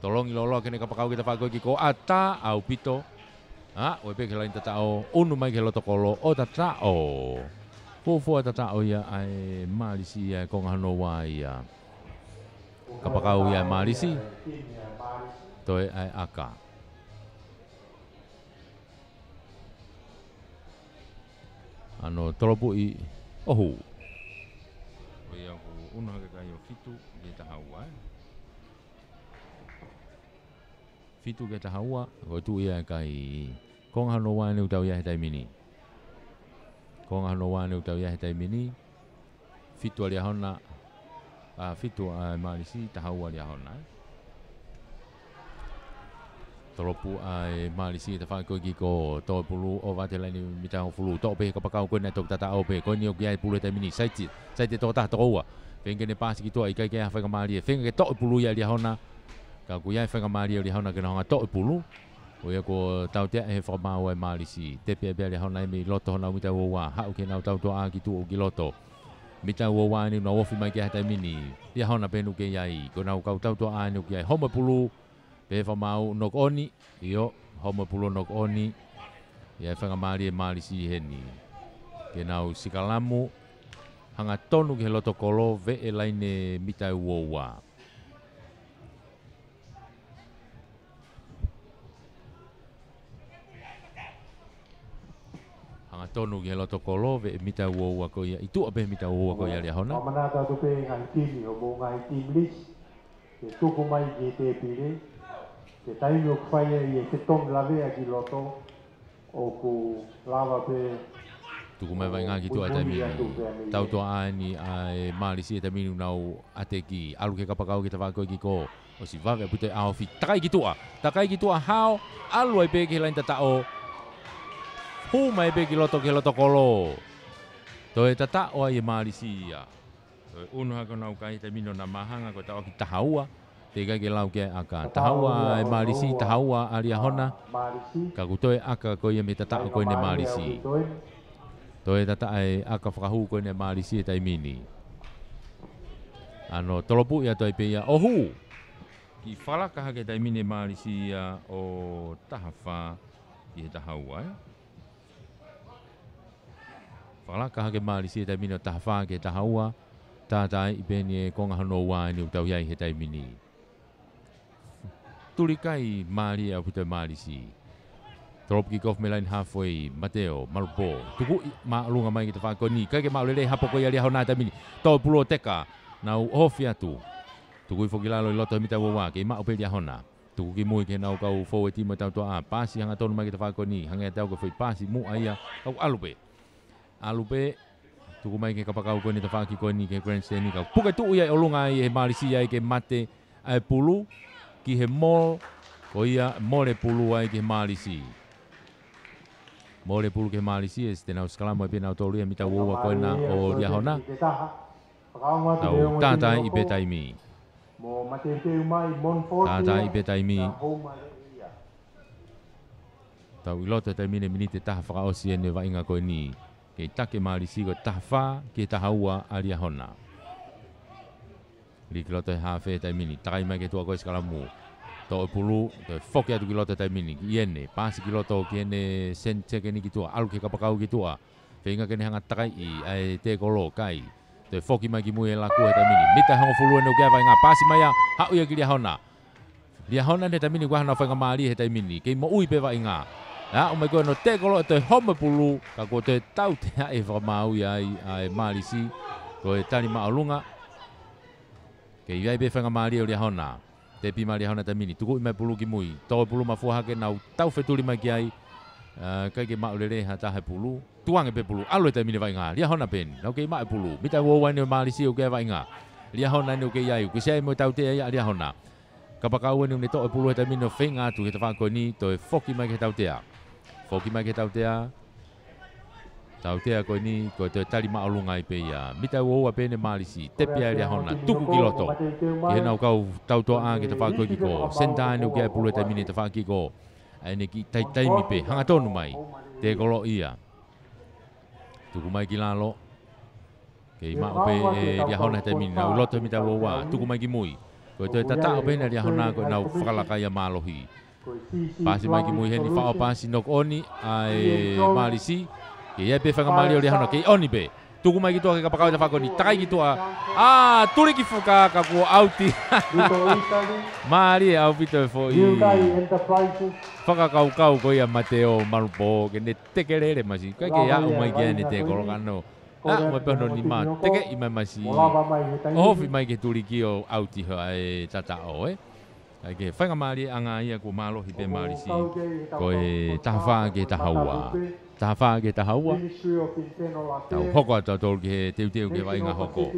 Tolongi lōloa ki heʻene kapakau ki he tafaʻaki ko ē ki kō, ʻatā ʻaupito. Ā, ʻoe pē ki he laini tataʻo, unu mai ki he loto kolo, ʻo tataʻo. Fuofua tataʻo ia ʻa e Mālisi ia ʻa e konga hono ua ia. Kapakau ia ʻa e Mālisi. Toe ʻa e ʻaka. ʻAno tolopuʻi ʻohu. ʻOku unu hake kai ʻo fitu ki he taha ua, ē. Fitu ki he taha ua, ko e tuʻu ia ʻa e kai. Konga hono ua ʻeni ʻoku tau ʻi ai he taimi ni. Konga hono ua ʻeni ʻoku tau ʻi ai he taimi ni. Fitu ʻa Liahona, ā, fitu ʻa e Mālisi, taha ua ʻa Liahona, ē. Tolopuʻi ʻa e Mālisi, tafaʻaki ko ē ki kō, toʻo e pulu, ʻova atu e laini mita hongofulu, toʻo pē he kapakau ko ē naʻe toki tataʻo pē, ko eni ʻoku ʻi ai e pulu he taimi ni, saiti, saiti tokotaha toko ua. Feinga ke ne pasi ki tuʻa, ʻikai ke ʻi ai ha faingamālie, feinga ke toʻo e pulu ia ʻa Liahona, ka ʻoku ʻi ai e faingamālie ʻo Liahona ke ne hanga ʻo toʻo e pulu. ʻO ia kuo tautea ʻe he fakamaau ʻa e Mālisi. Tepi ai pē ʻa Liahona ʻi mei loto honau mita ua ua. Haʻu ki heʻenau tautoʻa ki tuʻa ki loto. Mita ua ua ʻeni ʻoku nau ofi mai ki ai he taimi ni. Liahona pē ʻoku kei ʻi ai. Ko ʻenau kau tautoʻa ʻeni ʻoku kei ʻi ai. Homo e pulu. Pehē fakamaau knock on. ʻIo, homo e pulu knock on. ʻI ai e faingamālie ʻa e Mālisi heni. Ke nau sikalamu. Hangatonu ki he loto kolo, veʻe laine mita ua ua. Hangatonu ki he loto kolo, veʻe mita ua ua ko ia, ʻi tuʻa pē he mita ua ua ko ia ʻa Liahona. ʻOku manatu atu pē ngaahi timi, ʻo mo ngaahi timi lisi, ke tuku mai ki he tēpile, ke taimi ʻoku fai ai e fetongi lavea ki loto, ʻoku lava pē Tuku mai vaʻinga ki tuʻa he taimi ni. Tau tuʻa ʻa eni ʻa e Mālisi he taimi ni ʻoku nau ʻateki. ʻAlu ki he kapakau ki he tafaʻaki ko ē e kiko. ʻOsi vave ʻaupito e ʻaofi. Takai ki tuʻa. Takai ki tuʻa hao. ʻAlu ai pē ki he laini tataʻo. Hū mai pē ki loto ki he loto kolo. Toe tataʻo ai e Mālisi ia. Toe ʻunu hake honau kai he taimi ni ʻo na māhanga ko e taʻoki taha ua. Teʻeki ai ke lau ki ai e ʻaka. Taha ua e Mālisi, taha ua ʻa Liahona. Ka kuo toe ʻaka ko ia mei he tataʻo ko eni e Mālisi. Toe tataʻo e ʻaka fakahū ko eni e Mālisi he taimi ni. ʻAno tolopuʻi atu ai pē ia ʻo hū. Kiʻi falaka hake he taimi ni e Mālisi ia ʻo taha fā ki he taha ua, ē. Falaka hake Mālisi he taimi ni ʻo taha fā ki he taha ua. Tātaaʻi pē eni e konga hono ua eni ʻoku tau ʻi ai he taimi ni. Tuli kai mālie ʻaupito e Mālisi. Tolopu kikofu mei he laini halfway, Mateo Malupō. Tukuʻi māʻolunga mai ki he tafaʻaki ko eni. ʻIkai ke maʻu lelei e hapo ko ia ʻa Liahona he taimi ni. Toe pulu ʻo teka. Nau ofi atu. Tukuʻi foki ki lalo ʻi loto he mita ua ua. Kei maʻu pē Liahona. Tuku ki mui ki heʻenau kau fōueti mo e tautuaʻa. Paasi hangatonu mai ki he tafaʻaki ko eni. Hangē atu ko e foʻi paasi muʻa ia. Kau ʻalu pē. ʻAlu pē. Tuku mai ki he kapakau ko eni tafaʻaki ko eni ki he grandstand ni. Kau puke tuʻu ia ʻi ʻolunga ai he Mālisi ai ke mate ʻa e pulu ki he mole, ko ia mole pulu ai ki he Mālisi. Mole pulu ki he Mālisi, ʻe site nau sikalamu ai pē nautolu ia mita ua ua ko ena ʻo Liahona. Tau tātaaʻi pē taimi. Tātaaʻi pē taimi. Tau ʻi loto he taimi ni e miniti ʻe taha fakaʻosi eni e vaʻinga ko eni. Kei taki e Mālisi ko e taha fā ki he taha ua ʻa Liahona. Lī ki loto he haafe he taimi ni. Takai mai ki tuʻa ko e sikalamu. Toʻo e pulu, toe foki atu ki loto he taimi ni. Ki ʻEne, paasi ki loto ki ʻEne senitā ko eni ki tuʻa. ʻAlu ki he kapakau ki tuʻa. Feinga ke ne hanga ʻo takaiʻi ʻa e tēkolo, kai. Toe foki mai ki mui e laku he taimi ni. Mita hongofulu ʻeni ʻoku ʻi ai e vaʻinga, paasi mai ia, haʻu ia ki Liahona. Liahona ʻeni he taimi ni ʻoku ʻi ai hano faingamālie he taimi ni. Kei moʻui pē vaʻinga. ʻE aʻu mai ko ē hono tēkolo ʻo toe homo e pulu, ka kuo toe tautea e fakamaau ia ai ʻa e Mālisi. Ko e tali māʻolunga. Kei ʻi ai pē faingamālie ʻo Liahona. Tepi mai Liahona he taimi ni, tukuʻi mai pulu ki mui. Tō e pulu mafua hake, nau tau fetuli mai ki ai. ʻA, ʻikai ke maʻu lelei ha taha e pulu. Tukuange pē pulu, ʻalu he taimi ni e vaʻinga. Liahona pē eni, nau kei maʻu e pulu. Mita ua ua ʻeni ʻo e Mālisi ʻoku ʻi ai e vaʻinga. Liahona ʻeni ʻoku kei ʻi ai, ʻoku kei ʻi ai mo e tautea ia ʻa Liahona. Kapakau ʻeni ʻoku ne toʻo e pulu he taimi ni ʻo feinga atu ki he tafaʻaki ko eni, toe foki mai ki he tautea. Foki mai ki he tautea. Tautea ko eni, ko e toe tali māʻolunga ai pē ia. Mita ua ua pē ʻeni e Mālisi, tepi ai Liahona, tuku ki loto. Ki heʻenau kau tautuaʻa ki he tafaʻaki ko ē e kiko. Senitā ʻeni ʻoku ʻi ai e pulu he taimi ni he tafaʻaki ko ē. ʻA ʻEne kiʻi taimi pē, hangatonu mai. Tēkolo ia. Tuku mai ki lalo. Kei maʻu pē ʻe Liahona he taimi ni, nau ʻi loto he mita ua ua, tuku mai ki mui. Ko e toe tataʻo pē ʻeni ʻa Liahona ko ʻenau fakalaka ia mālohi. Paasi mai ki mui heni, faʻo paasi, knock on ʻa e Mālisi. Kei ʻi ai pē faingamālie ʻo Liahona, kei ʻoni pē. Tuku mai ki tuʻa ki he kapakau he tafaʻaki ko eni, takai ki tuʻa. ʻA, tuli ki fuka ka kuo ʻauti. Mālie ʻaupito e foʻi fakakaukau ko ia ʻa Mateo Malupō, ke ne tekelele masi. ʻIkai ke aʻu mai ki ai ʻene tēkolo ka nau ʻA, mo e pē hono nima, tekeʻi mai masi. ʻOhofi mai ki he tuliki ʻo ʻauti hoʻo ʻa e tataʻo, ē. ʻA ia ko e faingamālie ʻanga ia kuo mālohi pē Mālisi. Ko e taha fā ki he taha ua. Taha fā ki he taha ua. Tau hoko atu tautolu ki he teuteu ki he vaʻinga hoko.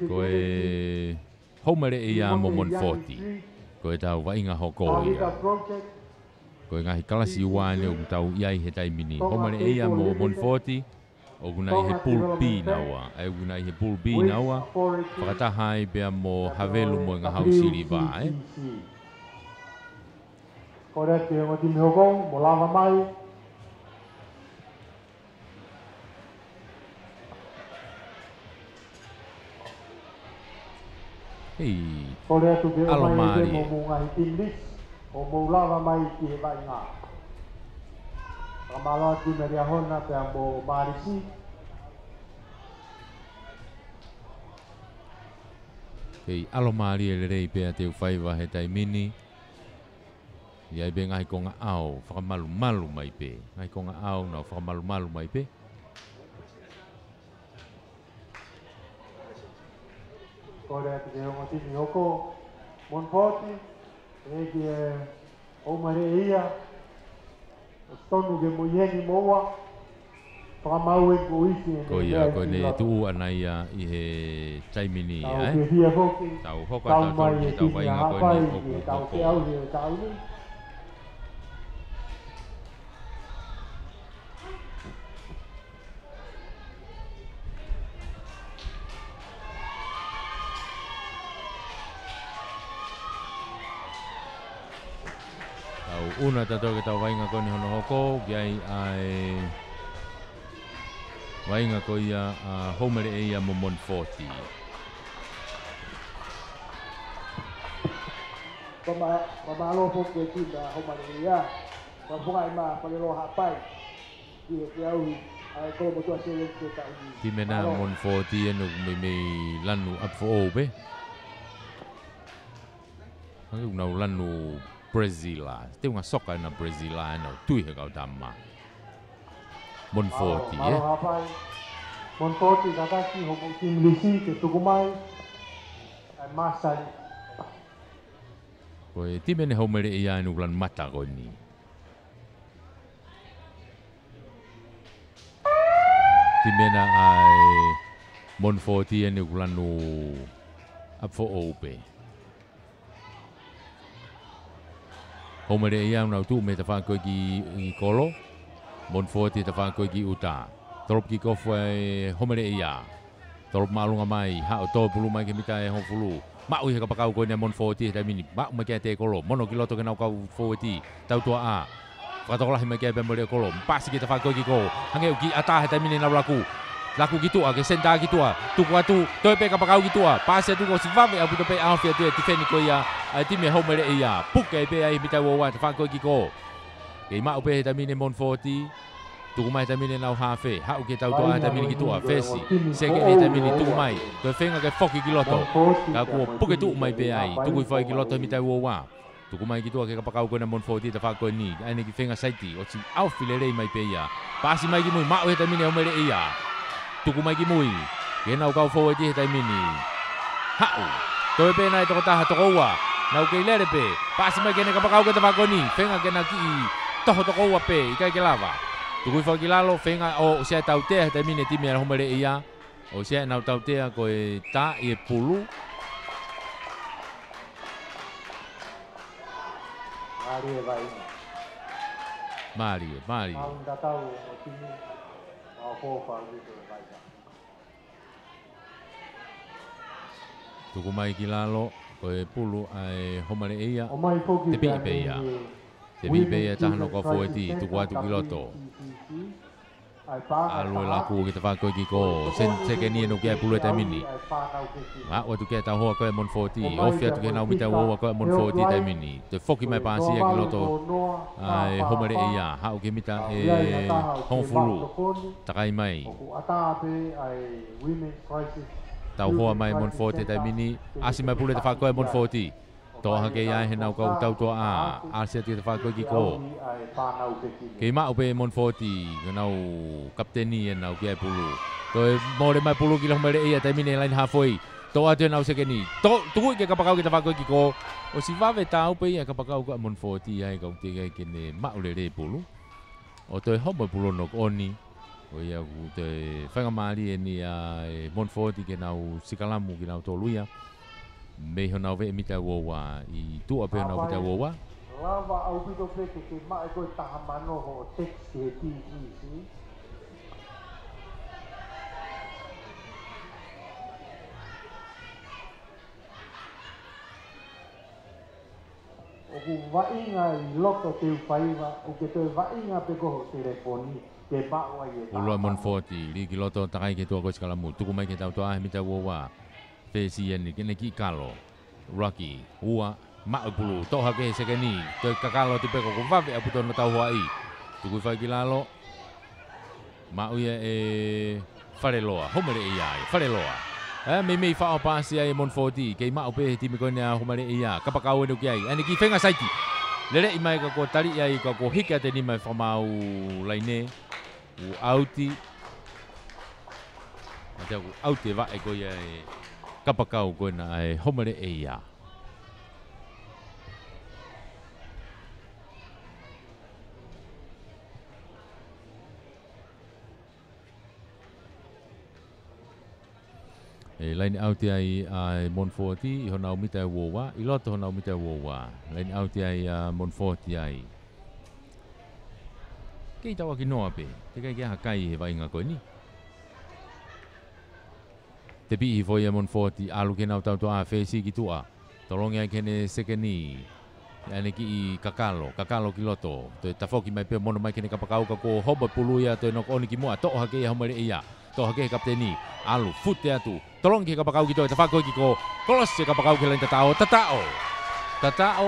Ko e Houmelea ia mo Monifoti. Ko e tau vaʻinga hoko ia. Ko e ngaahi kalasi ua ʻeni ʻoku tau ʻi ai he taimi ni. Houmelea ia mo Monifoti. ʻOku na ʻi he pool B naua. ʻA ia ʻoku na ʻi he pool B naua. Fakataha ai pea mo Havelu mo e Ngahau Siliva, ē. Kole atu ki he ongo timi hoko, mo lava mai. Hei, kole atu ki he ʻalomālie. Mo mou ngaahi team leads, ʻo mou lava mai ki he vaʻinga. Fakamālō atu kia Liahona pea mo Mālisi. Hei, ʻalomālie lelei pea te u faiva he taimi ni. ʻI ai pē ngaahi konga ʻao, fakamalumalu mai pē. Ngaahi konga ʻao, nau fakamalumalu mai pē. Kole atu ki he ongo timi hoko, Monifoti, ʻe ki he Houmelea ia, ʻosi tonu ke mou ʻi heni moua, Fakamau e ko isi e Ko ia, ko ʻene tuʻu ʻana ia ʻi he taimi ni, ē? Tau hoko atu atu ki he tau vaʻinga ko eni ʻoku hoko. Tau ʻunu atu atu ki he tau vaʻinga ko eni hono hoko, ki ai ʻa e vaʻinga ko ia ʻa Houmelea mo Monfoti. Fakamā-, fakamālō foki e timi ʻa Houmelea. Fakamā mai Faleloa Haʻapai. Ki he, ki he ʻaho ni, ʻa e kolomotuʻa Sevens ke taʻu ni. Timi ʻena Monfoti ʻoku meimei lanu ʻapifoʻou pē. ʻOku nau lanu Brazila. Teunga soka ʻena Brazila ʻenau tui he kau tama. Monfoti, ē? Monfoti, kātaki, hoʻomou timi lisi, ke tuku mai. ʻAi māsali. Ko e timi ʻeni Houmelea ʻoku lanu mata ko eni. Timi ʻena ʻa e Monfoti ʻoku lanu ʻapifoʻou pē. Houmelea ʻoku nau tuʻu mei tafaʻaki ko ē ki, ki kolo. Monfoti tafaʻaki ko ē ki ʻuta. Tolopu kikofu ʻa e Houmelea. Tolopu māʻolunga mai, haʻu ʻo tō pulu mai ki he mita ʻe hongofulu. Maʻu ʻi he kapakau ko eni ʻa Monfoti he taimi ni. Maʻu mai ki ai e tēkolo. Mono ki loto ki heʻenau kau fōueti. Tautuaʻa. Fakatokolahi mai ki ai pea mo e leʻo kolo. Paasi ki tafaʻaki ko ē ki kolo. Hangē ʻoku ʻatā he taimi ni ʻenau laku. Laku ki tuʻa, ki he senitā ki tuʻa. Tuku atu, toe pē kapakau ki tuʻa. Paasi atu kuo ʻosi vave ʻaupito pē ʻaofi atu e tifeni ko ia ʻa e timi ʻa Houmelea. Puke ai pē ʻa e mita ua ua tafaʻaki ko ē ki kolo. Kei maʻu pē he taimi ni Monfoti. Tuku mai he taimi ni ʻenau hafe. Haʻu ki he tautuaʻa he taimi ni ki tuʻa. Fesi. Sekeni he taimi ni tuku mai. Toe feinga ke foki ki loto. Ka kuo puke tuʻu mai pē ai. Tuku hifo ai ki loto he mita ua ua. Tuku mai ki tuʻa ki he kapakau ko ena Monfoti tafaʻaki ko eni. ʻAi ʻene kiʻi feinga saiti. ʻOsi ʻaofi lelei mai pē ia. Paasi mai ki mui. Maʻu he taimi ni ʻe Houmelea. Tuku mai ki mui. Ki heʻenau kau fōueti he taimi ni. Haʻu. Toe pē ʻena ʻe toko taha toko ua. Nau kei lele pē. Paasi mai ki heʻene kapakau ko ē tafaʻaki ko eni. Feinga ke na kiʻi toho toko ua pē. ʻIkai ke lava. Tuku hifo ai ki lalo. Feinga ʻo, ʻosi ʻa e tautea he taimi ni e timi ʻa Houmelea. ʻOsi ʻa ʻenau tautea ko e tā ʻi he pulu. Mālie e vaʻinga. Mālie, mālie. Maun tatau mo timi, mau fōfā ui ko e vaʻinga. Tuku mai ki lalo, ko e pulu ʻa e Houmelea. ʻOmai foki Tepiʻi pē ia. Tepiʻi pē ia taha ʻo e kau fōueti, tuku atu ki loto. ʻAlu e laku ki tafaʻaki ko ē ki kolo. Sen-, sekeni ʻoku ʻi ai e pulu he taimi ni. Maʻu atu ki ai e tauhoa ko ē ʻa Monfoti. Ofi atu ki heʻenau mita ua ua ko ē ʻa Monfoti he taimi ni. Toe foki mai paasi ia ki loto ʻa e Houmelea. Haʻu ki he mita ʻe hongofulu. Takai mai. Tauhoa mai Monfoti he taimi ni. ʻAsi mai pulu he tafaʻaki ko ē ʻa Monfoti. Toʻo hake ia ʻe heʻenau kau tautuaʻa, ʻasi atu ki tafaʻaki ko ē ki kolo. Kei maʻu pē Monfoti, ko ʻenau kapiteni ʻenau ki ai e pulu. Toe mole mai pulu ki Houmelea he taimi ni he laine hafoi. Toʻo atu ʻenau sekeni. To-, tuku ki he kapakau ki tafaʻaki ko ē ki kolo. ʻOsi vave taau pē ia kapakau ko ē ʻa Monfoti ai kau teʻeki ke ne maʻu lelei e pulu. ʻO toe homo e pulu ʻo noko ʻoni. Ko ia ʻoku toe faingamālie ʻeni ʻa e Monfoti ke nau sikalamu kinautolu ia. Mei honau veʻe mita ua ua ʻi tuʻa pē honau mita ua ua. Lava ʻaupito pē ke ke maʻu ko e taha mano hoʻo text he T V C. ʻOku vaʻinga ʻi loto te u faiva, ʻoku ke toe vaʻinga pē ko ho telefoni, ke maʻu ai e pulu ʻa Monfoti, lī ki loto takai ki he tuʻa ko ē sikalamu, tuku mai ki he tautuaʻa he mita ua ua. Fesi ʻeni, ke ne kiʻi kalo. Luaki, ua, maʻu e pulu, toʻo hake he sekeni, toe kakalo atu pē ka ʻoku vave ʻaupito hono tauhoaʻi. Tuku hifo ai ki lalo, maʻu ia ʻe Faleloa, Houmelea ia, Faleloa. ʻE, meimei faʻo paasi ai ʻe Monfoti, kei maʻu pē he timi ko eni ʻa Houmelea, kapakau ʻeni ʻoku ʻi ai, ʻa ʻene kiʻi feinga saiti. Leleʻi mai ka kuo tali ai, ka kuo hiki atu e nima ʻe he fakamaau laine, ʻoku ʻauti. ʻA ia ʻoku ʻauti e vaʻe ko ia ʻa e kapakau ko ena ʻa e Houmelea. ʻE laine ʻauti ai ʻa e Montfort ʻi honau mita ʻe ua ua, ʻi loto honau mita ʻe ua ua. Laine ʻauti ai ʻa Montfort ai. Kei tauʻaki noa pē, teʻeki ai ke ʻi ai ha kai he vaʻinga ko eni. Tepi hifo ia Montfort, ʻalu ki heʻenau tautuʻa, fesi ki tuʻa. Tolongi ai ki heʻene sekeni. ʻAne kiʻi kakalo, kakalo ki loto. Toe tafoki mai pē, mono mai ki heʻene kapakau ka kuo hopo e pulu ia, toe knock on ki muʻa, toʻo hake ia Homeleʻeia. Toʻo hake he kapiteni. ʻAlu, fute atu. Tolongi ki he kapakau ki tuʻa, tafoki ki kō. Kolosi e kapakau ki he laine tataʻo, tataʻo. Tataʻo.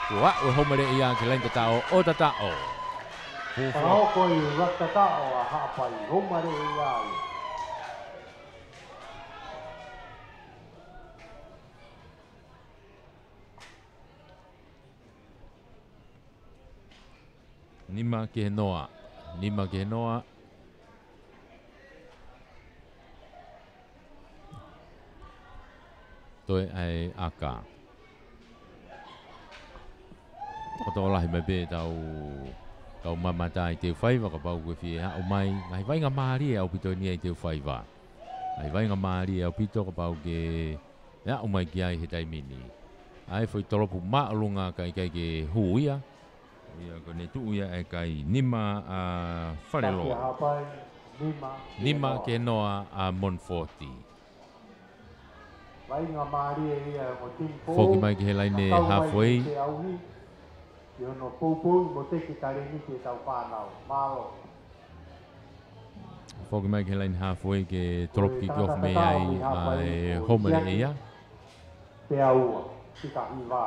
Kuo aʻu e Homeleʻeia ki he laine tataʻo, ʻo tataʻo. Fuofua. Pahoko i ua tataʻo ʻa Haʻapai, Homeleʻeia ia. Nima ki he noa. Nima ki he noa. Toe ʻai ʻaka. Ko e tokolahi mai pē ʻetau kau mamata ʻi teufaiva, kapau ʻoku ke fie haʻu mai. Ngaahi vaʻinga mālie ʻaupito eni ʻi teufaiva. Ngaahi vaʻinga mālie ʻaupito kapau ʻoku ke aʻu mai ki ai he taimi ni. ʻAi foʻi tolopu māʻolunga ka ʻikai ke hū ia. Ia ko ʻene tuʻu ia e kai, nima ʻa Faleloa. Nima ki he noa ʻa Montfort. Foki mai ki he laine halfway. Ki hono poupou mo teki talēniti ʻetau fānau. Mālō. Foki mai ki he laine halfway ke tolopu kick off mei ai ʻa e Homeleʻeia. Pea ua, fika hiva.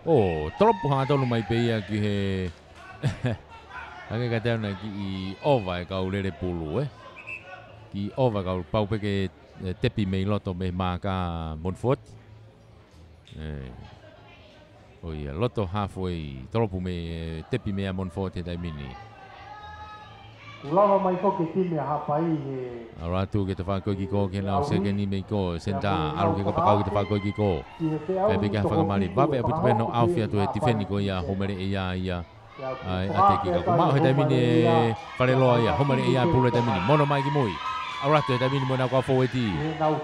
ʻO, tolopu hangatonu mai pē ia ki he, hangē ka tau na kiʻi ova e kau lele pulu, ē? Kiʻi ova e kau pau pē ke, ē, tepi mei loto mei he maaka Montfort. Ē. ʻO ia, loto halfway, tolopu mei, ē, tepi mei ʻa Montfort he taimi ni. Kuo lava mai foki e timi ʻa Haʻapai he ʻAlu atu ke tafoki kick off ki heʻenau sekeni mei kō, senitā, ʻalu ki he kapakau ke tafoki kick off. Kae pehē ke fakamali, vave ʻaupito pē hono ʻaofi atu he tifeni ko ia Homeleʻeia ia. ʻAi, ʻa e teki ka kuo maʻu he taimi ni ʻe Faleloa ia, Homeleʻeia e pulu he taimi ni, mono mai ki mui. ʻAlu atu he taimi ni mo ʻenau kau fōueti.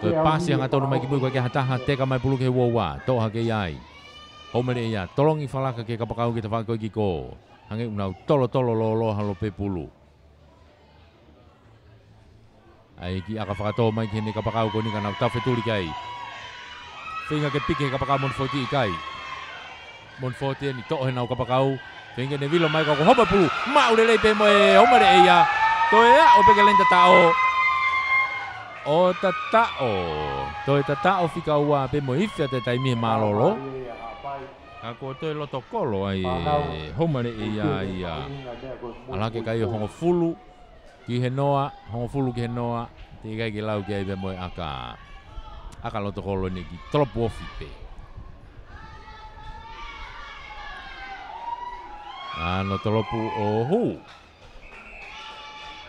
Toe pasi hangatonu mai ki mui, ʻikai ke ʻi ai ha taha, teka mai pulu ki he ua ua, toʻo hake ia ai. Homeleʻeia, tolongi falaka ki he kapakau ke tafoki kick off. Hangē ʻoku nau tolotolo lōloa holo pē pulu. ʻAi kiʻi ʻaka fakatō mai ki heʻene kapakau ko eni ka nau tau fetuli ki ai. Feinga ke piki he kapakau Montfort ʻikai. Montfort eni toʻo heʻenau kapakau. Feinga ke ne vilo mai ka kuo hopo e pulu. Maʻu lelei pē mo e Homeleʻeia. Toe aʻu pē ki he laine tataʻo. ʻO tataʻo. Toe tataʻo fika ua pē mo e ifi atu e taimi he mālōlō. Ka kuo toe loto kolo ai e Homeleʻeia ia. ʻAlu hake kai ʻo hongofulu ki he noa, hongofulu ki he noa, teʻeki ai ke lau ki ai pea mo e ʻaka. ʻAka loto kolo eni kiʻi tolopu ofi pē. ʻAno tolopu ʻo hū.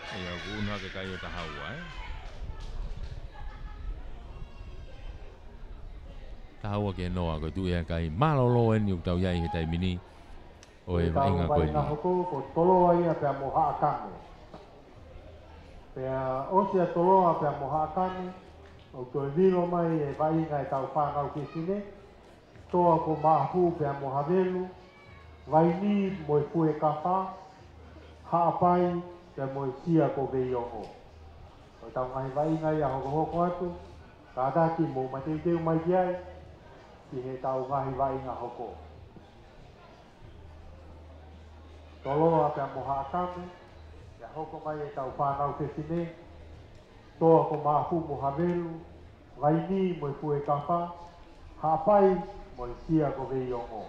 ʻIo, ʻoku ʻunu hake kai ʻo taha ua, ē? Taha ua ki he noa, ko e tuʻu ia e kai mālōlō eni ʻoku tau ʻi ai he taimi ni. ʻO e vaʻinga ko eni. Hoko ko Toloa ia pea mo Haʻakame. Pea ʻosi ʻa Toloa pea mo Haʻakame, ʻoku toe vilo mai e vaʻinga ʻetau fānau fefine, Toa ko Maʻafu pea mo Havelu, Vaini mo e Fuekafa, Haʻapai pea mo e Sia ko Veiongo. Ko ʻetau ngaahi vaʻinga ia hokohoko atu, kātaki mou mateuteu mai ki ai, ki heʻetau ngaahi vaʻinga hoko. Toloa pea mo Haʻakame, pea hoko mai ʻetau fānau fefine, Toa ko Maʻafu mo Havelu, Vaini mo e Fuekafa, Haʻapai mo e Sia ko Veiongo.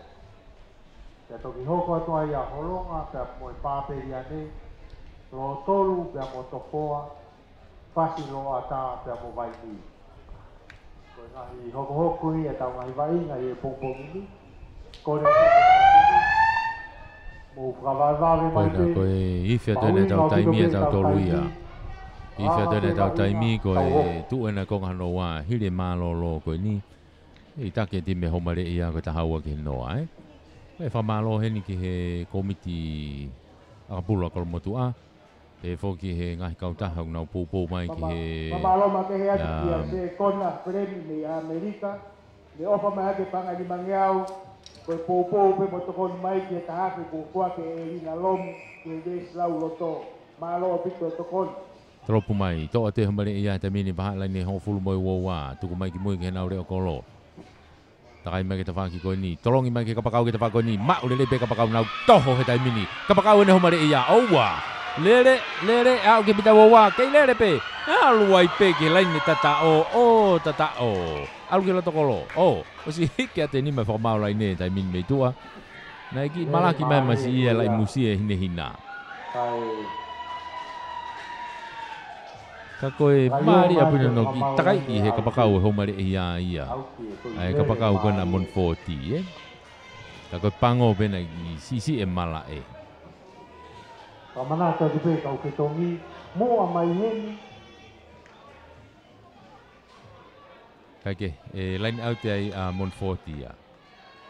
Pea toki hoko atu ai ʻa Holonga pea mo e Papeliane, Lotolu pea mo Tofoa, Fasi Loʻata pea mo Vaini. Ko e ngaahi hokohoko ia ʻetau ngaahi vaʻinga ʻi he pongipongi ni. Ko e mou fakavavevave mai pē. Ko e ifi atu eni ʻetau taimi ʻa tautolu ia. Ifi atu eni ʻetau taimi ko e tuʻu ena konga hono ua hili e mālōlō ko eni. ʻI taki e timi Homeleʻeia ko e taha ua ki he noa, ē. ʻE fakamālō heni ki he kōmiti ʻakapulu ʻa Kolomotuʻa, pehē foki ki he ngaahi kautaha ʻoku nau poupou mai ki he, fakamālō makehe atu kia, um, Sekona Pelemi mei ʻAmelika, ne ʻofa mai hake paʻanga ʻe nimangeau, ko e poupou pē mo tokoni mai ki he taha ʻoku foaki ʻe Lina Lomu ki he veesi lauloto. Mālō ʻaupito e tokoni. Tolopu mai, toʻo atu e homaleʻi ia he taimi ni, vahaʻa laine hongofulu mo e uaua, tuku mai ki mui ki heʻenau leʻo kolo. Takai mai ki he tafaʻaki ko eni. Tolongi mai ki he kapakau ki he tafaʻaki ko eni. Maʻu lelei pē kapakau, nau toho he taimi ni. Kapakau ʻene homaleʻi ia. ʻOua. Lele, lele, aʻu ki he mita uaua. Kei lele pē. ʻAlu ai pē ki he laine tataʻo. ʻO tataʻo. ʻAlu ki he loto kolo. ʻO. ʻOsi hiki atu e nima e fakamaau laine he taimi ni mei tuʻa. Naʻe kiʻi malaki mai masiʻi ia, laʻi musie hinehina. Ka ko e mālie ʻaupito hono kiʻi takai ʻi he kapakau e homaleʻi ia ia. ʻA e kapakau ko ena Monfoti, ē. Ka ko e pango pē naʻe kiʻi siʻisiʻi e malaʻe. Ka manatu atu pē kau fetongi, muʻa mai heni. Kae kehe, line out ai ʻa Monfoti ia.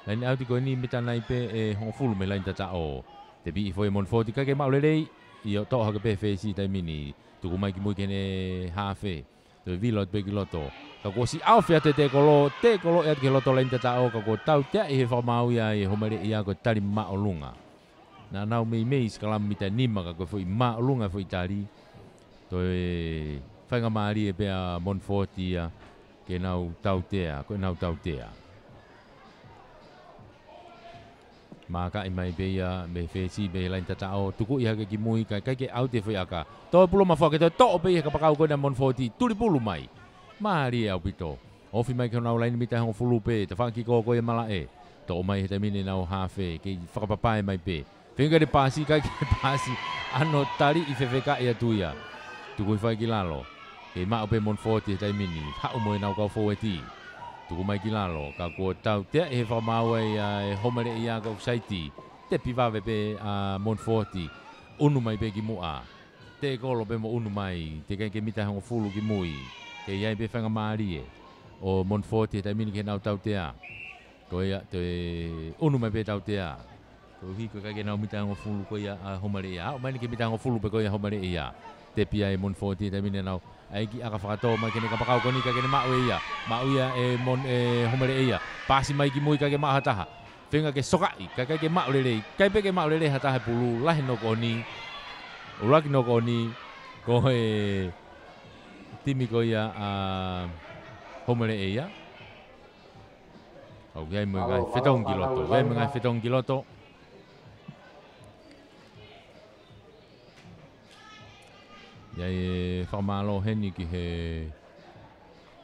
Line out ko eni mita nai pē ʻe hongofulu mei he laine tataʻo. Tepi hifo ʻe Monfoti, kae kehe maʻu lelei, ʻio, toʻo hake pē he fesi taimi ni. Tuku mai ki mui ki heʻene hafe. Toe vilo atu pē ki loto. Ka kuo ʻosi ʻaofi atu e tēkolo, tēkolo ʻe atu ki he loto laine tataʻo, ka kuo tautea ʻi he fakamaau ia ʻe he homaleʻi ia ko e tali māʻolunga. Naʻa nau meimei sikalamu mita nima ka ko e foʻi māʻolunga e foʻi tali. Toe faingamālie pē ʻa Monfoti ia ke nau tautea, ko ʻenau tautea. Mākaʻi mai pē ia mei he fesi, mei he laine tataʻo, tukuʻi hake ki mui, kae ʻikai ke ʻauti e foʻi ʻaka. Toe pulomafua ke toe toʻo pē ia he kapakau ko ena Monfoti, tuli pulu mai. Mālie ʻaupito. Ofi mai ki honau laine mita hongofulu pē, tafaʻaki ko ē ʻa e malaʻe. Toʻo mai he taimi ni ʻenau hafe, kei fakapapae mai pē. Feinga ke ne paasi, ʻikai ke paasi, ʻa hono taliʻi fefekaʻi atu ia. Tuku hifo ai ki lalo. Kei maʻu pē Monfoti he taimi ni, haʻu mo ʻenau kau foueti. Tuku mai ki lalo, ka kuo tautea ʻi he fakamaau ia ʻe he homaleʻi ia kau saiti. Tepi vave pē ʻa Monfoti. ʻUnu mai pē ki muʻa. Tēkolo pē mo ʻunu mai, teʻeki ai ke mita hongofulu ki mui. Kei ʻi ai pē faingamālie ʻo Monfoti he taimi ni ke nau tautea. Ko ia, toe ʻunu mai pē tautea. Koeʻuhi ko e ʻikai ke nau mita hongofulu ko ia ʻa e homaleʻi ia. Aʻu mai eni ki he mita hongofulu pē ko ia e homaleʻi ia. Tepi ai Monfoti he taimi ni ʻenau ʻai e kiʻi ʻaka fakatō mai ki heʻene kapakau ko eni, ʻikai ke ne maʻu ʻe ia. Maʻu ia ʻe Mon-, ʻe homaleʻi ia. Paasi mai ki mui, ʻikai ke maʻu ha taha. Feinga ke sokaʻi, kae ʻikai ke maʻu lelei. ʻIkai pē ke maʻu lelei ha taha he pulu, lahi e knock on. ʻUluaki knock on, ko e timi ko ia ʻa homaleʻi ia. ʻOku ʻi ai mo e ngaahi fetongi ki loto, ʻoku ʻi ai mo e ngaahi fetongi ki loto. ʻI ai e fakamālō heni ki he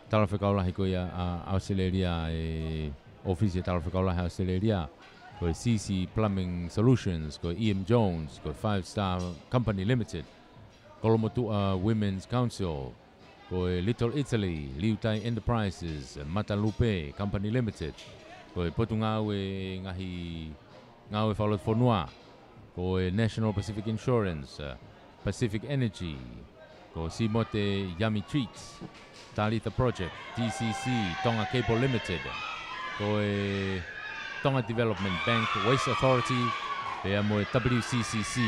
talafekau lahi ko ia ʻa ʻAositelēlia, e ʻōfisi e talafekau lahi ʻa ʻAositelēlia, ko e C C Plumbing Solutions, ko e E M Jones, ko e Five Star Company Limited, Kolomotuʻa Women's Council, ko e Little Italy, Liutai Enterprises, Matalupe Company Limited, ko e Potungāue Ngaahi Ngāue Fakalotofonua, ko e National Pacific Insurance, uh, Pacific Energy, ko Simote Yummy Treats, Talitha Project, T C C, Tonga Cable Limited, ko e Tonga Development Bank, Waste Authority, pea mo e W C C C.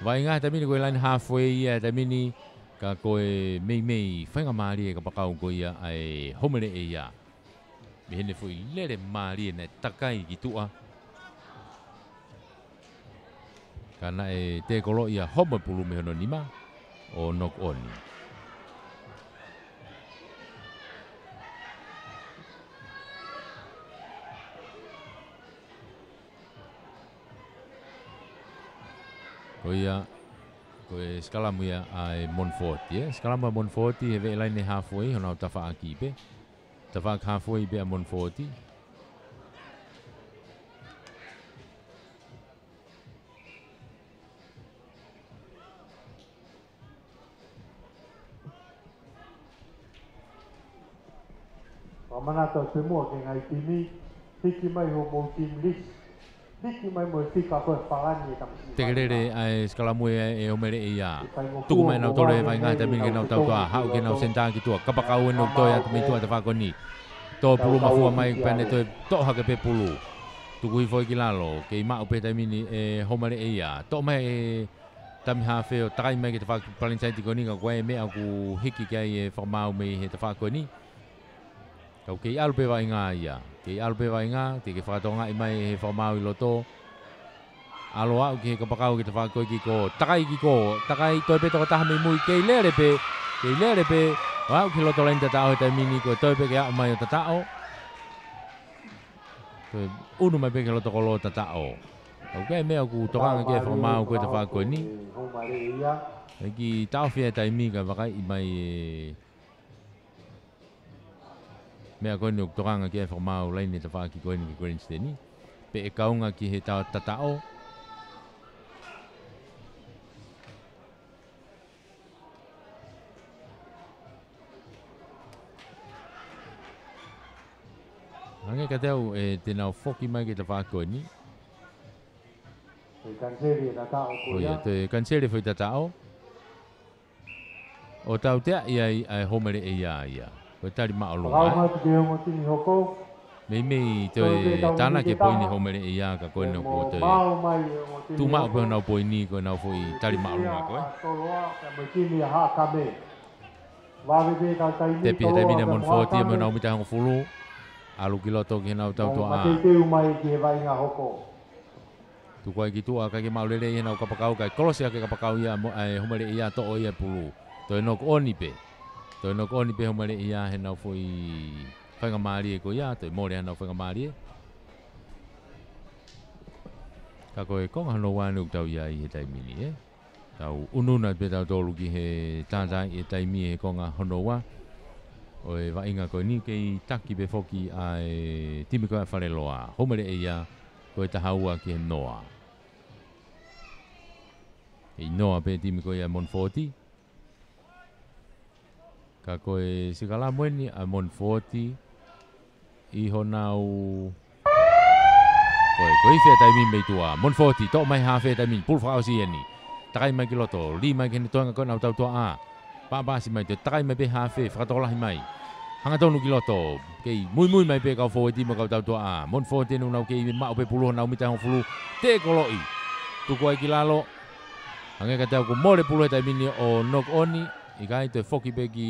Vaʻinga he taimi ni ko e line halfway ia he taimi ni, ka ko e meimei faingamālie e kapakau ko ia ʻa e homaleʻi ia. Mei heʻene foʻi lele mālie naʻe takai ki tuʻa. Ka naʻe tēkolo ia, homo e pulu mei hono nima ʻo knock on. Ko ia, ko e sikalamu ia ʻa e Monfoti, ē? Sikalamu ʻa Monfoti he veʻe laine halfway, honau tafaʻaki pē. Tafaʻaki halfway pē ʻa Monfoti. Fakamanatu atu pē muʻa ki he ngaahi timi, hiki mai hoʻomou team list, hiki mai mo e fika ko e palani e tamasiʻi. Tekelele ʻa e sikalamu ʻa e homaleʻi ia. Tuku mai ʻenau tolo he vaʻinga he taimi ni ke nau tautua, haʻu ki heʻenau senitā ki tuʻa, kapakau ʻene toe atu mei tuʻa he tafaʻaki ko eni. Toe pulumafua mai pea ne toe toʻo hake pē pulu. Tuku hifo ki lalo, kei maʻu pē he taimi ni ʻe Homale ʻEia. Toʻo mai ʻe Tami Hafe ʻo takai mai ki he tafaʻaki palensaiti ko eni, ka ko e meʻa ʻoku hiki ki ai e fakamaau mei he tafaʻaki ko eni. Kau kei ʻalu pē vaʻinga ia. Kei ʻalu pē vaʻinga, teʻeki ke fakatokangaʻi mai ʻe he fakamaau ʻi loto. ʻAlu ʻo aʻu ki he kapakau ki he tafaʻaki ko ē kiko. Takai kiko. Takai toe pē tokotaha mei mui. Kei lele pē. Kei lele pē. ʻO aʻu ki he loto laine tataʻo he taimi ni ko e toe pē ke aʻu mai ʻo tataʻo. Toe unu mai pē ki he loto kolo ʻo tataʻo. Ka ko e meʻa ʻoku tokanga ki ai e fakamaau ko ē he tafaʻaki ko eni. ʻEiki taʻofi e taimi kae vakaiʻi mai e meʻa ko eni ʻoku tokanga ki ai e fakamaau laine tafaʻaki ko eni ki Queenston. Pe ʻe kaunga ki he ta-, tataʻo. Hangē kiate au ʻe te nau foki mai ki he tafaʻaki ko eni. ʻE kaniseli e tataʻo ko ia. ʻIo, toe kaniseli e foʻi tataʻo. ʻO tautea ia ʻa e Homale ʻEia ia. Ko e tali māʻolunga, ē? Meimei toe tānaki e poini ʻa e Homale ʻEia ka ko eni kuo toe tuʻu maʻu pē honau poini ko ʻenau foʻi tali māʻolunga ko ē. Tepi he taimi ni ʻa Monfoti mo ʻenau mita hongofulu. ʻAlu ki loto ki heʻenau tautoʻa. Tuku ai ki tuʻa, ʻikai ke maʻu lelei heʻenau kapakau, kae kolosi hake kapakau ia mo, ʻa e Homale ʻEia, toʻo ia e pulu. Toe knock on pē. Toe knock on pē Homale ʻEia heʻenau foʻi faingamālie ko ia, toe mole ʻenau faingamālie. Ka ko e konga hono ua eni ʻoku tau ʻi ai he taimi ni, ē? Tau unu atu pē tautolu ki he tātaaʻi e taimi he konga hono ua ʻo e vaʻinga ko eni, kei taki pē foki ʻa e timi ko ē ʻa Faleloa. Homale ʻEia, ko e taha ua ki he noa. ʻI noa pē timi ko ia ʻa Monfoti. Ka ko e sikalamu eni ʻa Monfoti ʻi honau. Ko e, ko e ifi e taimi mei tuʻa. Monfoti, toʻo mai hafe taimi ni, pulu fakaʻosi eni. Takai mai ki loto, lī mai ki heʻene toenga ko ē ʻenau tautoʻa. Paʻapasi mai, toe takai mai pē hafe, fakatokolahi mai. Hangatonu ki loto, kei muimui mai pē kau fōueti mo e kau tautoʻa. Monfoti eni ʻoku nau kei maʻu pē pulu honau mita hongofulu. Tekoloʻi. Tuku ai ki lalo. Hangē kiate au kuo mole pulu he taimi ni ʻo knock on, ʻikai, toe foki pē ki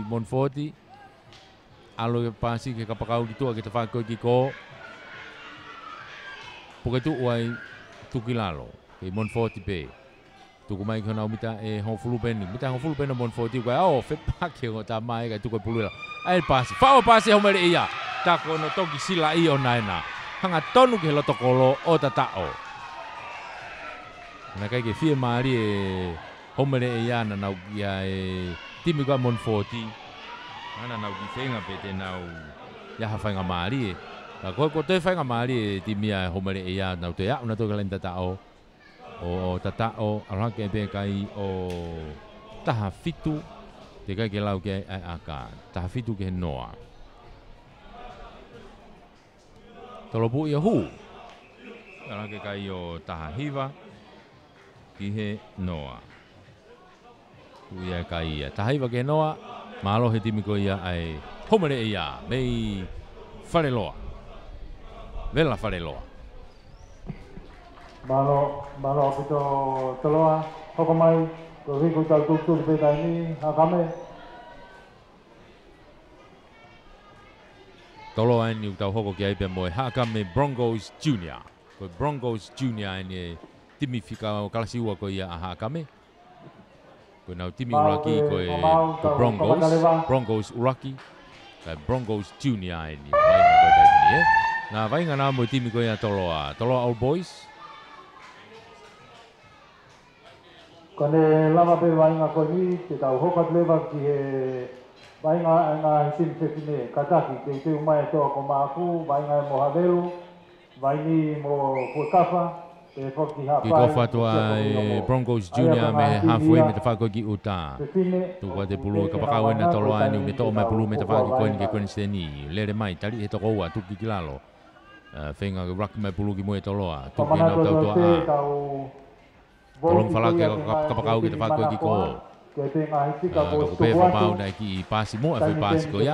Monfoti. ʻAlu e pasi ki he kapakau ki tuʻa ki he tafaʻaki ko ē kiko. Puke tuʻu ai, tuku ki lalo. Kei Monfoti pē. Tuku mai ki honau mita ʻe hongofulu pē eni. Mita hongofulu pē eni ʻo Monfoti, ko e ʻao, fepaki ʻo tā mai kae tuku e pulu ʻi lalo. ʻAi e pasi. Faʻo pasi ʻa Homale ʻEia. Tā ko hono toki silaʻi ʻo nai na. Hangatonu ki he loto kolo ʻo tataʻo. Naʻe ʻikai ke fiemālie e Homale ʻEia naʻa nau ʻia e timi ko ē ʻa Monfoti. Naʻa nau kiʻi feinga pē te nau ʻi ai ha faingamālie. Ka ko e, ko e toe faingamālie e timi ʻa Homale ʻEia, nau toe aʻu nautolu ki he laine tataʻo. ʻO, ʻo tataʻo, ʻalu hake pē kai ʻo taha fitu, teʻeki ai ke lau ki ai ʻa e ʻaka. Taha fitu ki he noa. Tolopuʻi ʻo hū. ʻAlu hake kai ʻo taha hiva ki he noa. Hū ia e kai ia. Taha hiva ki he noa, mālō he timi ko ia ʻa e Homale ʻEia, mei Faleloa. Vela Faleloa. Mālō, mālō ʻaupito Toloa, hoko mai, ko e hiku tau tūtū pē taimi, Haʻakame. Toloa eni ʻoku tau hoko ki ai pea mo e Haʻakame Broncos Junior. Ko e Broncos Junior eni e timi fika ʻo kalasi ua ko ia ʻa Haʻakame. Ko ʻenau timi ʻuluaki ko e, ko e Broncos, Broncos ʻuluaki. Ka Broncos Junior eni, vaʻinga ko e taimi ni, ē. Naʻa vaʻinga naʻa mo e timi ko ia Toloa, Toloa Old Boys. Ka ne lava pē vaʻinga ko eni, te tau hoko atu leva ki he vaʻinga ʻa e ngaahi timi fefine, kātaki, teuteu mai e toa ko Maʻaku, vaʻinga mo Havelu, Vaini mo Fuekafa, pea foki Haʻapai. Kick off atu ʻa e Broncos Junior mei he halfway mei he tafaʻaki ko ē ki ʻuta. Tuku atu e pulu ʻi he kapakau ena Toloa eni, ʻoku ne toʻo mai e pulu mei he tafaʻaki ko eni ki he Queensland. Lele mai, tali he toko ua, tuku ki lalo. ʻA, feinga ke ruck mai e pulu ki muʻa ʻe Toloa. Tuku ki heʻenau tautoʻa. Tolongi falake ka, kapakau ki he tafaʻaki ko ē kiko. ʻA, ka ko e pē fakamaau naʻe kiʻi pasi muʻa e foʻi pasi ko ia.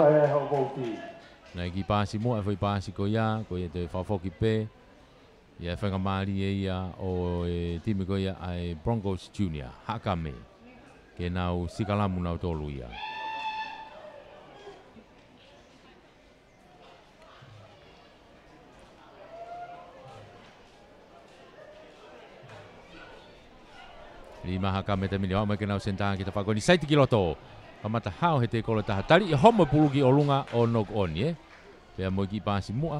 Naʻe kiʻi pasi muʻa e foʻi pasi ko ia, ko ia te fakafoki pē. Ia, faingamālie ia ʻo e timi ko ia ʻa e Broncos Junior, Haʻakame, ke nau sikalamu nautolu ia. Lima Haʻakame taimi ni, ʻomai ke nau senitā ki he tafaʻaki ko eni, saiti ki loto. Kamata hao he tekolo ʻe taha. Tali e homo pulu ki ʻolunga ʻo knock on, ē. Pea mo e kiʻi paasi muʻa.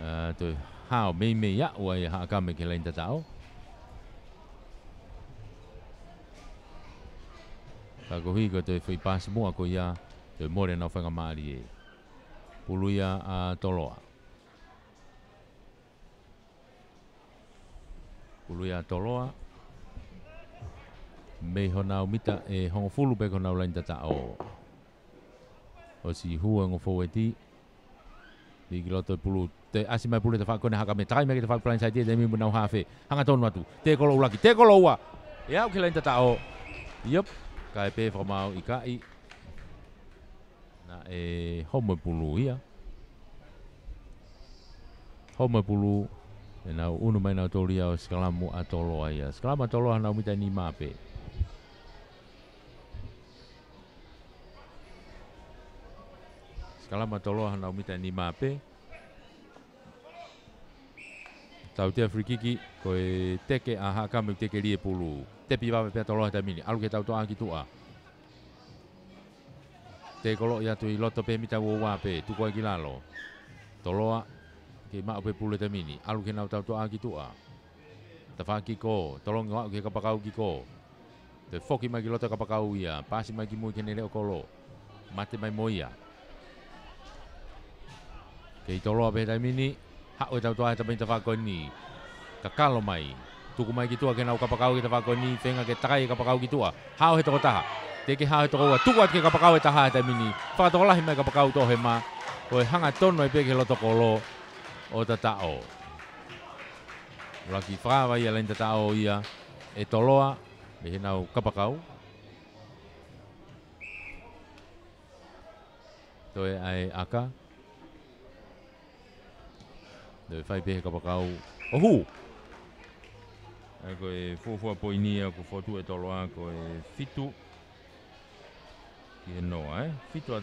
ʻA, toe hao meimei aʻu ai ʻa Haʻakame ki he laine tataʻo. Ka koeʻuhi ko e toe foʻi paasi muʻa ko ia, toe mole ʻenau faingamālie. Pulu ia ʻa Toloa. Pulu ia ʻa Toloa. Mei honau mita ʻe hongofulu pē ki honau laine tataʻo. ʻOsi hū e ongo fōueti. Lī ki loto e pulu. Toe ʻasi mai pulu he tafaʻaki ko eni ʻa Haʻakame, takai mai ki he tafaʻaki blindside ia, taimi mo ʻenau hafe. Hangatonu atu. Tekolo ʻuluaki. Tekolo ua. ʻE aʻu ki he laine tataʻo. Iop. Kae pē fakamaau ʻikai. Naʻe homo e pulu ia. Homo e pulu. ʻE nau ʻunu mai nautolu ia ʻo sikalamu ʻa Toloa ia. Sikalamu ʻa Toloa honau mita ʻe nima pē. Sikalamu ʻa Toloa honau mita ʻe nima pē. Tautea free kick, ko e teke ʻa Haʻakame, teke lī e pulu. Tepi vave pē ʻa Toloa he taimi ni. ʻAlu ki he tautoʻa ki tuʻa. Tekolo ia atu ʻi loto pē mita ua ua pē, tuku ai ki lalo. Toloa, kei maʻu pē pulu he taimi ni. ʻAlu ki heʻenau tautoʻa ki tuʻa. Tafaʻaki kiko, tolongi ʻo aʻu ki he kapakau kiko. Toe foki mai ki loto e kapakau ia, paasi mai ki mui ki heʻene leʻo kolo. Mate mai mo ia. Kei Toloa pē he taimi ni, haʻu e tautoʻa he taimi ni tafaʻaki ko eni. Kakalo mai. Tuku mai ki tuʻa ki heʻenau kapakau ki he tafaʻaki ko eni, feinga ke takai e kapakau ki tuʻa. Hao he toko taha. Teke hao he toko ua, tuku atu ki he kapakau ʻe taha he taimi ni. Fakatokolahi mai e kapakau toʻohema. Ko e hangatonu ai pē ki he loto kolo ʻo tataʻo. ʻUluaki fakaava ia laine tataʻo ia ʻe Toloa, mei heʻenau kapakau. Toe ʻa e ʻaka. Toe fai pē he kapakau. ʻO hū! ʻA ia ko e fuofua poini ia kuo fotu ʻe Toloa ko e fitu ki he noa, ē? Fitu ʻa